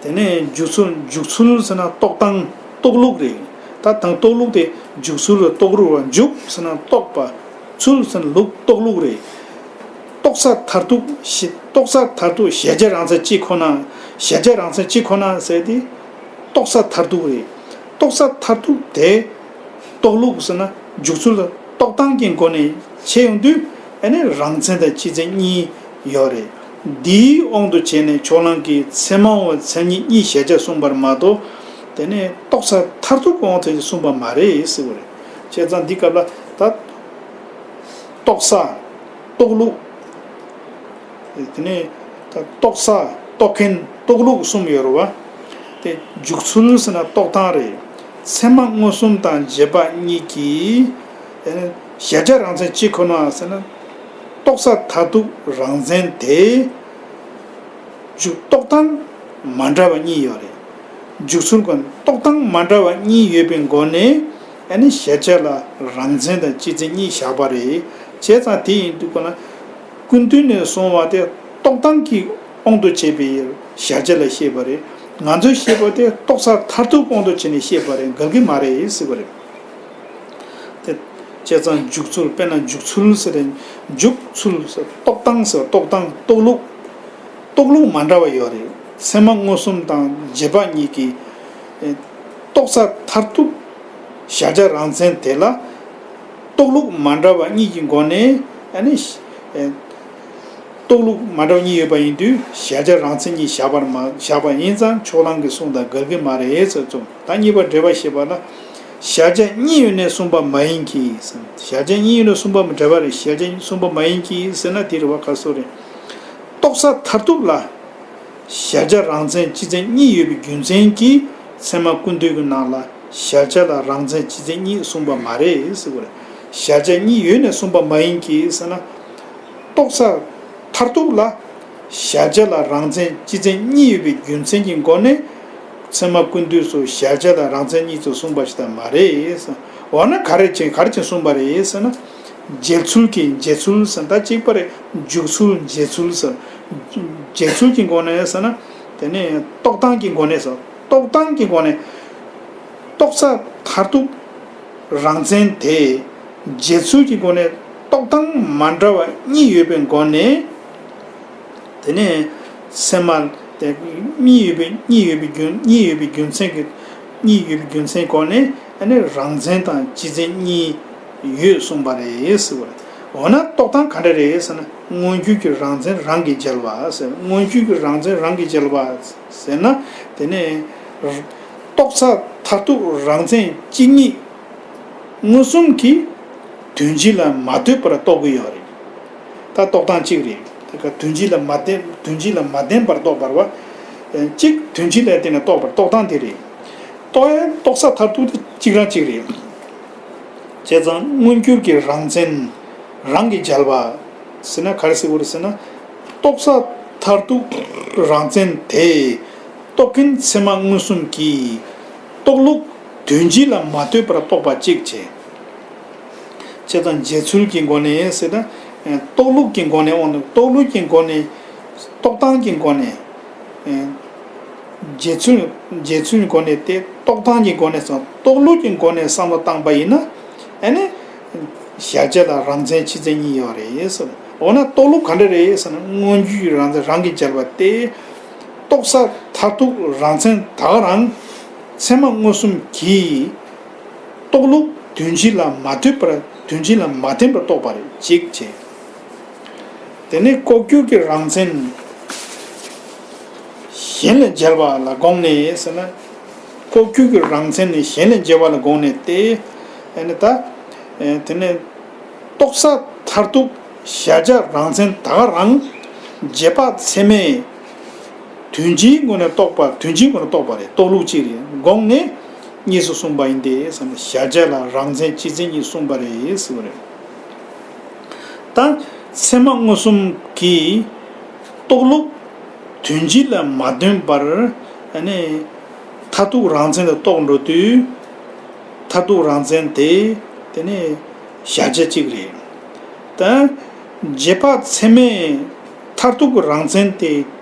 དེ་ནས་འཇུག་ཚུལ། འཇུག་ཚུལ་ཟེར་ན་རྟོགས་སྟངས། རྟོགས་ལུགས་རེད། ད་དང་རྟོགས་ལུགས་དེ་འཇུག་ཚུལ་ལ་རྟོགས་རུང་བ། འཇུག་ཟེར་ན་རྟོགས་པ། ཚུལ་ཟེར་ན་ལུགས། རྟོགས་ལུགས་རེད། རྟོགས་ས་མཐར་ཐུག་ཞེ། རྟོགས་ས་མཐར་ཐུག་གཞལ་བྱ་རང་མཚན་གཅིག་ཁོ་ན། གཞལ་བྱ་རང་མཚན་གཅིག་ཁོ་ན་ཟེར་དེ་རྟོགས་ས་མཐར་ཐུག་རེད། རྟོགས་ས་མཐར་ཐུག་དེ་རྟོགས་ལུགས་ཟེར་ན་འཇུག་ཚུལ་ལ་རྟོགས་སྟངས་ཀྱི་སྒོ་ནས་ཕྱེ་ཡོང་དུས་ཨ་ནི་རང་མཚན་དང་སྤྱི་མཚན་གཉིས་ཡོད་རེད། འདིའི་དབང་དུ་བྱས་ནས་ཕྱོགས་གླང་གིས་ཚད་མ་དབང་བའི་མཚན་ཉིད་གཉིས་གཞལ་བྱ་གསུངས་པར་མ་གཏོགས། དེ་ནས་རྟོགས་ས་མཐར་ཐུག་གི་དབང་དུ་བྱས་གསུངས་པ་མ་རེད་ཟེར་བ་རེད། བྱས་ཙང་འདི་སྐབས་ལ་ད་རྟོགས་ས། རྟོགས་ལུགས། དེ་ནས་ད་རྟོགས་ས། རྟོགས་མཁན། རྟོགས་ལུགས་གསུམ་ཡོད་རེད་བ། དེ་འཇུག་ཚུལ་ཟེར་ན་རྟོགས་སྟངས་རེད། ཚད་མ་མངོན་སུམ་དང་རྗེས་དཔག་གཉིས་ཀྱིས། དེ་ནས་གཞལ་བྱ་རང་མཚན་གཅིག་ཁོ་ན་ཟེར་ན། རྟོགས་ས་མཐར་ཐུག་རང་མཚན་དེ། འཇུག་རྟོགས་སྟངས་མ་འདྲ་བ་གཉིས་ཡོད་རེད། འཇུག་ཚུལ་ཀུན་རྟོགས་སྟངས་མ་འདྲ་བ་གཉིས་ཡོད་པའི་སྒོ་ནས་ཨ་ནི་གཞལ་བྱ་ལ་རང་མཚན་དང་སྤྱི་མཚན་གཉིས་བཞག་པ་རེད། བྱས་ཙང་དེ་ཡིན་དུས་ཀུན་ལ་ཀུན་བཏུས་ནས་གསུངས་པ་དེ་རྟོགས་སྟངས་ཀྱི་དབང་དུ་བྱས་པའི་གཞལ་བྱ་ལ་བཤད་པ་རེད། ང་ཚོས་བཤད་པ་དེ་རྟོགས་ས་མཐར་ཐུག་དབང་དུ་བྱས་ནས་བཤད་པ་རེད། འགལ་གྱི་མ་རེད་ཟེར་བ་རེད། དེ་བྱས་ཙང་འཇུག་ཚུལ། དཔེར་ན་འཇུག་ཚུལ་ཟེར་ཏེ། འཇུག་ཚུལ་ཟེར། རྟོགས་སྟངས་ཟེར། རྟོགས་སྟངས། རྟོགས་ལུགས། རྟོགས་ལུགས་མ་འདྲ་བ་ཡོད་རེད། ཚད་མ་མངོན་སུམ་དང་རྗེས་དཔག་གཉིས་ཀྱིས། ཨེ། རྟོགས་ས་མཐར་ཐུག་གཞལ་བྱ་རང་མཚན་དེ་ལ། རྟོགས་ལུགས་མ་འདྲ་བ་གཉིས་ཀྱི་སྒོ་ནས་ཨ་ནི། ཨེ། རྟོགས་ལུགས་མ་འདྲ་བ་གཉིས་ཡོད་པ་ཡིན་དུས་གཞལ་བྱ་རང་མཚན་གཉིས་བཞག་པར་མ། བཞག་པ་ཡིན་ཙང་ཕྱོགས་གླང་གི་གསུང་དང་འགལ་གྱི་མ་རེད་ཟེར་གསུངས། ད་གཉིས་པ་འགྲེལ་པ་བཤད་པ་ལ། གཞལ་བྱ་གཉིས་ཡོད་ནས་གསུངས་པ་མ་ཡིན་གྱི་ཟེར། གཞལ་བྱ་གཉིས་ཡོད་ནས་གསུངས་པ་མ། འགྲེལ་པ་རེད། གཞལ་བྱ་གསུངས་པ་མ་ཡིན་གྱི་ཟེར་ན་དེ་རེད་བ། ག་སོ་རེད། རྟོགས་ས་མཐར་ཐུག་ལ་གཞལ་བྱ་རང་མཚན་སྤྱི་མཚན་གཉིས་ཡོད་པའི་རྒྱུ་མཚན་གྱིས་ཚད་མ་ཀུན་བཏུས་ཀྱི་ནང་ལ་གཞལ་བྱ་ལ་རང་མཚན་སྤྱི་མཚན་གཉིས་གསུངས་པ་མ་རེད་ཟེར་བ་རེད། གཞལ་བྱ་གཉིས་ཡོད་ནས་གསུངས་པ་མ་ཡིན་གྱི་ཟེར་ན། རྟོགས་ས་མཐར་ཐུག་ལ་གཞལ་བྱ་ལ་རང་མཚན་སྤྱི་མཚན་གཉིས་ཡོད་པའི་རྒྱུ་མཚན་གྱི་སྒོ་ནས་ཚད་མ་ཀུན་བཏུས་སུ་གཞལ་བྱ་ལ་རང་མཚན་གཉིས་སུ་གསུངས་པ་ཞིག་ད་མ་རེད། འོ་ན་ག་རེ་བྱས། ག་རེ་བྱས་གསུངས་པ་རེད་ཟེར་ན། འཇལ་ཚུལ་གྱི། འཇལ་ཚུལ་ཟེར་ན་ད་གཅིག་པ་རེད། འཇུག་ཚུལ། འཇལ་ཚུལ་ཟེར། འཇལ་ཚུལ་གྱི་སྒོ་ནས་ཟེར་ན། དེ་ནས་རྟོགས་སྟངས་ཀྱི་སྒོ་ནས་ཟེར། རྟོགས་སྟངས་ཀྱི་སྒོ་ནས། རྟོགས་ས་མཐར་ཐུག་རང་མཚན་དེ་འཇལ་ཚུལ་གྱི་སྒོ་ནས་རྟོགས་སྟངས་མ་འདྲ་བ་གཉིས་ཡོད་པའི་སྒོ་ནས། དེ་ནས་ཚད་མ་དེ་གཉིས་ཡོད་པའི། གཉིས་ཡོད་པའི་རྒྱུ། གཉིས་ཡོད་པའི་རྒྱུ་མཚན་གྱི། གཉིས་ཡོད་པའི་རྒྱུ་མཚན་སྒོ་ནས་ཨ་ནི་རང་མཚན་དང་སྤྱི་མཚན་གཉིས་ཡོད་གསུངས་པ་རེད་ཟེར་བ་རེད། འོ་ན་རྟོགས་སྟངས་ག་འདྲ་རེད་ཟེར་ན། མངོན་གྱུར་གྱི་རང་མཚན་རང་གིས་འཇལ་བ་ཟེར། མངོན་གྱུར་གྱི་རང་མཚན་རང་གིས་འཇལ་བ་ཟེར་ན། དེ་ནས་རྟོགས་ས་མཐར་ཐུག་རང་མཚན་སྤྱི་གཉིས་མངོན་སུམ་གྱིས་དོན་སྤྱི་ལ་མ་ལྟོས་པར་རྟོགས་ཀྱི་ཡོད་རེད། ད་རྟོགས་སྟངས་གཅིག་རེད། དེ་ག་དོན་སྤྱི་ལ་མ་བརྟེན། དོན་སྤྱི་ལ་མ་བརྟེན་པར་རྟོགས་པར་བ། གཅིག་དོན་སྤྱི་ལ་བརྟེན་ནས་རྟོགས་པར། རྟོགས་སྟངས་དེ་རེད། རྟོགས་ཡ། རྟོགས་ས་མཐར་ཐུག་དེ་གཅིག་རང་གཅིག་རེད། བྱས་ཙང་མངོན་གྱུར་གྱི་རང་མཚན་རང་གིས་འཇལ་བ་ཟེར་ན་ག་རེ་ཟེར་དགོས་རེད་ཟེར་ན། རྟོགས་ས་མཐར་ཐུག་རང་མཚན་དེ་རྟོགས་མཁན་ཚད་མ་མངོན་སུམ་གྱིས་རྟོགས་ལུགས་དོན་སྤྱི་ལ་མ་ལྟོས་པར་རྟོགས་པ་གཅིག་བྱས། བྱས་ཙང་འཇལ་ཚུལ་གྱི་སྒོ་ནས་ཟེར་ན། རྟོགས་ལུགས་ཀྱི་སྒོ་ནས། འོ་ན་རྟོགས་ལུགས་ཀྱི་སྒོ་ནས། རྟོགས་སྟངས་ཀྱི་སྒོ་ནས། འཇལ་ཚུལ། འཇལ་ཚུལ་གྱི་སྒོ་ནས་དེ་རྟོགས་སྟངས་ཀྱི་སྒོ་ནས་སམ། རྟོགས་ལུགས་ཀྱི་སྒོ་ནས་བསམ་བློ་བཏང་པ་ཡིན་ན། ཨ་ནི་གཞལ་བྱ་ལ་རང་མཚན་སྤྱི་མཚན་གཉིས་ཡོད་རེད་ཟེར། འོ་ན་རྟོགས་ལུགས་ག་འདྲ་རེད་ཟེར་ན། མངོན་གྱུར་རང་མཚན་རང་གིས་འཇལ་བ་སྟེ། རྟོགས་ས་མཐར་ཐུག་རང་མཚན་ད་ག་རང་ཚད་མ་མངོན་སུམ་གྱིས་རྟོགས་ལུགས་དོན་སྤྱི་ལ་མ་ལྟོས་པར། དོན་སྤྱི་ལ་མ་བརྟེན་པར་རྟོགས་པ་རེད། གཅིག་བྱས། དེ་ནས་ལྐོག་གྱུར་གྱི་རང་མཚན་གཞན་ལས་འཇལ་བ་ལ་དགོངས་ནས་ཟེར་ན། ལྐོག་གྱུར་གྱི་རང་མཚན་ནི་གཞན་ལས་འཇལ་བ་ལ་དགོངས་ནས་ཏེ། ཨ་ནི་ད། ཨེ། དེ་ནས་རྟོགས་ས་མཐར་ཐུག་གཞལ་བྱ་རང་མཚན་ད་ག་རང་རྗེས་དཔག་ཚད་མས་དོན་སྤྱིའི་ངོས་ནས་རྟོགས་པ། དོན་སྤྱིའི་ངོས་ནས་རྟོགས་པ་རེད། རྟོགས་ལུགས་གཅིག་རེད། དགོངས་ནས་གཉིས་སུ་གསུངས་པ་ཡིན་ཏེ་ཟེར་ན། གཞལ་བྱ་ལ་རང་མཚན་སྤྱི་མཚན་གཉིས་གསུངས་པ་རེད་ཟེར་བ་རེད། ད་ཚད་མ་མངོན་སུམ་གྱིས་རྟོགས་ལུགས་དོན་སྤྱི་ལ་མ་བརྟེན་པར། ཨ་ནི་མཐར་ཐུག་རང་མཚན་དུ་རྟོགས་འགྲོ་དུས། མཐར་ཐུག་རང་མཚན་དེ་དེ་ནི་གཞལ་བྱ་གཅིག་རེད། ད་རྗེས་དཔག་ཚད་མས་མཐར་ཐུག་གི་རང་མཚན་དེ་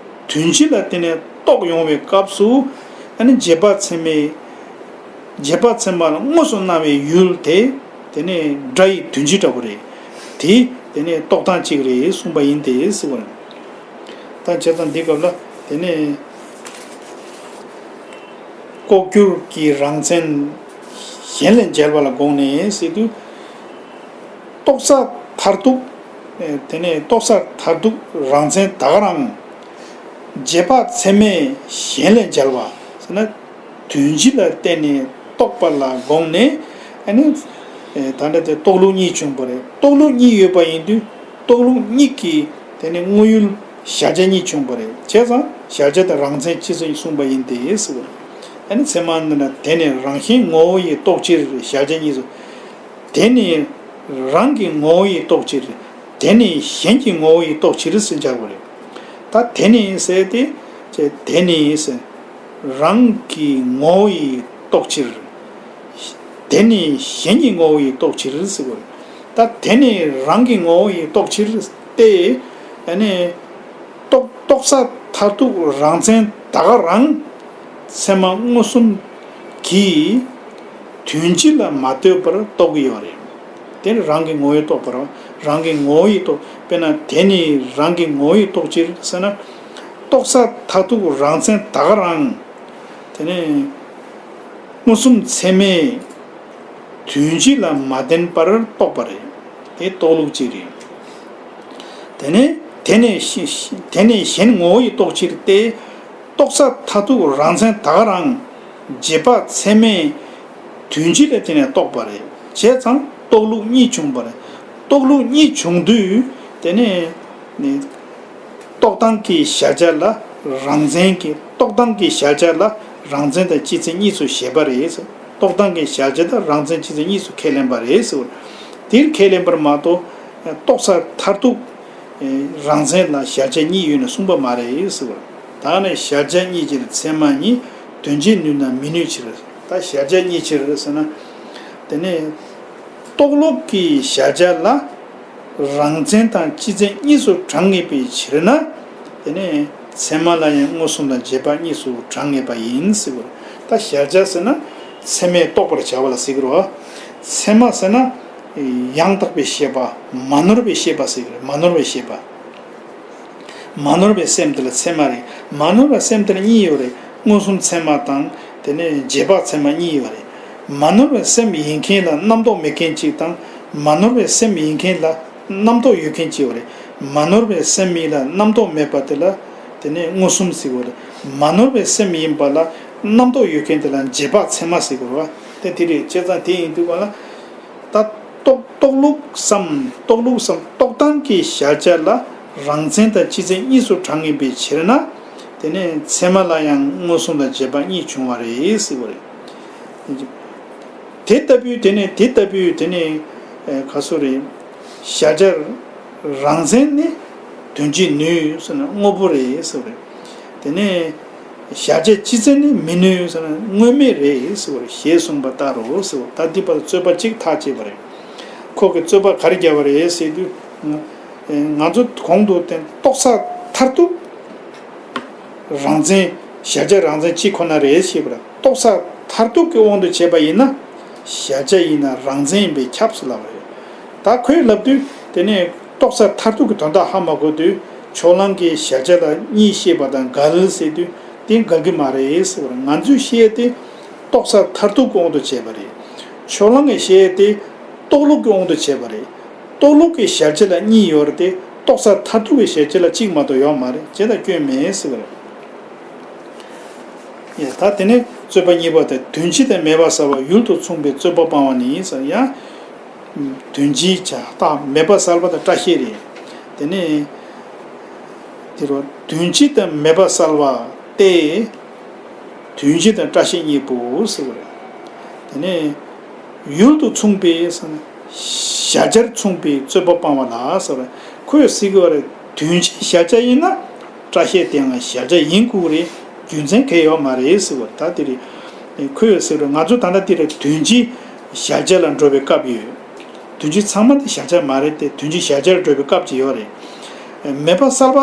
དོན་སྤྱི་ལ་བརྟེན་ནས་ རྟོགས་ཡོང་བའི་སྐབས་སུ། ཨ་ནི་རྗེས་དཔག་ཚད་མའི། རྗེས་དཔག་ཚད་མ་ལ་དངོས་སུ་སྣང་བའི་ཡུལ་དེ། དེ་ནི་སྒྲ་ཡི་དོན་སྤྱི་འདྲ་པོ་རེད། དེ། དེ་ནི་རྟོགས་སྟངས་གཅིག་རེད་གསུངས་པ་ཡིན་ཏེ་ཟེར་བ་རེད། ད་བྱས་ཙང་འདི་སྐབས་ལ་དེ་ནི་ལྐོག་གྱུར་གྱི་རང་མཚན་གཞན་ལས་འཇལ་བ་ལ་དགོངས་ནས་ཟེར་དུས། རྟོག་ས་མཐར་ཐུག། དེ་ནས་རྟོག་ས་མཐར་ཐུག་རང་མཚན་ད་ག་རང་། རྗེས་དཔག་ཚད་མས་གཞན་ལས་འཇལ་བ་ཟེར་ན། དོན་སྤྱི་ལ་བརྟེན་ནས་རྟོགས་པ་ལ་དགོངས་ནས། ཨ་ནི། ད་ལྟ་དེ་རྟོགས་ལུགས་གཉིས་བྱུང་བ་རེད། རྟོགས་ལུགས་གཉིས་ཡོད་པ་ཡིན་དུས། རྟོགས་ལུགས་གཉིས་ཀྱི་དེ་ནི་དངོས་ཡུལ་གཞལ་བྱ་གཉིས་བྱུང་བ་རེད། བྱས་ཙང་གཞལ་བྱ་དང་རང་མཚན་སྤྱི་ཚོད་གསུངས་པ་ཡིན་ཏེ་ཟེར་བ་རེད། ཨ་ནི་ཚད་མ་འདི་ན་དེ་ནི་རང་བཞིན་ངོ་བོ་ཡི་རྟོགས་ཕྱིར་གཞལ་བྱ་གཉིས་སུ། དེ་ནི་རང་གི་ངོ་བོ་ཡི་རྟོགས་ཕྱིར། དེ་ནི་གཞན་གྱི་ངོ་བོ་ཡི་རྟོགས་ཕྱིར་ཟེར་འཇོག་པ་རེད། ད་དེ་ནི་ཟེར་ཏེ། ཅེས་དེ་ནི་ཟེར། རང་གི་ངོ་བོ་ཡི་རྟོགས་ཕྱིར། དེ་ནི་གཞན་གྱི་ངོ་བོ་ཡི་རྟོགས་ཕྱིར་ཟེར་བ་རེད། ད་དེ་ནི་རང་གི་ངོ་བོ་ཡི་རྟོགས་ཕྱིར་ཏེ། ཨ་ནི། རྟོག་རྟོག་ས་མཐར་ཐུག་རང་མཚན་ད་ག་རང་། ཚད་མ་མངོན་སུམ་གྱིས་དོན་སྤྱི་ལ་མ་ལྟོས་པར་རྟོགས་ཀྱི་ཡོད་རེད། དེ་ནི་རང་གི་ངོ་བོའི་རྟོགས་པར། རང་གི་ངོ་བོ་ཡི་རྟོགས། དཔེར་ན་དེ་ནི་རང་གི་ངོ་བོ་ཡི་རྟོགས་ཕྱིར་ཟེར་ན། རྟོག་ས་མཐར་ཐུག་རང་མཚན་ད་ག་རང་། དེ་ནི་མངོན་སུམ་ཚད་མས་དོན་སྤྱི་ལ་མ་བརྟེན་པར་རྟོགས་པ་རེད། དེ་རྟོགས་ལུགས་གཅིག་རེད། དེ་ནས་དེ་ནས་གཞན་དེ་ནས་གཞན་ངོ་བོ་ཡི་རྟོགས་ཕྱིར་ཏེ། རྟོག་ས་མཐར་ཐུག་རང་མཚན་ད་ག་རང་། རྗེས་དཔག་ཚད་མས་དོན་སྤྱི་ལ་བརྟེན་ནས་རྟོགས་པ་རེད། བྱས་ཙང་རྟོགས་ལུགས་གཉིས་བྱུང་བ་རེད། རྟོགས་ལུགས་གཉིས་བྱུང་དུས་དེ་ནས་ནི། རྟོགས་སྟངས་ཀྱི་གཞལ་བྱ་ལ་རང་མཚན་གྱི། རྟོགས་སྟངས་ཀྱི་གཞལ་བྱ་ལ་རང་མཚན་དང་སྤྱི་མཚན་གཉིས་སུ་བཞེད་པ་རེད། རྟོགས་སྟངས་ཀྱི་གཞལ་བྱ་དང་རང་མཚན་སྤྱི་མཚན་གཉིས་སུ་ཁས་ལེན་པ་རེད་ཟེར། དེར་ཁས་ལེན་པར་མ་གཏོགས། རྟོགས་ས་མཐར་ཐུག་རང་མཚན་ལ་གཞལ་བྱ་གཉིས་ཡོད་ནས་གསུངས་པ་མ་རེད་ཟེར། ད་ནི་གཞལ་བྱ་གཉིས་ཀྱི་ཚད་མ་གཉིས་དོན་སྤྱི་ནུས་ན་མི་ནུས་ཕྱིར། ད་གཞལ་བྱ་གཉིས་ཕྱིར་ཟེར་ན། དེ་ནས་རྟོགས་ལུགས་ཀྱི་གཞལ་བྱ་ལ། རང་མཚན་དང་སྤྱི་མཚན་གཉིས་སུ་གྲངས་ངེས་པའི་ཕྱིར་ན། དེ་ནི་ཚད་མ་ལ་ཡང་མངོན་སུམ་དང་རྗེས་དཔག་གཉིས་སུ་གྲངས་ངེས་པ་ཡིན་ཟེར་བ་རེད། ད་གཞལ་བྱ་ཟེར་ན་ཚད་མས་རྟོགས་པར་བྱ་བ་ལ་ཟེར་གི་རེད་བ། ཚད་མ་ཟེར་ན་ཡང་དག་པའི་ཤེས་པ། མ་ནོར་བའི་ཤེས་པ་ཟེར་གི་རེད། མ་ནོར་བའི་ཤེས་པ། མ་ནོར་བའི་སེམས་དེ་ལ་ཚད་མ་རེད། མ་ནོར་བའི་སེམས་དེ་ལ་གཉིས་ཡོད་རེད། མངོན་སུམ་ཚད་མ་དང་། དེ་ནས་རྗེས་དཔག་ཚད་མ་གཉིས་ཡོད་རེད། མ་ནོར་བའི་སེམས་ཡིན་མཁན་ལ་རྣམ་རྟོག་མེད་མཁན་གཅིག་དང་། མ་ནོར་བའི་སེམས་ཡིན་མཁན་ལ་རྣམ་རྟོག་ཡོད་མཁན་གཅིག་ཡོད་རེད། མ་ནོར་བའི་སེམས་ཡིན་ལ་རྣམ་རྟོག་མེད་པ་དེ་ལ། དེ་ནས་མངོན་སུམ་ཟེར་བ་རེད། མ་ནོར་བའི་སེམས་ཡིན་པ་ལ་རྣམ་རྟོག་ཡོད་མཁན་དེ་ལ་རྗེས་དཔག་ཚད་མ་ཟེར་བ་རེད་བ། དེ་དེ་རེད། བྱས་ཙང་དེ་ཡིན་དུས་ག་ལ། ད་རྟོགས་རྟོགས་ལུགས་སམ། རྟོགས་ལུགས་སམ། རྟོགས་སྟངས་ཀྱི་གཞལ་བྱ་ལ་རང་མཚན་དང་སྤྱི་མཚན་གཉིས་སུ་གྲངས་ངེས་པའི་ཕྱིར་ན། དེ་ནས་ཚད་མ་ལ་ཡང་མངོན་སུམ་དང་རྗེས་དཔག་གཉིས་བྱུང་བ་རེད་ཟེར་བ་རེད། དེ་ལྟ་བུའི་དེ་ནས་དེ་ལྟ་བུའི་དེ་ནས་ཨེ་ག་སོ་རེད། གཞལ་བྱ་རང་མཚན་ནི་དོན་སྤྱི་ནུས་ཟེར་ན་དངོས་པོ་རེད་ཟེར་བ་རེད། དེ་ནས་གཞལ་བྱ་སྤྱི་མཚན་ནི་མི་ནུས་ཟེར་ན་དངོས་མེད་རེད་ཟེར་བ་རེད། ཞེས་གསུངས་པ་ལྟར་རོ་ཟེར་བ། ད་འདི་བར་རྩོད་པ་གཅིག་ཐག་བཅད་པ་རེད། ཁོ་གིས་རྩོད་པ་ག་རེ་བརྒྱབ་པ་རེད་ཟེར་དུས། ང་ཚོ་གོང་དུ་བསྟན་རྟོགས་ས་མཐར་ཐུག་རང་མཚན། གཞལ་བྱ་རང་མཚན་གཅིག་ཁོ་ན་རེད་ཞེས་པར་རྟོགས་ས་མཐར་ཐུག་གི་དབང་དུ་བྱས་པ་ཡིན་ན། གཞལ་བྱ་ཡིན་ན་རང་མཚན་ཡིན་པས་ཁྱབ་ཟེར་ལབ་པ་རེད། ད་ཁོས་ལབ་དུས་དེ་ནས་རྟོགས་ས་མཐར་ཐུག་གི་དོན་དག་ཧ་མ་གོ་དུས། ཕྱོགས་གླང་གིས་གཞལ་བྱ་ལ་གཉིས་བཤད་པ་དང་འགལ་ཟེར་དུས། དེ་འགལ་གྱི་མ་རེད་ཟེར་བར། ང་ཚོས་བཤད་དེ་རྟོགས་ས་མཐར་ཐུག་གི་དབང་དུ་བྱས་པ་རེད། ཕྱོགས་གླང་གིས་བཤད་དེ་རྟོགས་ལུགས་ཀྱི་དབང་དུ་བྱས་པ་རེད། རྟོགས་ལུགས་ཀྱི་གཞལ་བྱ་ལ་གཉིས་ཡོད་རེད་དེ། རྟོགས་ས་མཐར་ཐུག་གི་གཞལ་བྱ་ལ་གཅིག་མ་གཏོགས་ཡོད་མ་རེད། བྱས་ཙང་སྐྱོན་མེད་ཟེར་བ་རེད། ཡ། ད་དེ་ནས་རྩོད་པ་གཉིས་པ་དེ། དོན་སྤྱི་དང་མེད་པ་གསལ་བ་ཡུལ་དུ་མཚུངས་པའི་རྩོད་པ་སྤང་བ་ནི་ཟེར་ཡ། དོན་སྤྱི་བྱ་རྟགས་མེད་པ་གསལ་བ་དང་སྐྲ་ཤད་རེད། དེ་ནས་དེ་རུ་དོན་སྤྱི་དང་མེད་པ་གསལ་བ་སྟེ། དོན་སྤྱི་དང་སྐྲ་ཤད་གཉིས་པོ་ཟེར་བ་རེད། དེ་ནས་ཡུལ་དུ་མཚུངས་པའི་ཟེར་ན། གཞལ་བྱར་མཚུངས་པའི་རྩོད་པ་སྤང་བ་ལ་ཟེར་བ། ཁོས་ཟེར་གི་བ་རེད། དོན་སྤྱི་གཞལ་བྱ་ཡིན་ན་སྐྲ་ཤད་དེའང་གཞལ་བྱ་ཡིན་དགོས་རེད། རྒྱུ་མཚན་གང་ཡང་ཡོད་མ་རེད་ཟེར་བ། ད་དེ་རེད། ཁོས་ཟེར་བ་རེད། ང་ཚོ་ད་ལྟ་དེ་རེད། དོན་སྤྱི་གཞལ་བྱ་ལ་འགྲོ་བའི་སྐབས་ཡོད། དོན་སྤྱི་ཚང་མ་དེ་གཞལ་བྱ་མ་རེད་དེ། དོན་སྤྱི་གཞལ་བྱ་ལ་འགྲོ་བའི་སྐབས་ཅིག་ཡོད་རེད། མེད་པ་གསལ་བ་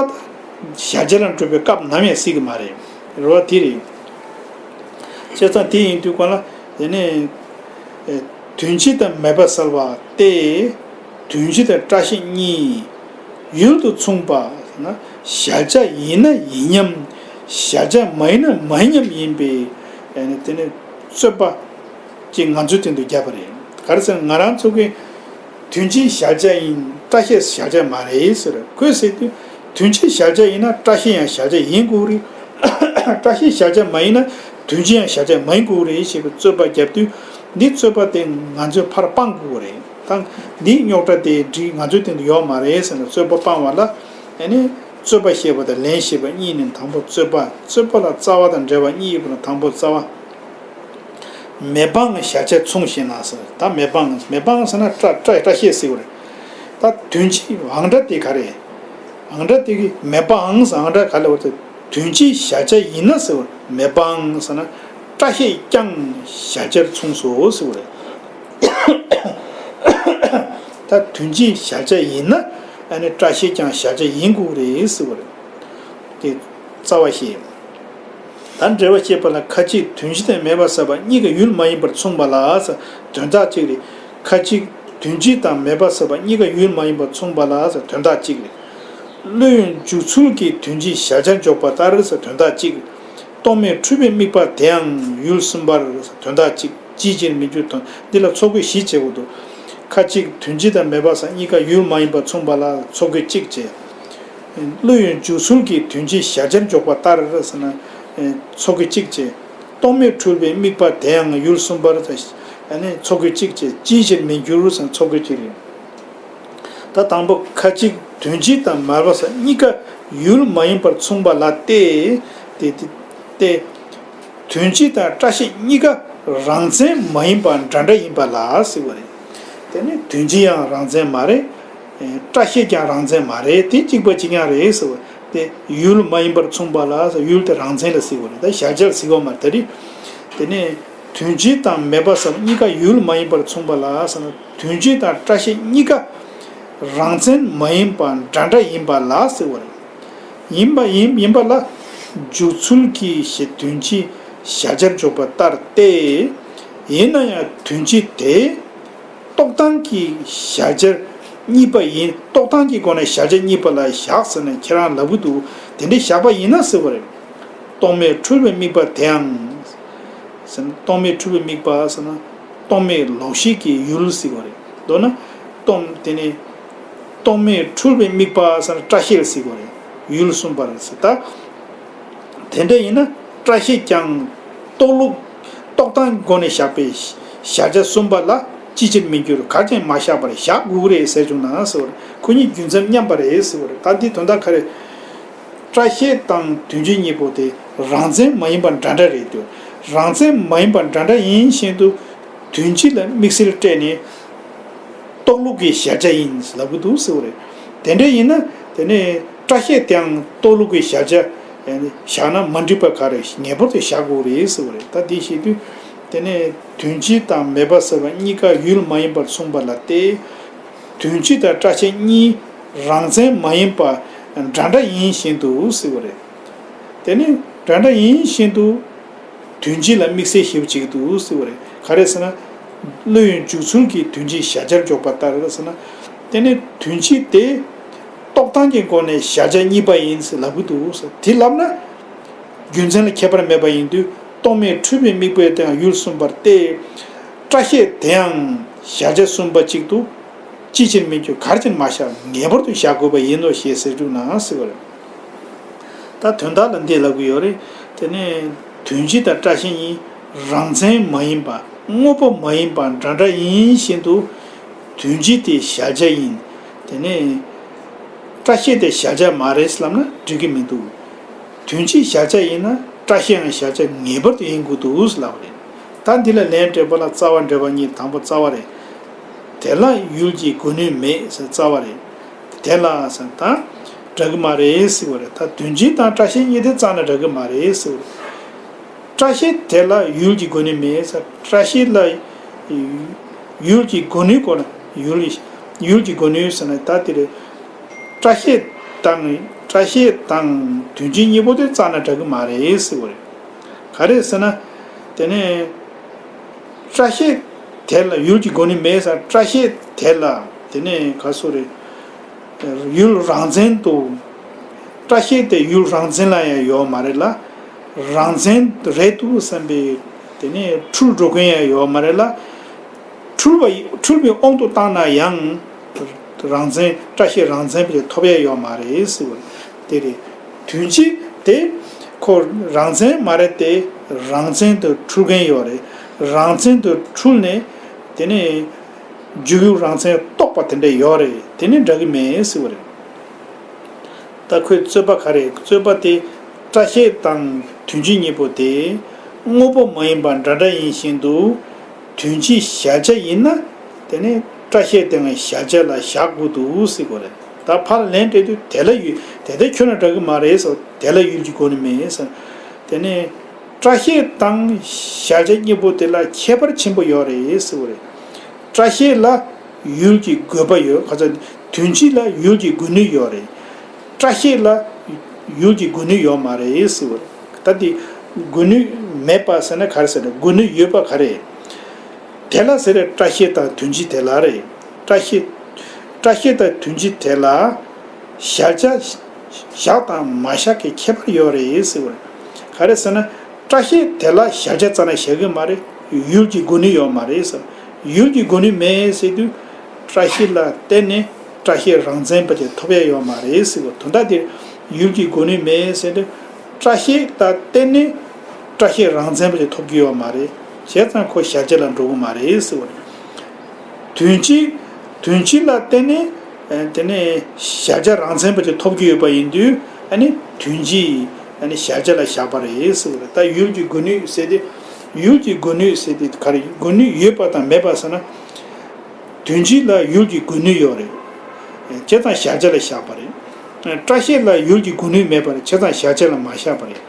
གཞལ་བྱ་ལ་འགྲོ་བའི་སྐབས་ནམ་ཡང་སྲིད་ཀྱི་མ་རེད། རེད་བ། དེ་རེད། བྱས་ཙང་དེ་ཡིན་དུས་གང་ལ་དེ་ནས་ཨེ་དོན་སྤྱི་དང་མེད་པ་བསལ་བ་སྟེ། དོན་སྤྱི་དང་བཀྲ་ཤིས་གཉིས་ཡུལ་དུ་མཚུངས་པ་ཟེར་ན། གཞལ་བྱ་ཡིན་ན་ཡིན་མཉམ། གཞལ་བྱ་མ་ཡིན་ན་མ་ཡིན་མཉམ་ཡིན་པའི་ཨེ་ནི་དེ་ནི་རྩོད་པ་ཅིག་ང་ཚོའི་སྟེང་དུ་བརྒྱབ་པ་རེད། ག་རེ་ཟེར་ན། ང་རང་ཚོ་གི་དོན་སྤྱི་གཞལ་བྱ་ཡིན། བཀྲ་ཤིས་གཞལ་བྱ་མ་རེད་ཟེར། ཁོས་ཟེར་དུས་དོན་སྤྱི་གཞལ་བྱ་ཡིན་ན་བཀྲ་ཤིས་ཡང་གཞལ་བྱ་ཡིན་དགོས་རེད། བཀྲ་ཤིས་གཞལ་བྱ་མ་ཡིན་ན་དོན་སྤྱི་ཡང་གཞལ་བྱ་མ་ཡིན་དགོས་རེད་ཞེས་པའི་རྩོད་པ་བརྒྱབ་དུས། འདི་རྩོད་པ་དེ་ང་ཚོས་ཕར་སྤང་དགོས་རེད། ད་འདིའི་རྙོག་དྲ་དེ་འགྲིག་ང་ཚོའི་སྟེང་དུ་ཡོད་མ་རེད་ཟེར་ནས་རྩོད་པ་སྤང་བ་ལ། ཨ་ནི་རྩོད་པ་བཤད་པ་དང་ལན་བཤད་པ་གཉིས་ནས་དང་པོ་རྩོད་པ། རྩོད་པ་ལ་རྩ་བ་དང་འབྲེལ་བ་གཉིས་ཡོད་པ་ལ་དང་པོ་རྩ་བ། མེད་པའང་གཞལ་བྱར་མཚུངས་ཞེ་ན་ཟེར། ད་མེད་པའང་། མེད་པའང་ཟེར་ན་བཀྲ་བཀྲ་བཀྲ་ཤིས་ཟེར་བ་རེད། ད་དོན་སྤྱི་ཨང་གྲངས་དེ་ག་རེ། ཨང་གྲངས་དེ་གི་མེད་པའང་ཟེར་ཨང་གྲངས་ག་ལ་བར་དུ། དོན་སྤྱི་གཞལ་བྱ་ཡིན་ན་ཟེར་བ་རེད། མེད་པའང་ཟེར་ན་བཀྲ་ཤིས་ཀྱང་གཞལ་བྱར་མཚུངས་སོ་ཟེར་བ་རེད། ད་དོན་སྤྱི་གཞལ་བྱ་ཡིན་ན་ཨ་ནི་བཀྲ་ཤིས་ཀྱང་གཞལ་བྱ་ཡིན་དགོས་རེད་ཟེར་བ་རེད། དེ་རྩ་བ་བཤད། ད་འགྲེལ་བ་བཤད་པ་ལ། ཁ་ཅིག་དོན་སྤྱི་དང་མེད་པ་བསལ་བ་གཉིས་ཀ་ཡུལ་མ་ཡིན་པར་མཚུངས་པ་ལ་ཟེར་དོན་དག་གཅིག་རེད། ཁ་ཅིག་དོན་སྤྱི་དང་མེད་པ་བསལ་བ་གཉིས་ཀ་ཡུལ་མ་ཡིན་པར་མཚུངས་པ་ལ་ཟེར་དོན་དག་གཅིག་རེད། བློ་ཡི་འཇུག་ཚུལ་གྱིས་དོན་སྤྱི་གཞལ་བྱར་འཇོག་པ་ལྟར་ཟེར་དོན་དག་གཅིག་རེད། རྟོག་མེད་འཁྲུལ་པའི་དམིགས་པ་དེའང་ཡུལ་གསུམ་པར་ཟེར་དོན་དག་གཅིག་ཅིའི་ཕྱིར་མི་འགྱུར་དང་། འདི་ལ་ཚོགས་དགོས་གཞི་བྱེད་དགོས་འདུག་ཁ་ཅིག་དོན་སྤྱི་དང་མེད་པ་བསལ་བ་གཉིས་ཀ་ཡུལ་མ་ཡིན་པར་མཚུངས་པ་ལ་ཚོགས་དགོས་གཅིག་བྱས། བློ་ཡི་འཇུག་ཚུལ་གྱིས་དོན་སྤྱི་གཞལ་བྱར་འཇོག་པ་ལྟར་ཟེར་ན། ཚོགས་དགོས་གཅིག་བྱས། རྟོག་མེད་འཁྲུལ་པའི་དམིགས་པ་དེའང་ཡུལ་གསུམ་པར། ཨ་ནི་ཚོགས་དགོས་གཅིག་བྱས། ཅིའི་ཕྱིར་མི་འགྱུར་ཟེར་ན་ཚོགས་དགོས་གཅིག་རེད། ད་དང་པོ་ཁ་ཅིག་དོན་སྤྱི་དང་མེད་པ་བསལ་བ་གཉིས་ཀ་ཡུལ་མ་ཡིན་པར་མཚུངས་པ་ལ་སྟེ། དེ་དེ་སྟེ། དོན་སྤྱི་དང་བཀྲ་ཤིས་གཉིས་ཀ་རང་མཚན་མ་ཡིན་པ་འདྲ་འདྲ་ཡིན་པ་ལ་ཟེར་བ་རེད། དེ་ནི་དོན་སྤྱི་ཡང་རང་མཚན་མ་རེད། བཀྲ་ཤིས་ཀྱང་རང་མཚན་མ་རེད། དེ་གཅིག་པ་གཅིག་རྐྱང་རེད་ཟེར་བ་དེ་ཡུལ་མ་ཡིན་པར་མཚུངས་པ་ལ་ཟེར། ཡུལ་དེ་རང་མཚན་ལ་ཟེར་བ་རེད། ད་གཞལ་བྱ་ལ་ཟེར་བ་མ་རེད། དེ་ནི་དོན་སྤྱི་དང་མེད་པ་བསལ་བ་གཉིས་ཀ་ཡུལ་མ་ཡིན་པར་མཚུངས་པ་ལ་ཟེར་ན། དོན་སྤྱི་དང་བཀྲ་ཤིས་གཉིས་ཀ་རང་མཚན་མ་ཡིན་པ་འདྲ་འདྲ་ཡིན་པ་ལ་ཟེར་བ་རེད། ཡིན་པ་ཡིན་ཡིན་པ་ལ་འཇུག་ཚུལ་གྱིས་ཞེས་དོན་སྤྱི་གཞལ་བྱར་འཇོག་པ་ལྟར་ཏེ། ཡིན་ན་ཡང་དོན་སྤྱི་དེ་རྟོག་སྟངས་ཀྱིས་གཞལ་བྱར་གཉིས་པ་ཡིན། རྟོག་སྟངས་ཀྱི་སྒོ་ནས་གཞལ་བྱ་གཉིས་པ་ལ་བཞག་ཟེར་ནས་ཁྱེད་རང་ལབ་ཀྱི་འདུག་དེ་འདྲའི་བཞག་པ་ཡིན་ན་ཟེར་བ་རེད། རྟོག་མེད་འཁྲུལ་པའི་དམིགས་པ་དེའང་། ཟེར་ན། རྟོག་མེད་འཁྲུལ་པའི་དམིགས་པ་ཟེར་ན་རྟོག་མེད་ལོག་ཤེས་ཀྱི་ཡུལ་ཟེར་བ་རེད། མདོར་ན་རྟོག་དེ་ནི་རྟོག་མེད་འཁྲུལ་པའི་དམིགས་པ་ཟེར་ན་བཀྲ་ཤིས་ལ་ཟེར་བ་རེད། ཡུལ་གསུམ་པར་ཟེར། ད་དེ་འདྲ་ཡིན་ན་བཀྲ་ཤིས་ཀྱང་རྟོག་ལུགས། རྟོག་སྟངས་སྒོ་ནས་བཞག་པའི་གཞལ་བྱ་གསུམ་པ་ལ་ཅིའི་ཕྱིར་མི་འགྱུར། ག་རེ་བྱས་ནས་མ་བཞག་པར་བཞག་དགོས་རེད་ཟེར་བྱུང་ན་ཟེར་བ་རེད། ཁོ་གཉིས་རྒྱུ་མཚན་མཉམ་པ་རེད་ཟེར་བ་རེད། ད་འདིའི་དོན་དག་ག་རེ། བཀྲ་ཤིས་དང་དོན་སྤྱི་གཉིས་པོ་དེ་རང་མཚན་མ་ཡིན་པ་འདྲ་འདྲ་རེད་དེ། རང་མཚན་མ་ཡིན་པ་འདྲ་འདྲ་ཡིན་བཞིན་དུ་དོན་སྤྱི་ལ་དམིགས་བསལ་སྤྲད་ནས་རྟོག་ལུགས་ཀྱི་གཞལ་བྱ་ཡིན་ལབ་ཀྱི་འདུག་ཟེར་བ་རེད། དེ་འདྲ་ཡིན་ན་དེ་ནས་བཀྲ་ཤིས་དེའང་རྟོག་ལུགས་ཀྱི་གཞལ་བྱ་བཞག་ན་མ་འགྲིག་པ་ག་རེ། ངེས་པར་དུ་བཞག་དགོས་རེད་ཟེར་བ་རེད། ད་འདི་བཤད་དུས་དེ་ནས་དོན་སྤྱི་དང་མེད་པ་བསལ་བ་གཉིས་ཀ་ཡུལ་མ་ཡིན་པར་མཚུངས་པ་ལ་སྟེ། དོན་སྤྱི་དང་བཀྲ་ཤིས་གཉིས་རང་མཚན་མ་ཡིན་པ་འདྲ་འདྲ་ཡིན་བཞིན་དུ་ཟེར་བ་རེད། དེ་ནི་འདྲ་འདྲ་ཡིན་བཞིན་དུ་དོན་སྤྱི་ལ་དམིགས་བསལ་ཞེ་པོ་བྱེད་ཀྱི་འདུག་ཟེར་བ་རེད། ག་རེ་ཟེར་ན། བློ་ཡི་འཇུག་ཚུལ་གྱིས་དོན་སྤྱི་གཞལ་བྱར་འཇོག་པ་ལྟར་ཟེར་ན། དེ་ནི་དོན་སྤྱི་དེ་རྟོག་སྟངས་ཀྱི་སྒོ་ནས་གཞལ་བྱ་གཉིས་པ་ཡིན་ཟེར་ལབ་ཀྱི་འདུག་ཟེར། དེ་ལབ་ན། རྒྱུ་མཚན་ལ་ཁྱད་པར་མེད་པ་ཡིན་དུས་རྟོག་མེད་འཁྲུལ་པའི་དམིགས་པ་དེའང་ཡུལ་གསུམ་པར་ཏེ། བཀྲ་ཤིས་དེའང་གཞལ་བྱ་གསུམ་པ་གཅིག་ཏུ་ཅིའི་ཕྱིར་མི་འགྱུར། ག་རེ་བྱས་ནས་མ་བཞག་ངེས་པར་དུ་བཞག་དགོས་པ་ཡིན་ནོ་ཞེས་ཟེར་བཅུག་ན་ཟེར་བ་རེད། ད་དོན་དག་ལ་འདི་ལབ་ཀྱི་ཡོད་རེད། དེ་ནས་དོན་སྤྱི་དང་བཀྲ་ཤིས་གཉིས་རང་མཚན་མ་ཡིན་པ། དངོས་པོ་མ་ཡིན་པ་འདྲ་འདྲ་ཡིན་བཞིན་དུ་དོན་སྤྱི་དེ་གཞལ་བྱ་ཡིན། དེ་ནས་བཀྲ་ཤིས་དེ་གཞལ་བྱ་མ་རེད་ལབ་ན་འགྲིག་གི་མི་འདུག་དོན་སྤྱི་གཞལ་བྱ་ཡིན་ན་བཀྲ་ཤིས་ཡང་གཞལ་བྱ་ངེས་པར་དུ་ཡིན་དགོས་འདུག་ལབ་པ་རེད། ད་འདི་ལ་ལན་སྤྲད་པ་ལ་རྩ་བ་འགྲེལ་པ་གཉིས། དང་པོ་རྩ་བ་རེད། དེ་ལ་ཡུལ་གྱི་སྒོ་ནས་མེད་ཟེར་རྩ་བ་རེད། དེ་ལ་ཟེར་ད་འདྲ་གི་མ་རེད་ཟེར་བ་རེད། ད་དོན་སྤྱི་དང་བཀྲ་ཤིས་གཉིས་དེ་རྩ་ནས་འདྲ་གི་མ་རེད་ཟེར་བ་རེད། བཀྲ་ཤིས་དེ་ལ་ཡུལ་གྱི་སྒོ་ནས་མེད་ཟེར། བཀྲ་ཤིས་ལ་ཡུལ་གྱི་སྒོ་ནས་སྐོར་ན་ཡུལ་ཡུལ་གྱི་སྒོ་ནས་ཟེར་ན་ད་དེ་རེད། བཀྲ་ཤིས་དང་བཀྲ་ སྐྲ་ཤད་དང་དོན་སྤྱི་གཉིས་པོ་དེ་རྩ་ནས་འདྲ་གི་མ་རེད་ཟེར་བ་རེད། ག་རེ་ཟེར་ན། དེ་ནས་སྐྲ་ཤད་དེ་ལ་ཡུལ་གྱི་སྒོ་ནས་མེད་ཟེར། སྐྲ་ཤད་དེ་ལ་དེ་ནས་ག་སོ་རེད། ཡུལ་རང་མཚན་དུ། སྐྲ་ཤད་དེ་ཡུལ་རང་མཚན་ལ་ཡང་ཡོད་མ་རེད་ལ། རང་མཚན་རེད་འདུག་བསམ་པའི་དེ་ནས་འཁྲུལ་འགྲོ་མཁན་ཡང་ཡོད་མ་རེད་ལ། འཁྲུལ་པ་འཁྲུལ་པའི་དབང་དུ་བཏང་ན་ཡང་། རང་མཚན་སྐྲ་ཤད་རང་མཚན་པ་ཅིག་ཐོབ་ཡ་ཡོད་མ་རེད་ཟེར་བ་དེ་རེད། དོན་སྤྱི་དེ་ཁོ་རང་མཚན་མ་རེད་དེ། རང་མཚན་དུ་འཁྲུལ་མཁན་ཡོད་རེད། རང་མཚན་དུ་འཁྲུལ་ནས་དེ་ནས་འཇུག་ཡུལ་རང་མཚན་རྟོགས་པ་དེ་འདྲ་ཡོད་རེད། དེ་ནི་འདྲ་གི་མེད་ཟེར་བ་རེད། ད་ཁོའི་རྩོད་པ་ག་རེ། རྩོད་པ་དེ་སྐྲ་ཤད་དང་དོན་སྤྱི་གཉིས་པོ་དེ་དངོས་པོ་མ་ཡིན་པ་འདྲ་འདྲ་ཡིན་བཞིན་དུ། དོན་སྤྱི་གཞལ་བྱ་ཡིན་ན། དེ་ནི་སྐྲ་ཤད་དེའང་གཞལ་བྱ་ལ་བཞག་དགོས་འདུག་ཟེར་དགོས་རེད། ད་ཕར་ལན་སྤྲད་དུས་དེ་ལ་ཡུལ་དེ་ལྟར་ཁྱོན་ནས་འདྲ་གི་མ་རེད་ཟེར། དེ་ལ་ཡུལ་གྱི་སྒོ་ནས་མེད་ཟེར། དེ་ནི་སྐྲ་ཤད་དང་གཞལ་བྱ་གཉིས་པོ་དེ་ལ་ཁྱད་པར་ཆེན་པོ་ཡོད་རེད་ཟེར་བ་རེད། སྐྲ་ཤད་ལ་ཡུལ་གྱི་དགོས་པ་ཡོད། ཁ་ཚ་དོན་སྤྱི་ལ་ཡུལ་གྱི་སྒོ་ནས་ཡོད་རེད། སྐྲ་ཤད་ལ་ཡུལ་གྱི་སྒོ་ནས་ཡོད་མ་རེད་ཟེར་བ་རེད། ད་དེ་སྒོ་ནས་མེད་པ་ཟེར་ན་ག་རེ་ཟེར་ན། སྒོ་ནས་ཡོད་པ་ག་རེ། དེ་ལ་ཟེར་རེད། སྐྲ་ཤད་དང་དོན་སྤྱི་དེ་ལ་རེད། སྐྲ་ཤད། སྐྲ་ཤད་དང་དོན་སྤྱི་དེ་ལ་གཞལ་བྱ་བཞག་དང་མ་བཞག་གི་ཁྱད་པར་ཡོད་རེད་ཟེར་བ་རེད། ག་རེ་ཟེར་ན། སྐྲ་ཤད་དེ་ལ་གཞལ་བྱ་རྩ་ནས་བཞག་གི་མ་རེད། ཡུལ་གྱི་སྒོ་ནས་ཡོད་མ་རེད་ཟེར། ཡུལ་གྱི་སྒོ་ནས་མེད་ཟེར་དུས། སྐྲ་ཤད་ལ་བརྟེན་ནས་སྐྲ་ཤད་རང་མཚན་པ་ཅིག་ཐོབ་ཡ་ཡོད་མ་རེད་ཟེར་བ། དོན་དག་དེ་ཡུལ་གྱི་སྒོ་ནས་མེད་ཟེར་དུས། སྐྲ་ཤད་ལ་བརྟེན་ནས་སྐྲ་ཤད་རང་མཚན་པ་ཅིག་ཐོབ་ཀྱི་ཡོད་མ་རེད། བྱས་ཙང་ཁོ་གཞལ་བྱ་ལ་འགྲོ་གི་མ་རེད་ཟེར་བ་རེད། དོན་སྤྱི། དོན་སྤྱི་ལ་བརྟེན་ནས་ཨ་དེ་ནས་གཞལ་བྱ་རང་མཚན་པ་ཅིག་ཐོབ་ཀྱི་ཡོད་པ་ཡིན་དུས། ཨ་ནི་དོན་སྤྱི་ཨ་ནི་གཞལ་བྱ་ལ་བཞག་པ་རེད་ཟེར་བ་རེད། ད་ཡུལ་གྱི་སྒོ་ནས་ཟེར་དེ། ཡུལ་གྱི་སྒོ་ནས་ཟེར་དེ་ག་རེ། སྒོ་ནས་ཡོད་པ་དང་མེད་པ་ཟེར་ན། དོན་སྤྱི་ལ་ཡུལ་གྱི་སྒོ་ནས་ཡོད་རེད། བྱས་ཙང་གཞལ་བྱ་ལ་བཞག་པ་རེད། སྐྲ་ཤད་ལ་ཡུལ་གྱི་སྒོ་ནས་མེད་པ་རེད། བྱས་ཙང་གཞལ་བྱ་ལ་མ་བཞག་པ་རེད།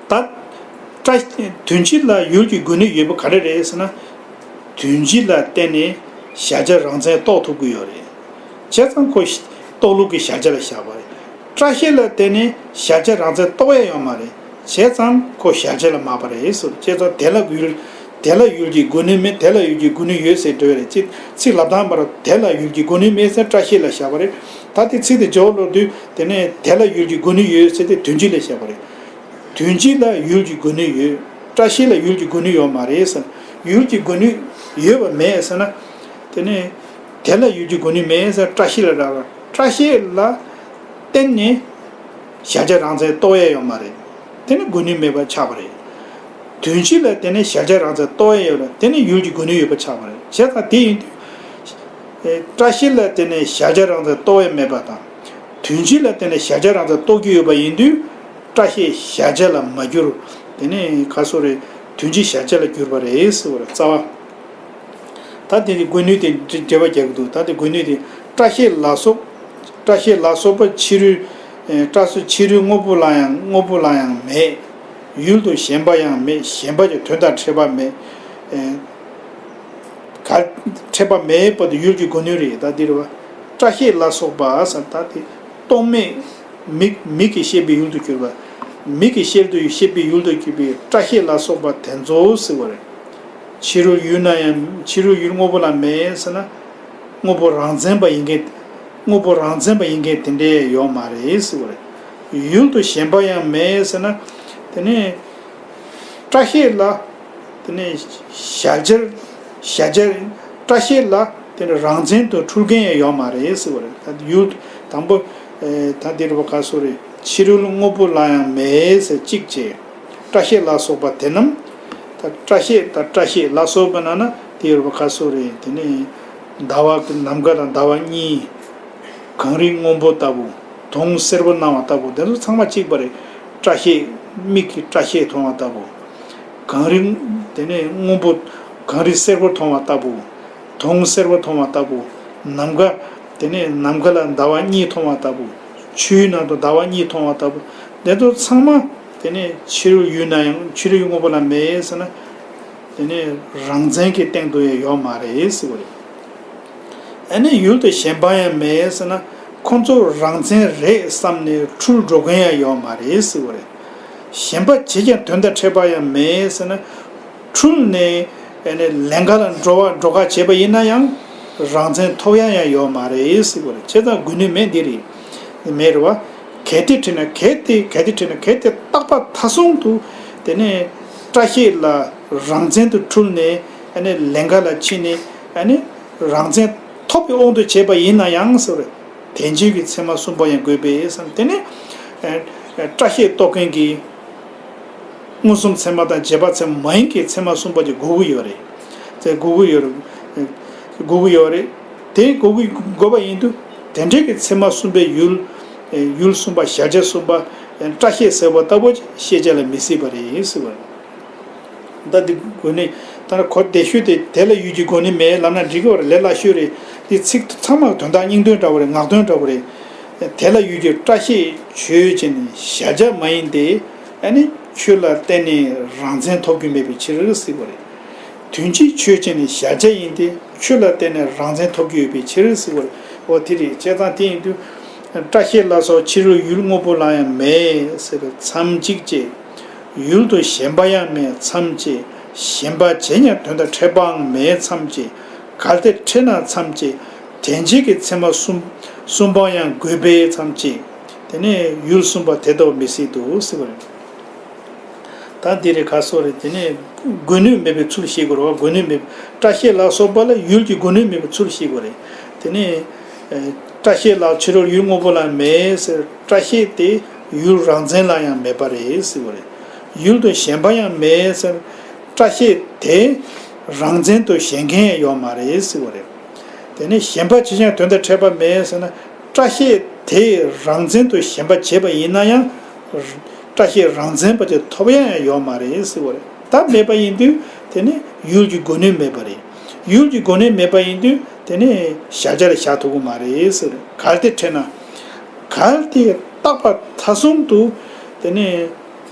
ད་སྐྲ། དོན་སྤྱི་ལ་ཡུལ་གྱི་སྒོ་ནས་ཡོད་པ་ག་རེ་རེད་ཟེར་ན། དོན་སྤྱི་ལ་བརྟེན་ནས་གཞལ་བྱ་རང་མཚན་རྟོགས་ཐུབ་ཀྱི་ཡོད་རེད། བྱས་ཙང་ཁོ་རྟོགས་ལུགས་ཀྱི་གཞལ་བྱ་ལ་བཞག་པ་རེད། སྐྲ་ཤད་ལ་བརྟེན་ནས་གཞལ་བྱ་རང་མཚན་རྟོགས་ཡ་ཡོད་མ་རེད། བྱས་ཙང་ཁོ་གཞལ་བྱ་ལ་མ་པ་རེད་ཟེར། བྱས་ཙང་དེ་ལ་ཡུལ། དེ་ལ་ཡུལ་གྱི་སྒོ་ནས་མེད། དེ་ལ་ཡུལ་གྱི་སྒོ་ནས་ཡོད་ཟེར་འགྲོ་ཡ་རེད། ཚིག་ཚིག་ལབ་སྟངས་པར་དེ་ལ་ཡུལ་གྱི་སྒོ་ནས་མེད་ཟེར་སྐྲ་ཤད་ལ་བཞག་པ་རེད། ད་དེ་ཚིག་དེ་མཇུག་ལོག་དུས་དེ་ནས་དེ་ལ་ཡུལ་གྱི་སྒོ་ནས་ཡོད་ཟེར་དེ་དོན་སྤྱི་ལ་བཞག་པ་རེད། དོན་སྤྱི་ལ་ཡུལ་གྱི་སྒོ་ནས་ཡོད། སྐྲ་ཤད་ལ་ཡུལ་གྱི་སྒོ་ནས་ཡོད་མ་རེད་ཟེར། ཡུལ་གྱི་སྒོ་ནས་ཡོད་པ་མེད་ཟེར་ན། དེ་ནས་དེ་ལ་ཡུལ་གྱི་སྒོ་ནས་མེད་ཟེར་སྐྲ་ཤད་ལ་རག་པ། སྐྲ་ཤད་ལ་བརྟེན་ནས་གཞལ་བྱ་རང་མཚན་རྟོགས་ཡ་ཡོད་མ་རེད། དེ་ནི་སྒོ་ནས་མེད་པ་ཆགས་པ་རེད། དོན་སྤྱི་ལ་བརྟེན་ནས་གཞལ་བྱ་རང་མཚན་རྟོགས་ཡ་ཡོད་རེད། དེ་ནི་ཡུལ་གྱི་སྒོ་ནས་ཡོད་པ་ཆགས་པ་རེད། བྱས་ཙང་དེ་ཡིན་དུས། ཨེ། སྐྲ་ཤད་ལ་བརྟེན་ནས་གཞལ་བྱ་རང་མཚན་རྟོགས་ཡ་མེད་པ་དང་། དོན་སྤྱི་ལ་བརྟེན་ནས་གཞལ་བྱ་རང་མཚན་རྟོགས་ཀྱི་ཡོད་པ་ཡིན་དུས། སྐྲ་ཤད་གཞལ་བྱ་ལ་མ་གྱུར། དེ་ནི་ག་སོ་རེད། དོན་སྤྱི་གཞལ་བྱ་ལ་གྱུར་པ་རེད་ཟེར་བ་རེད། རྩ་བ། ད་དེ་ནི་སྒོ་ནས་དེ་འགྲེལ་པ་རྒྱག་གི་འདུག་ད་དེ་སྒོ་ནས་དེ་སྐྲ་ཤད་ལ་སོགས། སྐྲ་ཤད་ལ་སོགས་པ་ཕྱི་རོལ། ཨེ། སྐྲ་སོགས་ཕྱི་རོལ་དངོས་པོ་ལ་ཡང་དངོས་པོ་ལ་ཡང་མེད། ཡུལ་དུ་ཞེན་པ་ཡང་མེད། ཞེན་པ་ཀྱང་དོན་དང་ཕྲད་པ་མེད། ཨེ། ག་ཕྲད་པ་མེད་པ་དེ་ཡུལ་གྱི་སྒོ་ནས་རེད། ད་འདི་རེད་བ། སྐྲ་ཤད་ལ་སོགས་པ་ཟེར་ད་དེ་རྟོག་མེད། མིག་མིག་གིས་ཤེས་པའི་ཡུལ་དུ་གྱུར་པ། མིག་གིས་ཤེས་དུ་ཤེས་པའི་ཡུལ་དུ་གྱུར་པའི་སྐྲ་ཤད་ལ་སོགས་པ་དེ་ཚོ་ཟེར་བ་རེད། ཕྱི་རོལ་ཡུལ་ན་ཡང་ཕྱི་རོལ་ཡུལ་དངོས་པོ་ལ་མེད་ཟེར་ན། དངོས་པོ་རང་མཚན་པ་ཡིན་མཁན། དངོས་པོ་རང་མཚན་པ་ཡིན་མཁན་དེ་འདྲའི་ཡོད་མ་རེད་ཟེར་བ་རེད། ཡུལ་དུ་ཞེན་པ་ཡང་མེད་ཟེར་ན། དེ་ནས་སྐྲ་ཤད་ལ། དེ་ནས་གཞལ་བྱར། གཞལ་བྱར། སྐྲ་ཤད་ལ་དེ་ནས་རང་མཚན་དུ་འཁྲུལ་མཁན་ཡང་ཡོད་མ་རེད་ཟེར་བ་རེད། ད་ཡུལ་དང་པོ། ཨེ། ད་འདི་རུ་བ་ག་སོ་རེད། ཕྱི་རོལ་དངོས་པོ་ལ་ཡང་མེད་ཟེར་གཅིག་བྱས། སྐྲ་ཤད་ལ་སོགས་པ་དེ་རྣམས། ད་སྐྲ་ཤད་ད་སྐྲ་ཤད་ལ་སོགས་པ་ན་ན་དེ་རུ་བ་ག་སོ་རེད། དེ་ནས་ཟླ་བ་གི་ནམ་མཁའ་དང་ཟླ་བ་གཉིས། གངས་རིའི་སྔོན་པོ་ལྟ་བུ། དུང་སེར་པོ་སྣང་བ་ལྟ་བུ། དེ་ཚོ་ཚང་མ་གཅིག་པ་རེད། སྐྲ་ཤད། མིག་གིས་སྐྲ་ཤད་མཐོང་བ་ལྟ་བུ། གངས་རི། དེ་ནས་སྔོན་པོ། གངས་རི་སེར་པོ་མཐོང་བ་ལྟ་བུ། དུང་སེར་པོ་མཐོང་བ་ལྟ་བུ། ནམ་མཁའ། དེ་ནས་ནམ་མཁའ་ལ་ཟླ་བ་གཉིས་མཐོང་བ་ལྟ་བུ། ཆུའི་ནང་དུ་ཟླ་བ་གཉིས་མཐོང་བ་ལྟ་བུ། དེ་ཚོ་ཚང་མ་དེ་ནས་ཕྱི་རོལ་ཡུལ་ན་ཡང་ཕྱི་རོལ་ཡུལ་དངོས་པོ་ལ་མེད་ཟེར་ན། དེ་ནས་རང་མཚན་གྱི་སྟེང་དུ་ཡང་ཡོད་མ་རེད་ཟེར་བ་རེད། ཨ་ནི་ཡུལ་དུ་ཞེན་པ་ཡང་མེད་ཟེར་ན། ཁོ་ཚོ་རང་བཙན་རེད་བསམ་ནས་འཁྲུལ་འགྲོ་མཁན་ཡང་ཡོད་མ་རེད་ཟེར་བ་རེད། ཞེན་པ་བྱས་ཀྱང་དོན་དང་འཕྲད་པ་ཡང་མེད་ཟེར་ན། འཁྲུལ་ནས་ཨ་ནི་ལན་འགའ་ལ་འགྲོ་བ་འགྲོ་ཁ་བྱས་པ་ཡིན་ན་ཡང་རང་བཙན་ཐོབ་ཡ་ཡང་ཡོད་མ་རེད་ཟེར་བ་རེད། བྱས་ཙང་དགོས་ནི་མེད་འདི་རེད། མེད་རེད་བ། གལ་ཏེ་ཁྲིད་ན་གལ་ཏེ་གལ་ཏེ་ཁྲིད་ན་གལ་ཏེ་རྟག་པ་མཐའ་སོང་དུ་དེ་ནས་བཀྲ་ཤིས་ལ་རང་བཙན་དུ་འཁྲུལ་ནས་ཨ་ནི་ལན་འགའ་ལ་ཕྱིན་ནས་ཨ་ནི་རང་བཙན་ཐོབ་པའི་དབང་དུ་བྱས་པ་ཡིན་ན་ཡང་ཟེར་བ་རེད། དེ་འཇིག་གི་ཚད་མ་གསུམ་པ་ཡང་དགོས་པས་སམ། དེ་ནི་ཨ་བཀྲ་ཤིས་རྟོགས་མཁན་གྱི་མངོན་སུམ་ཚད་མ་དང་རྗེས་དཔག་ཚད་མ་མ་ཡིན་གྱི་ཚད་མ་གསུམ་པ་ཅིག་དགོས་ཀྱི་ཡོད་རེད། དེ་དགོས་ཀྱི་ཡོད་རེད། དགོས་ཀྱི་ཡོད་རེད། དེ་དགོས་ཀྱི་དགོས་པ་ཡིན་དུས་དེ་འདྲའི་གི་ཚད་མ་གསུམ་པའི་ཡུལ། ཡུལ་གསུམ་པ་གཞལ་བྱ་གསུམ་པ། བཀྲ་ཤིས་ཟེར་བ་ལྟ་བུ་ཅིག་ཤེས་བྱ་ལ་མི་སྲིད་པ་རེད་ཟེར་བ་རེད། ད་འདི་དགོས་ནི། ད་ནི་གོ་བདེ་ཤོས་དེ་དེ་ལ་ཡུལ་གྱི་དགོས་ནི་མེད་ལབ་ན་འགྲིག་གི་བ་རེད། ལས་སླ་ཤོས་རེད། འདི་ཚིག་ཚང་མ་དོན་དག་སྙིང་དོན་འདྲ་བོ་རེད། ངག་དོན་འདྲ་བོ་རེད། དེ་ལ་ཡུལ་གྱི་བཀྲ་ཤིས་ཆོས་ཅན་གཞལ་བྱ་མ་ཡིན་ཏེ། ཨ་ནི་ཆོས་ལ་བརྟེན་ནས་རང་བཙན་ཐོབ་རྒྱུ་མེད་པའི་ཕྱིར་ཟེར་བ་རེད། དོན་སྤྱི་ཆོས་ཅན་གཞལ་བྱ་ཡིན་ཏེ་ཆོས་ལ་བརྟེན་ནས་རང་བཙན་ཐོབ་རྒྱུ་ཡོད་པའི་ཕྱིར་ཟེར་བ་རེད། འོ་དེ་རེད། བྱས་ཙང་དེ་ཡིན་དུས། བཀྲ་ཤིས་ལ་སོགས་ཕྱི་རོལ་ཡུལ་དངོས་པོ་ལ་ཡང་མེད་ཟེར་བ་མཚམས་གཅིག་བཅད། ཡུལ་དུ་ཞེན་པ་ཡང་མེད་མཚམས་བཅད། ཞེན་པ་བྱས་ཀྱང་དོན་དང་འཕྲད་པའང་མེད་མཚམས་བཅད། གལ་ཏེ་ཁྲིད་ན་མཚམས་བཅད། དེ་འཇིག་གི་ཚད་མ་གསུམ་གསུམ་པ་ཡང་དགོས་པས་མཚམས་བཅད། དེ་ནས་ཡུལ་གསུམ་པ་དེ་ལྟ་བུ་མི་སྲིད་དོ་ཟེར་བ་རེད། ད་འདི་རེད་ག་སོགས་རེད། དེ་ནས་དགོས་ནུས་མེད་པའི་ཚུལ་ཤེས་དགོས་རེད་བ། དགོས་ནུས་མེད། བཀྲ་ཤིས་ལ་སོགས་པ་ལ་ཡུལ་གྱི་དགོས་ནུས་མེད་པའི་ཚུལ་ཤེས་དགོས་རེད། དེ་ནས་ཨ་བཀྲ་ཤིས་ལ་ཕྱི་རོལ་ཡུལ་དངོས་པོ་ལ་མེད་ཟེར། བཀྲ་ཤིས་དེ་ཡུལ་རང་བཙན་ལ་ཡང་མེད་པ་རེད་ཟེར་བ་རེད། ཡུལ་དུ་ཞེན་པ་ཡང་མེད་ཟེར། བཀྲ་ཤིས་དེ་རང་བཙན་དུ་ཞེན་མཁན་ཡང་ཡོད་མ་རེད་ཟེར་བ་རེད། དེ་ནས་ཞེན་པ་ཇི་བཞིན་དོན་དང་འཕྲད་པ་མེད་ཟེར་ན། བཀྲ་ཤིས་དེ་རང་བཙན་དུ་ཞེན་པ་བྱས་པ་ཡིན་ན་ཡང་། བཀྲ་ཤིས་རང་བཙན་པ་དེ་ཐོབ་ཡ་ཡང་ཡོད་མ་རེད་ཟེར་བ་རེད། ད་མེད་པ་ཡིན་དུས་དེ་ནི་ཡུལ་གྱི་དགོས་ནུས་མེད་པ་རེད། ཡུལ་གྱི་དགོས་ནུས་མེད་པ་ཡིན་དུས་དེ་ནི་གཞལ་བྱ་ལ་བཞག་ཐུབ་ཀྱི་མ་རེད་ཟེར། གལ་ཏེ་ཁྲིད་ན། གལ་ཏེ་རྟག་པ་མཐའ་སོང་དུ་དེ་ནི།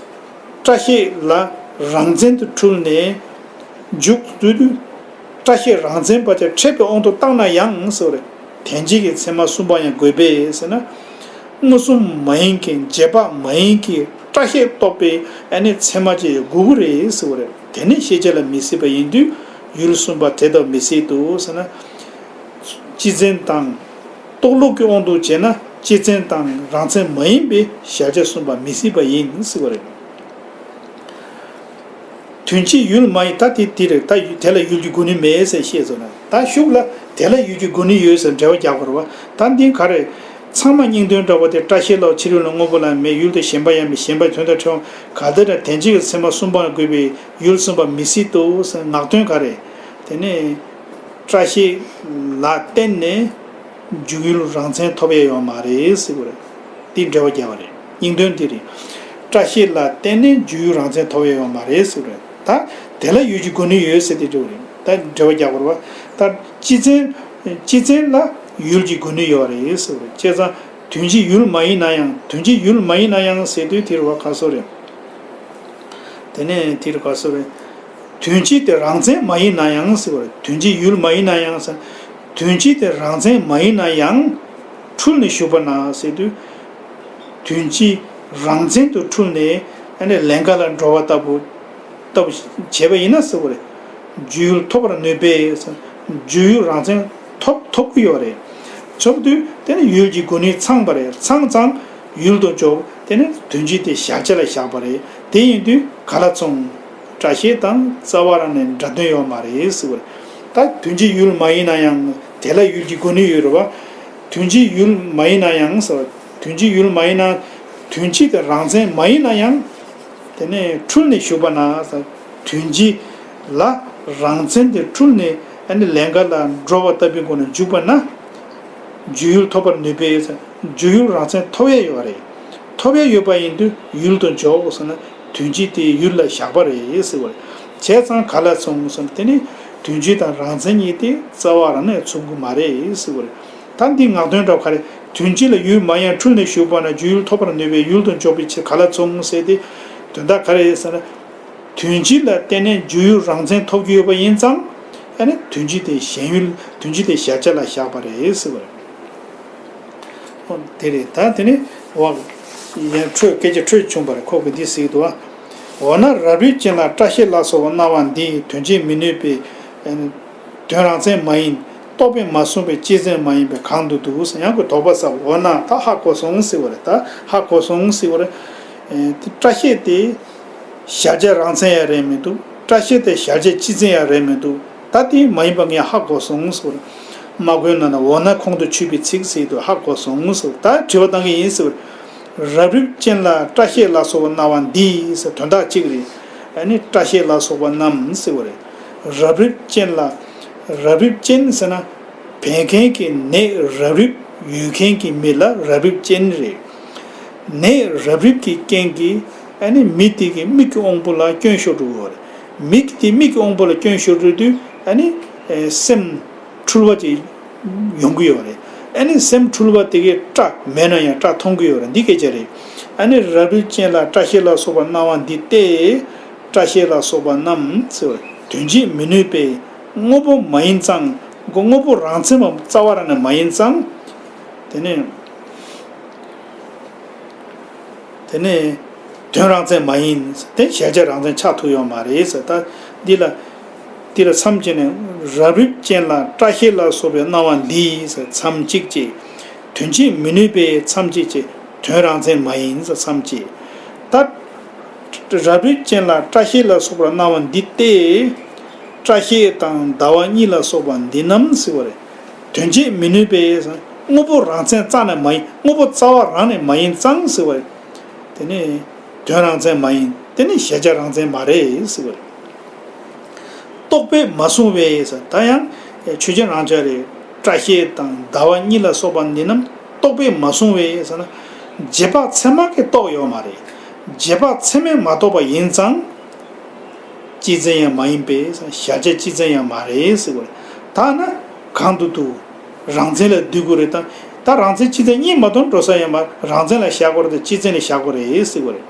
བཀྲ་ཤིས་ལ་རང་བཙན་དུ་འཁྲུལ་ནས་འཇུག་དུས། བཀྲ་ཤིས་རང་བཙན་པ་དེ་འཕྲད་པའི་དབང་དུ་བཏང་ན་ཡང་ཟེར་བ་རེད། དེ་འཇིག་གི་ཚད་མ་གསུམ་པ་ཡང་དགོས་པས་ཟེར་ན། མངོན་སུམ་མ་ཡིན་གྱི་རྗེས་དཔག་མ་ཡིན་གྱི་བཀྲ་ཤིས་རྟོགས་པའི་ཨ་ནི་ཚད་མ་ཅིག་དགོས་ཀྱི་རེད་ཟེར་བ་རེད། དེ་ནི་ཤེས་བྱ་ལ་མི་སྲིད་པ་ཡིན་དུས་ཡུལ་གསུམ་པ་དེ་ལྟ་བུ་མི་སྲིད་དོ་ཟེར་ན། སྤྱི་བཙན་དང་། རྟོགས་ལུགས་ཀྱི་དབང་དུ་བྱས་ན་སྤྱི་བཙན་དང་རང་བཙན་མ་ཡིན་པའི་གཞལ་བྱ་གསུམ་པ་མི་སྲིད་པ་ཡིན་ཟེར་བ་རེད། དོན་སྤྱི་ཡུལ་མ་ཡིན། ད་དེ་དེ་རེད། ད་དེ་ལ་ཡུལ་གྱི་དགོས་ནུས་མེད་ཟེར་བཤད་ཚོ་ན། ད་ཤུགས་ལ་དེ་ལ་ཡུལ་གྱི་དགོས་ནུས་ཡོད་ཟེར་འགྲེལ་བ་རྒྱག་དགོས་རེད་བ། ད་འདི་ག་རེད། ཚང་མ་སྙིང་དོན་འདྲ་བོ་དེ། བཀྲ་ཤིས་ལ་ཕྱི་རོལ་ལ་དངོས་པོ་ལ་མེད། ཡུལ་དུ་ཞེན་པ་ཡང་མེད། ཞེན་པ་དོན་དང་འཕྲད་པ་གལ་ཏེ་ན། དེ་འཇིག་གི་ཚད་མ་གསུམ་པ་དགོས་པའི་ཡུལ་གསུམ་པ་མི་སྲིད་དོ་ཟེར། ངག་དོན་ག་རེད། དེ་ནས། བཀྲ་ཤིས་ལ་བརྟེན་ནས་འཇུག་ཡུལ་རང་བཙན་ཐོབ་ཡས་ཡོད་མ་རེད་ཟེར་བ་རེད། དེ་འགྲེལ་བ་རྒྱག་པ་རེད། སྙིང་དོན་དེ་རེད། བཀྲ་ཤིས་ལ་བརྟེན་ནས་འཇུག་ཡུལ་རང་བཙན་ཐོབ་ཡས་ཡོད་མ་རེད་ཟེར་བ་རེད། ད་དེ་ལ་ཡུལ་གྱི་དགོས་ནུས་ཡོད་ཟེར་དེ་འགྲེལ་བ་རེད། ད་འགྲེལ་བ་རྒྱག་པ་རེད་བ། ད་སྤྱི་བཙན། སྤྱི་བཙན་ལ་ཡུལ་གྱི་དགོས་ནུས་ཡོད་རེད་ཟེར་བ་རེད། བྱས་ཙང་དོན་སྤྱི་ཡུལ་མ་ཡིན་ན་ཡང་། དོན་སྤྱི་ཡུལ་མ་ཡིན་ན་ཡང་ཟེར་དུས་དེ་རེད་བ། ག་སོགས་རེད། དེ་ནས་དེ་རེད་ག་སོགས་རེད། དོན་སྤྱི་དེ་རང་བཙན་མ་ཡིན་ན་ཡང་ཟེར་བ་རེད། དོན་སྤྱི་ཡུལ་མ་ཡིན་ན་ཡང་ཟེར། དོན་སྤྱི་དེ་རང་བཙན་མ་ཡིན་ན་ཡང་འཁྲུལ་ནས་ཞུགས་པ་ན་ཟེར་དུས། དོན་སྤྱི་རང་བཙན་དུ་འཁྲུལ་ནས་ཨ་ནི་ལན་འགའ་ལ་འགྲོ་བ་ལྟ་བུ། ལྟ་བུ་བྱས་པ་ཡིན་ན་ཟེར་བ་རེད། འཇུག་ཡུལ་ཐོབ་པར་ནུས་པས་ཟེར། འཇུག་ཡུལ་རང་བཙན་ཐོབ་ཐོབ་ཀྱི་ཡོད་རེད། ཐོབ་དུས་དེ་ནི་ཡུལ་གྱི་དགོས་ནུས་ཚང་པ་རེད། ཚང་ཙང་ཡུལ་དུ་འཇོག་དེ་ནི་དོན་སྤྱི་དེ་གཞལ་བྱ་ལ་བཞག་པ་རེད། དེ་ཡིན་དུས་ག་ལ་མཚུངས། བཀྲ་ཤིས་དང་རྩ་བ་རང་ནས་འདྲ་དོན་ཡོད་མ་རེད་ཟེར་བ་རེད། ད་དོན་སྤྱི་ཡུལ་མ་ཡིན་ན་ཡང་དེ་ལ་ཡུལ་གྱི་དགོས་ནུས་ཡོད་རེད་བ། དོན་སྤྱི་ཡུལ་མ་ཡིན་ན་ཡང་ཟེར་བ། དོན་སྤྱི་ཡུལ་མ་ཡིན་ན། དོན་སྤྱི་དེ་རང་བཙན་མ་ཡིན་ན་ཡང་། དེ་ནས་འཁྲུལ་ནས་ཞུགས་པ་ན་ཟེར། དོན་སྤྱི་ལ་རང་བཙན་དེ་འཁྲུལ་ནས་ཨ་ནི་ལན་འགའ་ལ་འགྲོ་བ་ལྟ་བུའི་སྒོ་ནས་འཇུག་པ་ན། འཇུག་ཡུལ་ཐོབ་པར་ནུས་པས་ཟེར། འཇུག་ཡུལ་རང་བཙན་ཐོབ་ཡས་ཡོད་རེད། ཐོབ་ཡས་ཡོད་པ་ཡིན་དུས་ཡུལ་དུ་འཇོག་ཟེར་ན་དོན་སྤྱི་དེ་ཡུལ་ལ་བཞག་པ་རེད་ཟེར་བ་རེད། བྱས་ཙང་ག་ལ་མཚུངས་ཟེར་ན་དེ་ནི་དོན་སྤྱི་དང་རང་བཙན་གཉིས་དེ་རྩ་བ་རང་ནས་མཚུངས་ཀྱི་མ་རེད་ཟེར་བ་རེད། ད་འདི་ངག་དོན་འདྲ་བ་ག་རེ། དོན་སྤྱི་ལ་ཡུལ་མ་ཡིན་འཁྲུལ་ནས་ཞུགས་པ་ན་འཇུག་ཡུལ་ཐོབ་པར་ནུས་པས་ཡུལ་དུ་འཇོག་པའི་ཕྱིར་ག་ལ་མཚུངས་ཟེར་ཏེ། དོན་དག་ག་རེ་ཟེར་ན། དོན་སྤྱི་ལ་བརྟེན་ནས་འཇུག་ཡུལ་རང་བཙན་ཐོབ་ཀྱི་ཡོད་པ་ཡིན་ཙང་། ཨ་ནི་དོན་སྤྱི་དེ་ཞེན་ཡུལ། དོན་སྤྱི་དེ་གཞལ་བྱ་ལ་བཞག་པ་རེད་ཟེར་བ་རེད། དེ་རེད། ད་དེ་ནི་འོ་ཡང་འཕྲོས་སྐད་ཆ་འཕྲོས་བྱུང་བ་རེད། ཁོ་གིས་འདི་ཟེར་གྱི་འདུག་བ། འོ་ན་རབ་རིབ་ཅན་ལ་སྐྲ་ཤད་ལ་སོགས་པ་སྣང་བ་འདི་དོན་བྱེད་མི་ནུས་པས། དོན་རང་མཚན་མ་ཡིན། རྟོག་པས་མ་བཟུང་བས་སྤྱི་མཚན་མ་ཡིན་པས་གང་དུ་འདུག་ཟེར། ཡང་ཁོས་དོགས་པ་ཟ། འོ་ན་ད་ཧ་གོ་སོང་ཟེར་བ་རེད། ད་ཧ་གོ་སོང་ཟེར་བ་རེད། ཨེ་དེ་སྐྲ་ཤད་དེ་གཞལ་བྱ་རང་མཚན་ཡང་རེད་མི་འདུག། སྐྲ་ཤད་དེ་གཞལ་བྱ་སྤྱི་མཚན་ཡང་རེད་མི་འདུག། ད་དེ་མ་ཡིན་པ་ངས་ཧ་གོ་སོང་ཟེར་བ་རེད། སྨྲ་སྒོའི་ནང་ན་འོ་ན་ཁོང་དུ་ཆུད་པའི་ཚིག་ཟེར་དུས་ཧ་གོ་སོང་ཟེར་བ། ད་དྲི་བ་བཏང་གི་ཡིན་ཟེར་བ་རེད། རབ་རིབ་ཅན་ལ་སྐྲ་ཤད་ལ་སོགས་པ་སྣང་བ་འདི་ཟེར་དོན་དག་གཅིག་རེད། ཨ་ནི་སྐྲ་ཤད་ལ་སོགས་པ་རྣམས་ཟེར་བ་རེད། རབ་རིབ་ཅན་ལ། རབ་རིབ་ཅན་ཟེར་ན། བད་ཀན་གྱི་ནད་རབ་རིབ་ཡོད་མཁན་གྱི་མི་ལ་རབ་རིབ་ཅན་རེད། ནད་རབ་རིབ་ཀྱི་རྐྱེན་གྱིས་ཨ་ནི་མི་དེ་གི་མིག་གི་དབང་པོ་ལ་སྐྱོན་ཤོར་འགྲོ་གི་ཡོད་རེད། མིག་དེ་མིག་གི་དབང་པོ་ལ་སྐྱོན་ཤོར་འགྲོ་དུས་ཨ་ནི་ཨེ་སེམས་འཁྲུལ་བ་ཅིག་ཡོང་གི་ཡོད་རེད། ཨ་ནི་སེམས་འཁྲུལ་བ་དེ་གིས་སྐྲ་མེད་ན་ཡང་སྐྲ་མཐོང་གི་ཡོད་རེད། འདི་སྐད་ཆ་རེད། ཨ་ནི་རབ་རིབ་ཅན་ལ་སྐྲ་ཤད་ལ་སོགས་པ་སྣང་བ་འདི་སྟེ། སྐྲ་ཤད་ལ་སོགས་པ་རྣམས་ཟེར་བ་དོན་བྱེད་མི་ནུས་པས་དངོས་པོ་མ་ཡིན་ཙང་། དངོས་པོ་རང་མཚན་མ་རྩ་བ་རང་ནས་མ་ཡིན་ཙང་། དེ་ནས་དེ་ནས་དོན་རང་མཚན་མ་ཡིན། དེ་གཞལ་བྱ་རང་མཚན་ཆགས་ཐུབ་ཡོད་མ་རེད་ཟེར། ད་འདི་ལ་འདི་ལ་མཚམས་བཅད་ནས་རབ་རིབ་ཅན་ལ་སྐྲ་ཤད་ལ་སོགས་པའི་སྣང་བ་འདི་ཟེར་མཚམས་གཅིག་བཅད། དོན་བྱེད་མི་ནུས་པས་མཚམས་གཅིག་བཅད། དོན་རང་མཚན་མ་ཡིན་ཟེར་མཚམས་བཅད། ད་རབ་རིབ་ཅན་ལ་སྐྲ་ཤད་ལ་སོགས་པར་སྣང་བ་འདི་སྟེ། སྐྲ་ཤད་དང་ཟླ་བ་གཉིས་ལ་སོགས་པ་འདི་རྣམས་ཟེར་བ་རེད། དོན་བྱེད་མི་ནུས་པས་དངོས་པོ་རང་མཚན་རྩ་ནས་མ་ཡིན། དངོས་པོ་རྩ་བ་རང་ནས་མ་ཡིན་ཙང་ཟེར་བ་རེད། དེ་ནི་དོན་རང་མཚན་མ་ཡིན། དེ་ནི་གཞལ་བྱ་རང་མཚན་མ་རེད་ཟེར་བ་རེད། རྟོག་པས་མ་བཟུང་བས་ཟེར། ད་ཡང་ཆོས་ཅན་རང་འཇགས་རེད། སྐྲ་ཤད་དང་ཟླ་བ་གཉིས་ལ་སོགས་པ་འདི་རྣམས་རྟོག་པས་མ་བཟུང་བས་ཟེར་ན། རྗེས་དཔག་ཚད་མ་གིས་རྟོགས་ཡོད་མ་རེད། རྗེས་དཔག་ཚད་མས་མ་རྟོགས་པ་ཡིན་ཙང་། སྤྱི་མཚན་ཡང་མ་ཡིན་པས་གཞལ་བྱ་སྤྱི་མཚན་ཡང་མ་རེད་ཟེར་བ་རེད། ད་ན་གང་དུ་འདུག། རང་མཚན་ལ་འདུ་དགོས་རེད་དང་། ད་རང་མཚན་སྤྱི་མཚན་གཉིས་མ་གཏོགས་འགྲོ་ས་ཡོད་མ་རེད། རང་མཚན་ལ་བཞག་དགོས་རེད་དང་སྤྱི་མཚན་ལ་བཞག་དགོས་རེད་ཟེར་བ་རེད།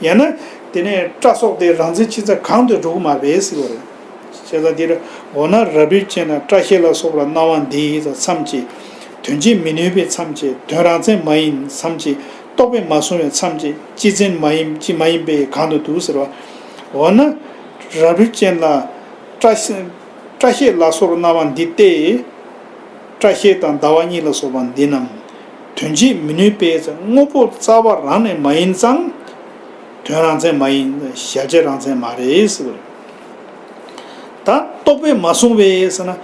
ཡང་ན་དེ་ནས་སྐྲ་སོགས་དེ་རང་མཚན་སྤྱི་མཚན་གང་དུ་འགྲོ་གི་མ་རེད་ཟེར་བ་རེད། བྱས་ཙང་འདིར་འོ་ན་རབ་རིབ་ཅན་ལ་སྐྲ་ཤད་ལ་སོགས་པར་སྣང་བ་འདི་ཡིས་མཚམས་བཅད། དོན་བྱེད་མི་ནུས་པས་མཚམས་བཅད། དོན་རང་མཚན་མ་ཡིན་མཚམས་བཅད། རྟོག་པས་མ་བཟུང་བས་མཚམས་བཅད། སྤྱི་མཚན་མ་ཡིན་སྤྱི་མ་ཡིན་པས་གང་དུ་འདུག་ཟེར་བ། འོ་ན་རབ་རིབ་ཅན་ལ་སྐྲ་ཤད་སྐྲ་ཤད་ལ་སོགས་པར་སྣང་བ་འདི་སྟེ། སྐྲ་ཤད་དང་ཟླ་བ་གཉིས་ལ་སོགས་པ་འདི་རྣམས་དོན་བྱེད་མི་ནུས་པས་དངོས་པོ་རྩ་བ་རང་ནས་མ་ཡིན་ཙང་། དོན་རང་མཚན་མ་ཡིན། གཞལ་བྱ་རང་མཚན་མ་རེད་ཟེར་བ་རེད། ད་རྟོག་པས་མ་བཟུང་བས་ཟེར་ན།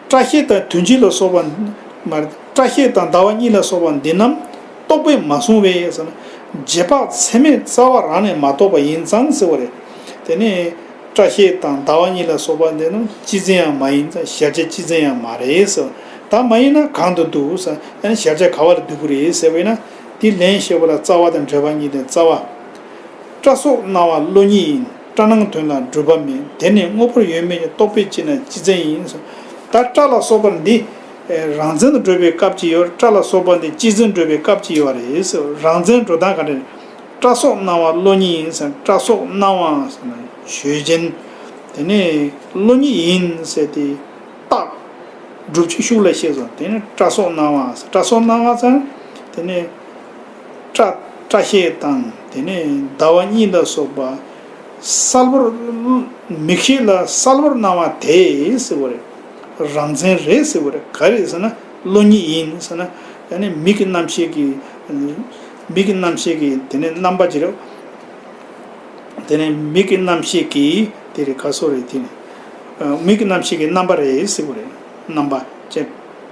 སྐྲ་ཤད་དང་དོན་བྱེད་ལ་སོགས་པ་མ་རེད། སྐྲ་ཤད་དང་ཟླ་བ་གཉིས་ལ་སོགས་པ་འདི་རྣམས་རྟོག་པས་མ་བཟུང་བས་ཟེར་ན། རྗེས་དཔག་ཚད་མས་རྩ་བ་རང་ནས་མ་རྟོགས་པ་ཡིན་ཙང་ཟེར་བ་རེད། དེ་ནས་སྐྲ་ཤད་དང་ཟླ་བ་གཉིས་ལ་སོགས་པ་འདི་རྣམས་སྤྱི་མཚན་ཡང་མ་ཡིན་ཙང་གཞལ་བྱ་སྤྱི་མཚན་ཡང་མ་རེད་ཟེར། ད་མ་ཡིན་ན་གང་དུ་འདུག་ཟེར། ཡང་གཞལ་བྱ་ག་བ་ལ་འདུ་གི་རེད་ཟེར་བས་ན། དེ་ལན་བཤད་པ་ལ་རྩ་བ་དང་འབྲེལ་བ་གཉིས་ལྡན་རྩ་བ། སྐྲ་སོགས་སྣང་བ་བློ་ཉིད་ཡིན། སྐྲ་སྣང་དོན་ལ་གྲུབ་པ་མེད། དེ་ནི་དངོས་པོར་ཡོད་མེད་ཀྱི་རྟོག་པས་དཔྱད་ན་སྤྱི་མཚན་ཡིན་ཟེར། ད་སྐྲ་ལ་སོགས་པ་འདི་རང་མཚན་དུ་གྲུབ་པའི་སྐབས་ཀྱི་ཡོད། སྐྲ་ལ་སོགས་པ་འདི་སྤྱི་མཚན་གྲུབ་པའི་སྐབས་ཀྱི་ཡོད་རེད་ཟེར། རང་མཚན་འགྲོ་སྟངས་ག་འདྲ། སྐྲ་སོགས་སྣང་བ་བློ་ཉིད་ཡིན་ཟེར། སྐྲ་སོགས་སྣང་བ་ཟེར་ན་ཆོས་ཅན། དེ་ནི་བློ་ཉིད་ཡིན་ཟེར་ཏེ། རྟགས། སྒྲུབ་བྱེད་ཤུགས་ལ་ཤེས་སོ། དེ་ནི་སྐྲ་སོགས་སྣང་བ། སྐྲ་སོགས་སྣང་བ་ཚང་། དེ་ནི་སྐྲ་སྐྲ་ཤད་དང་དེ་ནི་ཟླ་བ་གཉིས་ལ་སོགས་པ་གསལ་པོར། མིག་ཤེས་ལ་གསལ་པོར་སྣང་བ་དེ་ཟེར་བ་རེད། རང་མཚན་རེད་ཟེར་བ་རེད། ག་རེ་ཟེར་ན་བློ་ཉིད་ཡིན་ཟེར་ན། ཡང་ན་མིག་གི་རྣམ་ཤེས་ཀྱི། མིག་གི་རྣམ་ཤེས་ཀྱི་དེ་ནི་རྣམ་པ་ཅིག་རེད། དེ་ནས་མིག་གི་རྣམ་ཤེས་ཀྱི་དེ་རེད། ག་སོགས་རེད། དེ་ནི་མིག་གི་རྣམ་ཤེས་ཀྱི་རྣམ་པ་རེད་ཟེར་བ་རེད། རྣམ་པ་ཅན།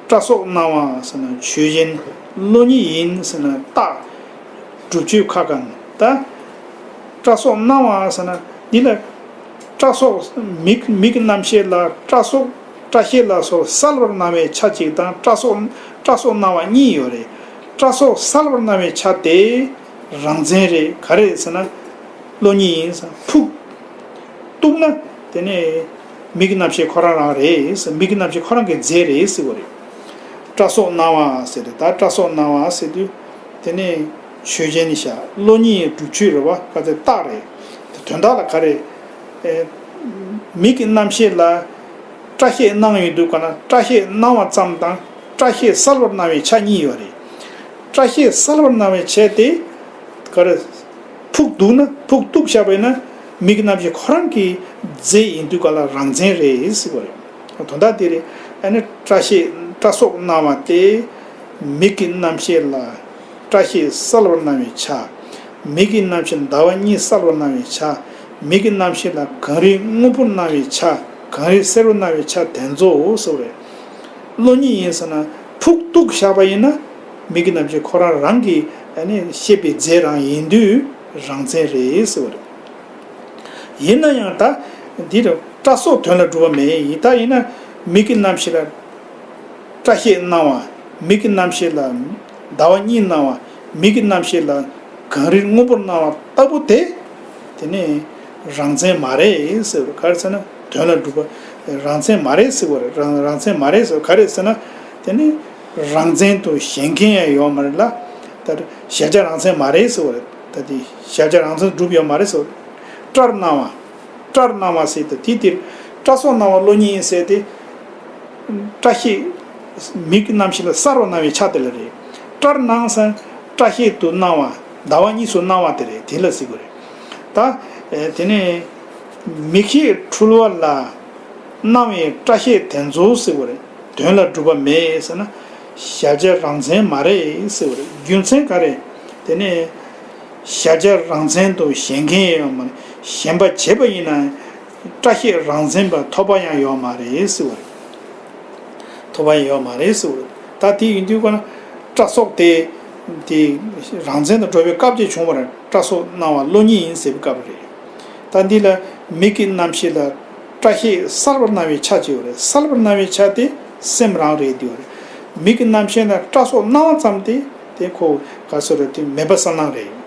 སྐྲ་སོགས་སྣང་བ་ཟེར་ན་ཆོས་ཅན། བློ་ཉིད་ཡིན་ཟེར་ན་རྟགས། སྒྲུབ་བྱེད་ཁ་གང་ད། སྐྲ་སོགས་སྣང་བ་ཟེར་ན་འདི་ལ། སྐྲ་སོགས་མིག་མིག་གི་རྣམ་ཤེས་ལ་སྐྲ་སོགས། སྐྲ་ཤད་ལ་སོགས་གསལ་བར་སྣང་བའི་ཆ་གཅིག་དང་སྐྲ་སོགས། སྐྲ་སོགས་སྣང་བ་གཉིས་ཡོད་རེད། སྐྲ་སོགས་གསལ་བར་སྣང་བའི་ཆ་དེ་རང་མཚན་རེད། ག་རེ་ཟེར་ན། བློ་ཉིད་ཡིན་ཟེར། ཕུག་གཏུགས་ན་དེ་ནས་མིག་གི་རྣམ་ཤེས་ཁོ་རང་རང་རེད་ཟེར། མིག་གི་རྣམ་ཤེས་ཁོ་རང་གི་རྫས་རེད་ཟེར་བ་རེད། སྐྲ་སོགས་སྣང་བ་ཟེར་ཏེ། ད་སྐྲ་སོགས་སྣང་བ་ཟེར་དུས་དེ་ནས་ཆོས་ཅན་ནི་བྱ། བློ་ཉིད་སྒྲུབ་བྱེད་རེད་བ། ག་ཚོད་རྟགས་རེད། དེ་དོན་དག་ལ་ག་རེ། ཨེ། མིག་གི་རྣམ་ཤེས་ལ་སྐྲ་ཤད་སྣང་ཡོང་དུས་ག་ན་སྐྲ་ཤད་སྣང་བ་ཙམ་དང་སྐྲ་ཤད་གསལ་བར་སྣང་བའི་ཆ་གཉིས་ཡོད་རེད། སྐྲ་ཤད་གསལ་བར་སྣང་བའི་ཆ་དེ་ག་རེ། ཕུག་གཏུགས་ན་ཕུག་གཏུགས་བཞག་པ་ཡིན་ན་མིག་གི་རྣམ་ཤེས་ཁོ་རང་གི་རྫས་ཡིན་དུས་ག་ལ་རང་མཚན་རེད་ཟེར་བ་རེད། དོན་དག་དེ་རེད། ཨ་ནི་སྐྲ་ཤད་སྐྲ་སོགས་སྣང་བ་སྟེ། མིག་གི་རྣམ་ཤེས་ལ་སྐྲ་ཤད་གསལ་བར་སྣང་བའི་ཆ། མིག་གི་རྣམ་ཤེས་ཟླ་བ་གཉིས་གསལ་བར་སྣང་བའི་ཆ། མིག་གི་རྣམ་ཤེས་ལ་གངས་རི་སྔོན་པོར་སྣང་བའི་ཆ། གངས་རི་སེར་པོར་སྣང་བའི་ཆ་དེ་ཚོ་ཟེར་བ་རེད། བློ་གཉིས་ཡིན་ཟེར་ན་ཕུག་གཏུགས་བཞག་པ་ཡིན་ན་མིག་གི་རྣམ་ཤེས་ཁོ་རང་རང་གི་ཨ་ནི་ཤེས་པའི་རྫས་རང་ཡིན་དུས་རང་མཚན་རེད་ཟེར་བ་རེད། ཡིན་ན་ཡང་ད་འདིར་སྐྲ་སོགས་དོན་ལ་གྲུབ་པ་མེད། ཡིན་ད་ཡིན་ན་མིག་གི་རྣམ་ཤེས་ལ་སྐྲ་ཤད་སྣང་བ། མིག་གི་རྣམ་ཤེས་ལ་ཟླ་བ་གཉིས་སྣང་བ། མིག་གི་རྣམ་ཤེས་ལ་གངས་རི་སྔོན་པོར་སྣང་བ་ལྟ་བུ་དེ། དེ་ནི་རང་མཚན་མ་རེད་ཟེར་བ་ག་རེ་ཟེར་ན་དོན་ལ་གྲུབ་པ་རང་མཚན་མ་རེད་ཟེར་བ་རེད། རང་རང་མཚན་མ་རེད་ཟེར་བ་ག་རེ་ཟེར་ན་དེ་ནི་རང་མཚན་དུ་ཞེན་མཁན་ཡང་ཡོད་མ་རེད་ལ། ད་གཞལ་བྱ་རང་མཚན་མ་རེད་ཟེར་བ་རེད། ད་དེ་གཞལ་བྱ་རང་མཚན་གྲུབ་ཡོད་མ་རེད་ཟེར་བ། སྐྲར་སྣང་བ། སྐྲར་སྣང་བ་ཟེར་ཏེ་དེ་དེར་སྐྲ་སོགས་སྣང་བ་བློ་གཉིས་ཡིན་ཟེར་ཏེ། སྐྲ་ཤད་མིག་གི་རྣམ་ཤེས་ལ་གསལ་བར་སྣང་བའི་ཆ་དེ་ལ་རེད། སྐྲར་སྣང་ཟེར་སྐྲ་ཤད་དུ་སྣང་བ་ཟླ་བ་གཉིས་སུ་སྣང་བ་དེ་རེད། དེ་ལ་ཟེར་གི་རེད། ད་དེ་ནས་མིག་ཤེས་འཁྲུལ་བ་ལ་སྣང་བའི་སྐྲ་ཤད་དེ་ཚོ་ཟེར་གི་རེད། དོན་ལ་གྲུབ་པ་མེད་ཟེར་ན་གཞལ་བྱ་རང་མཚན་མ་རེད་ཟེར་གི་རེད། རྒྱུ་མཚན་ག་རེ། དེ་ནས་གཞལ་བྱ་རང་མཚན་དུ་ཞེན་མཁན་ཡང་ཡོད་མ་རེད། ཞེན་པ་བྱས་པ་ཡིན་ན་སྐྲ་ཤད་རང་མཚན་པ་ཐོབ་པ་ཡང་ཡོད་མ་རེད་ཟེར་བ་རེད། ཐོབ་པ་ཡང་ཡོད་མ་རེད་ཟེར་བ་རེད། ད་དེ་ཡིན་དུས་ཀ་ན་སྐྲ་སོགས་དེ་དེ་རང་མཚན་དུ་འགྲོ་བའི་སྐབས་ཅིག་བྱུང་བ་རེད། སྐྲ་སོགས་སྣང་བ་བློ་གཉིས་ཡིན་ཟེར་བའི་སྐབས་རེད། ད་འདི་ལ་མིག་གི་རྣམ་ཤེས་ལ་སྐྲ་ཤད་གསལ་བར་སྣང་བའི་ཆ་ཅིག་ཡོད་རེད། གསལ་བར་སྣང་བའི་ཆ་དེ་སེམས་རང་རེད་དེ་ཡོད་རེད། མིག་གི་རྣམ་ཤེས་ལ་སྐྲ་སོགས་སྣང་བ་ཙམ་དེ་དེ་ཁོ་ག་སོ་རེད། དེ་མེད་པ་གསལ་སྣང་རེད།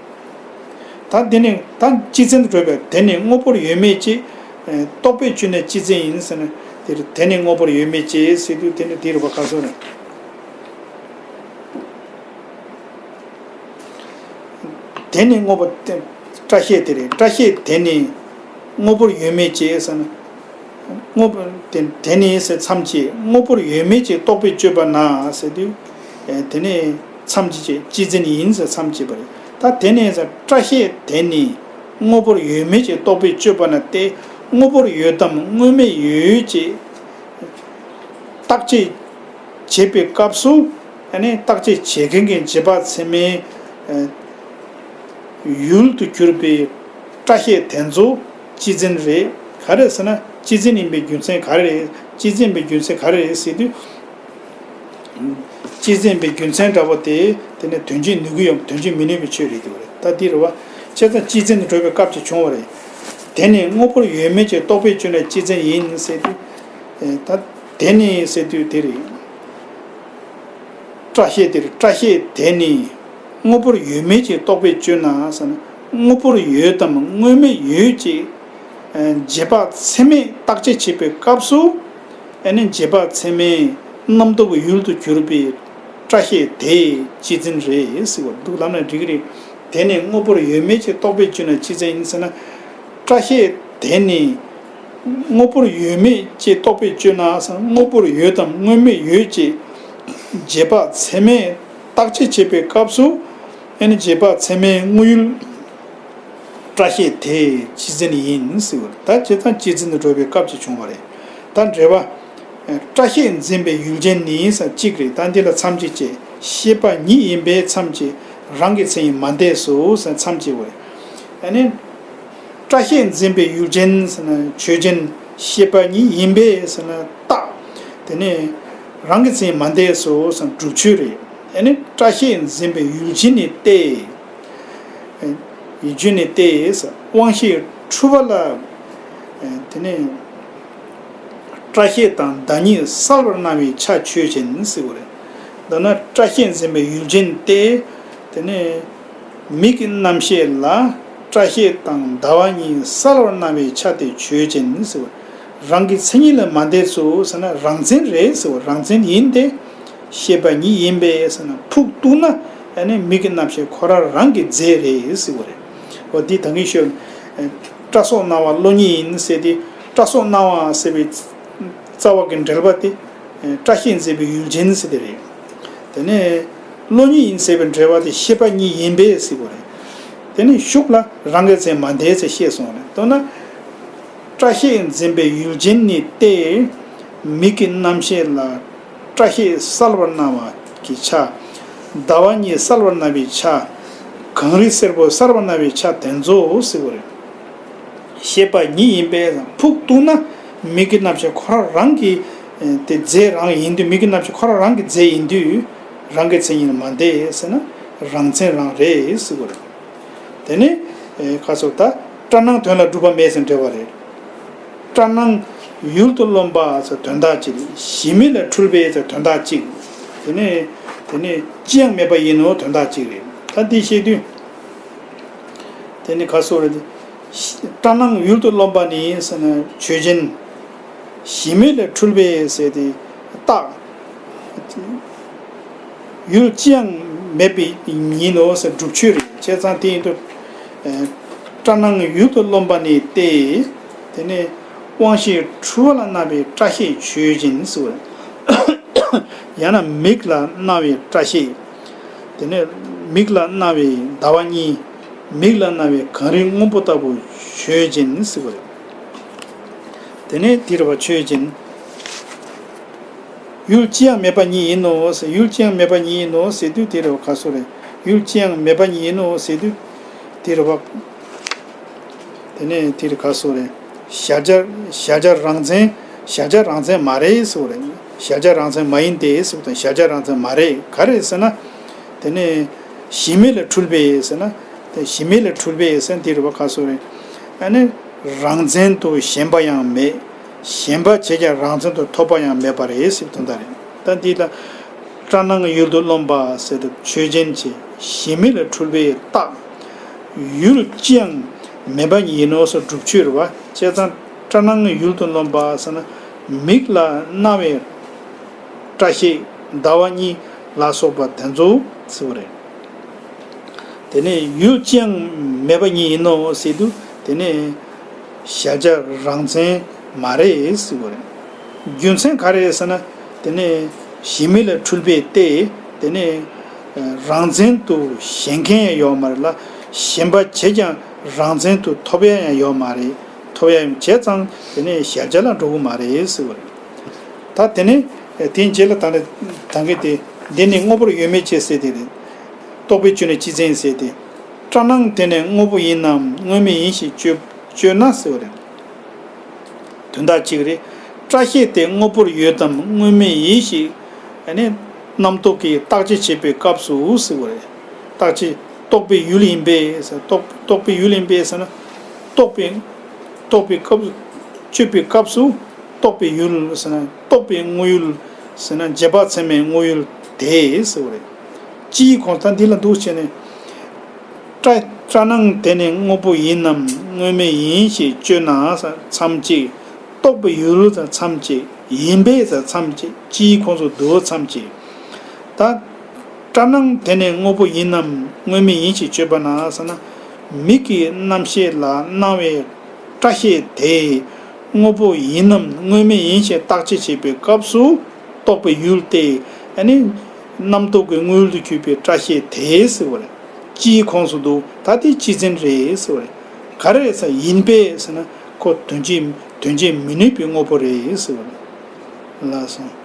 ད་འདི་ནི་ད་སྤྱི་མཚན་དུ་གྲུབ་པའི་དེ་ནི་དངོས་པོར་ཡོད་མེད་ཅེས། ཨེ། རྟོག་པས་དཔྱོད་ན་སྤྱི་མཚན་ཡིན་ཟེར་ན། དེ་དེ་ནི་དངོས་པོར་ཡོད་མེད་ཅེས་ཟེར་དུས་དེ་ནི་དེ་རུ་བ་ག་སོ་རེད། དེ་ནི་དངོས་པོ་སྐྲ་ཤད་དེ་རེད། སྐྲ་ཤད་དེ་ནི་དངོས་པོར་ཡོད་མེད་ཅེས་ཟེར་ན། དངོས་པོ་དེ་དེ་ནི་ཟེར་མཚམས་བཅད། དངོས་པོར་ཡོད་མེད་ཅེས་རྟོག་པས་དཔྱོད་པ་ན་ཟེར་དུས། ཨེ། དེ་ནི་མཚམས་བཅད་བྱས་སྤྱི་མཚན་ཡིན་ཟེར་མཚམས་བཅད་པ་རེད། ད་དེ་ནི་ཟེར་སྐྲ་ཤད་དེ་ནི་དངོས་པོར་ཡོད་མེད་ཅེས་རྟོག་པས་དཔྱོད་པ་ན་སྟེ། དངོས་པོར་ཡོད་དམ་དངོས་མེད་ཡོད་ཅེས་བརྟག་དཔྱད་བྱེད་པའི་སྐབས་སུ། ཨ་ནི་བརྟག་དཔྱད་བྱེད་མཁན་གྱི་རྗེས་དཔག་ཚད་མའི་ཡུལ་དུ་གྱུར་པའི་སྐྲ་ཤད་དེ་ཚོ་སྤྱི་མཚན་རེད། ག་རེ་ཟེར་ན་སྤྱི་མཚན་ཡིན་པའི་རྒྱུ་མཚན་ག་རེ་རེད། སྤྱི་མཚན་ཡིན་པའི་རྒྱུ་མཚན་ག་རེ་རེད་ཟེར་དུས། སྤྱི་མཚན་ཡིན་པའི་རྒྱུ་མཚན་འདྲ་པོ་དེ་དེ་ནི་དོན་བྱེད་ནུས་ཀྱི་ཡོད་དོན་བྱེད་མི་ནུས་པའི་ཆོས་རེད་དེ་རེད། ད་འདི་རེད་བ། བྱས་ཙང་སྤྱི་མཚན་དུ་གྲུབ་པའི་སྐབས་ཅིག་བྱུང་བ་རེད། དེ་ནི་དངོས་པོར་ཡོད་མེད་ཅེས་རྟོག་པས་དཔྱོད་ན་སྤྱི་མཚན་ཡིན་ཟེར་དུས། ད་དེ་ནི་ཟེར་དུས་དེ་རེད། སྐྲ་ཤད་དེར་སྐྲ་ཤད་དེ་ནི་དངོས་པོར་ཡོད་མེད་ཅེས་རྟོག་པས་དཔྱོད་ན་ཟེར་ན། དངོས་པོར་ཡོད་དམ་དངོས་མེད་ཡོད་ཅེས་རྗེས་དཔག་ཚད་མས་བརྟག་དཔྱད་བྱེད་པའི་སྐབས་སུ། ཨ་ནི་རྗེས་དཔག་ཚད་མའི་རྣམ་རྟོག་གི་ཡུལ་དུ་གྱུར་པའི་སྐྲ་ཤད་དེ་སྤྱི་མཚན་རེད་ཟེར་བ་འདུག་ལབ་ན་འགྲིག་གི་རེད། དེ་ནི་དངོས་པོར་ཡོད་མེད་ཅེས་རྟོག་པས་དཔྱོད་ན་སྤྱི་མཚན་ཡིན་ཟེར་ན། སྐྲ་ཤད་དེ་ནི་དངོས་པོར་ཡོད་མེད་ཅེས་རྟོག་པས་དཔྱོད་ན་ཟེར། དངོས་པོར་ཡོད་དམ་དངོས་མེད་ཡོད་ཅེས་རྗེས་དཔག་ཚད་མས་བརྟག་དཔྱད་བྱེད་པའི་སྐབས་སུ། ཨ་ནི་རྗེས་དཔག་ཚད་མའི་དངོས་ཡུལ་སྐྲ་ཤད་དེ་སྤྱི་མཚན་ཡིན་ཟེར་བ་རེད། ད་བྱས་ཙང་སྤྱི་མཚན་དུ་གྲུབ་པའི་སྐབས་ཅིག་བྱུང་བ་རེད། ད་འགྲེལ་པ། སྐྲ་ཤད་འཛིན་པའི་ཡུལ་ཅན་ནི་ཟེར་གཅིག་རེད། ད་འདི་ལ་མཚམས་གཅིག་བཅད། ཤེས་པ་ཉིད་ཡིན་པས་མཚམས་བཅད། རང་གི་མཚན་ཉིད་མ་འདས་སོ་ཟེར་མཚམས་བཅད་པ་རེད། ཨ་ནི། སྐྲ་ཤད་འཛིན་པའི་ཡུལ་ཅན་ཟེར་ན་ཆོས་ཅན། ཤེས་པ་ཉིད་ཡིན་པས་ཟེར་ན་རྟགས། དེ་ནས་རང་གི་མཚན་ཉིད་མ་འདས་སོ་ཟེར་ན་སྒྲུབ་ཆོས་རེད། ཨ་ནི་སྐྲ་ཤད་འཛིན་པའི་ཡུལ་ཅན་ནི་སྟེ། ཡུལ་ཅན་ནི་སྟེ། དབང་ཤེས་འཁྲུལ་པ་ལ། དེ་ནས་སྐྲ་ཤད་དང་ཟླ་གཉིས་གསལ་བར་སྣང་བའི་ཆ་ཆོས་ཅན་ཟེར་བ་རེད། མདོར་ན་སྐྲ་ཤད་འཛིན་པའི་ཡུལ་ཅན་སྟེ། དེ་ནས་མིག་གི་རྣམ་ཤེས་ལ་སྐྲ་ཤད་དང་ཟླ་བ་གཉིས་གསལ་བར་སྣང་བའི་ཆ་དེ་ཆོས་ཅན་ཟེར་བ། རང་གི་མཚན་ཉིད་ལ་མ་འདས་སོ་ཟེར་ན་རང་མཚན་རེད་ཟེར་བ། རང་མཚན་ཡིན་ཏེ། ཤེས་པ་ཉིད་ཡིན་པས་ཟེར་ན་ཕུག་གཏུགས་ན་ཨ་ནི་མིག་གི་རྣམ་ཤེས་ཁོ་རང་རང་གི་རྫས་རེད་ཟེར་བ་རེད། འོ་འདི་ད་གིན་ཤོད། སྐྲ་སོགས་སྣང་བ་བློ་ཉིད་ཡིན་ཟེར་ཏེ། སྐྲ་སོགས་སྣང་བ་ཟེར་བའི་རྩ་བ་གི་འགྲེལ་པ་དེ། སྐྲ་ཤད་འཛིན་པའི་ཡུལ་ཅན་ཟེར་དེ་རེད། དེ་ནས། བློ་ཉིད་ཡིན་ཟེར་བའི་འགྲེལ་པ་དེ་ཤེས་པ་ཉིད་ཡིན་པས་ཟེར་བ་རེད། དེ་ནི་ཤུགས་ལ་རང་གི་མཚན་མ་འདས་ཟེར་བཤད་སོང་རེད། མདོར་ན། སྐྲ་ཤད་འཛིན་པའི་ཡུལ་ཅན་ནི་སྟེ། མིག་གི་རྣམ་ཤེས་ལ་སྐྲ་ཤད་གསལ་བར་སྣང་བ་གི་ཆ། ཟླ་བ་གཉིས་གསལ་བར་སྣང་བའི་ཆ། གངས་རི་སེར་པོ་གསལ་བར་སྣང་བའི་ཆ་དེ་ཚོ་ཟེར་བ་རེད། ཤེས་པ་ཉིད་ཡིན་པས་ཕུགས་གཏུགས་ན། མིག་གི་རྣམ་ཤེས་ཁོ་རང་རང་གི་དེ་རྫས་རང་ཡིན་དུས། མིག་གི་རྣམ་ཤེས་ཁོ་རང་རང་གི་རྫས་ཡིན་དུས། རང་གི་མཚན་ཉིད་མ་འདས་ཟེར་ན། རང་མཚན་རང་རེད་ཟེར་བ་རེད། དེ་ནས་ཁ་སོ་ད་སྐྲ་སྣང་དོན་ལ་གྲུབ་པ་མེད་ཟེར་འགྲེལ་བ་རེད། སྐྲ་སྣང་ཡུལ་དུ་རློམ་པ་ཟེར་དོན་དག་གཅིག། གཞི་མེད་ལ་འཁྲུལ་པས་ཟེར་དོན་དག་གཅིག། དེ་ནས་དེ་ནས་ཅི་ཡང་མེད་པ་ཡིན་ནོ་དོན་དག་གཅིག་རེད། ད་འདི་བཤད་དུས། དེ་ནི་ག་སོགས་རེད། སྐྲ་སྣང་ཡུལ་དུ་རློམ་པ་ནི་ཟེར་ན་ཆོས་ཅན། གཞི་མེད་ལ་འཁྲུལ་པས་ཟེར་ཏེ་རྟགས། ཡུལ་ཅི་ཡང་མེད་པའི་ཉིད་ནོ་ཟེར་སྒྲུབ་ཆོས་རེད། བྱས་ཙང་དེ་ཡིན་དུས། སྐྲ་སྣང་ཡུལ་དུ་རློམ་པ་ནི་སྟེ། དེ་ནི་དབང་ཤེས་འཁྲུལ་པ་ལ་སྣང་བའི་སྐྲ་ཤད་ཆོས་ཅན་ཟེར་བ་རེད། ཡང་ན་མིག་ལ་སྣང་བའི་སྐྲ་ཤད། དེ་ནས་མིག་ལ་སྣང་བའི་ཟླ་བ་གཉིས། མིག་ལ་སྣང་བའི་གངས་རིའི་སྔོན་པོ་ལྟ་བུ་ཆོས་ཅན་ཟེར་བ་རེད། དེ་ནས་དེ་རེད་བ་ཆོས་ཅན། ཡུལ་ཅི་ཡང་མེད་པ་ཉིད་ཡིན་ནོ་ཟེར། ཡུལ་ཅི་ཡང་མེད་པ་ཉིད་ཡིན་ནོ་ཟེར་དུས་དེ་རེད་བ་ག་སོ་རེད། ཡུལ་ཅི་ཡང་མེད་པ་ཉིད་ཡིན་ནོ་ཟེར་དུས་དེ་རེད་བ། དེ་ནས་དེ་རེད་ག་སོ་རེད། གཞལ་བྱ་གཞལ་བྱ་རང་མཚན། གཞལ་བྱ་རང་མཚན་མ་རེད་ཟེར་བ་རེད། གཞལ་བྱ་རང་མཚན་མ་ཡིན་ཏེ་ཟེར་བ་དང་། གཞལ་བྱ་རང་མཚན་མ་རེད། ག་རེ་ཟེར་ན། དེ་ནས་གཞི་མེད་ལ་འཁྲུལ་པས་ཟེར་ན། དེ་གཞི་མེད་ལ་འཁྲུལ་པས་ཟེར་ན་དེ་རེད་བ་ག་སོ་རེད། ཨ་ནི་རང་མཚན་དུ་ཞེན་པ་ཡང་མེད། ཞེན་པ་བྱས་ཀྱང་རང་མཚན་དུ་ཐོབ་པ་ཡང་མེད་པ་རེད་ཟེར་བ་དོན་དག་རེད། ད་འདི་ལ་སྐྲ་སྣང་ཡུལ་དུ་རློམ་པ་ཟེར་དུས་ཆོས་ཅན་གྱི་གཞི་མེད་ལ་འཁྲུལ་པའི་རྟགས། ཡུལ་ཅི་ཡང་མེད་པ་ཉིད་ཡིན་ནོ་ཟེར་སྒྲུབ་ཆོས་རེད་བ། བྱས་ཙང་སྐྲ་སྣང་ཡུལ་དུ་རློམ་པ་ཟེར་ན། མིག་ལ་སྣང་བའི་སྐྲ་ཤད་ཟླ་བ་གཉིས་ལ་སོགས་པ་དེ་ཚོ་ཟེར་བ་རེད། དེ་ནས་ཡུལ་ཅི་ཡང་མེད་པ་ཉིད་ཡིན་ནོ་ཟེར་དུས། དེ་ནས་གཞལ་བྱ་རང་མཚན་མ་རེད་ཟེར་བ་རེད། རྒྱུ་མཚན་ག་རེ་ཟེར་ན། དེ་ནས་གཞི་མེད་ལ་འཁྲུལ་པས་ཏེ། དེ་ནས་རང་མཚན་དུ་ཞེན་མཁན་ཡང་ཡོད་མ་རེད་ལ། ཞེན་པ་བྱས་ཀྱང་རང་མཚན་དུ་ཐོབ་ཡ་ཡང་ཡོད་མ་རེད། ཐོབ་ཡ་ཡང་བྱས་ཙང་དེ་ནས་གཞལ་བྱ་ལ་འགྲོ་གི་མ་རེད་ཟེར་བ་རེད། ད་དེ་ནས་དེའི་རྗེས་ལ་ད་ནི་ད་གིན་དེ། འདི་ནི་དངོས་པོར་ཡོད་མེད་ཅེས་ཟེར་དེ་རེད། རྟོག་པས་དཔྱོད་ནས་སྤྱི་མཚན་ཟེར་ཏེ། སྐྲ་སྣང་དེ་ནི་དངོས་པོ་ཡིན་ནམ་དངོས་མེད་ཡིན་ཞེས་དཔྱོད་དཔྱོད་ན་ཟེར་བ་རེད། དོན་དག་གཅིག་རེད། སྐྲ་ཤད་དེ་དངོས་པོར་ཡོད་དམ་དངོས་མེད་ཡིན་ཞེས། ཨ་ནི་རྣམ་རྟོག་གིས་བརྟག་དཔྱད་བྱེད་པའི་སྐབས་སུ་ཟེར་བ་རེད། བརྟག་དཔྱད། རྟོག་པའི་ཡུལ་ཡིན་པས་ཟེར། རྟོག་རྟོག་པའི་ཡུལ་ཡིན་པས་ཟེར་ན། རྟོག་པའི་རྟོག་པའི་སྐབས་དཔྱོད་པའི་སྐབས་སུ་རྟོག་པའི་ཡུལ་ཟེར་ན། རྟོག་པའི་དངོས་ཡུལ་ཟེར་ན། རྗེས་དཔག་ཚད་མའི་དངོས་ཡུལ་དེ་ཟེར་བ་རེད། སྤྱིའི་ཁོངས་ད་འདི་ལ་འདུག་བྱས་ནས། སྐྲ་སྐྲ་སྣང་དེ་ནི་དངོས་པོ་ཡིན་ནམ་དངོས་མེད་ཡིན་ཞེས་དཔྱོད་ན་མཚམས་གཅིག། རྟོག་པའི་ཡུལ་ཟེར་མཚམས་གཅིག། ཡིན་པས་ཟེར་མཚམས་གཅིག། སྤྱིའི་ཁོངས་སུ་འདུ་མཚམས་གཅིག། ད་སྐྲ་སྣང་དེ་ནི་དངོས་པོ་ཡིན་ནམ་དངོས་མེད་ཡིན་ཞེས་དཔྱོད་པ་ན་ཟེར་ན། མིག་གི་རྣམ་ཤེས་ལ་སྣང་བའི་སྐྲ་ཤད་དེ་དངོས་པོ་ཡིན་ནམ་དངོས་མེད་ཡིན་ཞེས་བརྟག་དཔྱད་བྱེད་པའི་སྐབས་སུ་རྟོག་པའི་ཡུལ་ཏེ། ཨ་ནི་རྣམ་རྟོག་གི་དངོས་ཡུལ་དུ་གྱུར་པའི་སྐྲ་ཤད་དེ་ཟེར་བ་རེད། སྤྱིའི་ཁོངས་སུ་འདུ། ད་དེ་སྤྱི་མཚན་རེད་ཟེར་བ་རེད། ག་རེ་རེད་ཟེར་ཡིན་པས་ཟེར་ན། ཁོ་དོན་བྱེད་དོན་བྱེད་མི་ནུས་པའི་དངོས་པོ་རེད་ཟེར་བ་རེད། ལགས་སོ།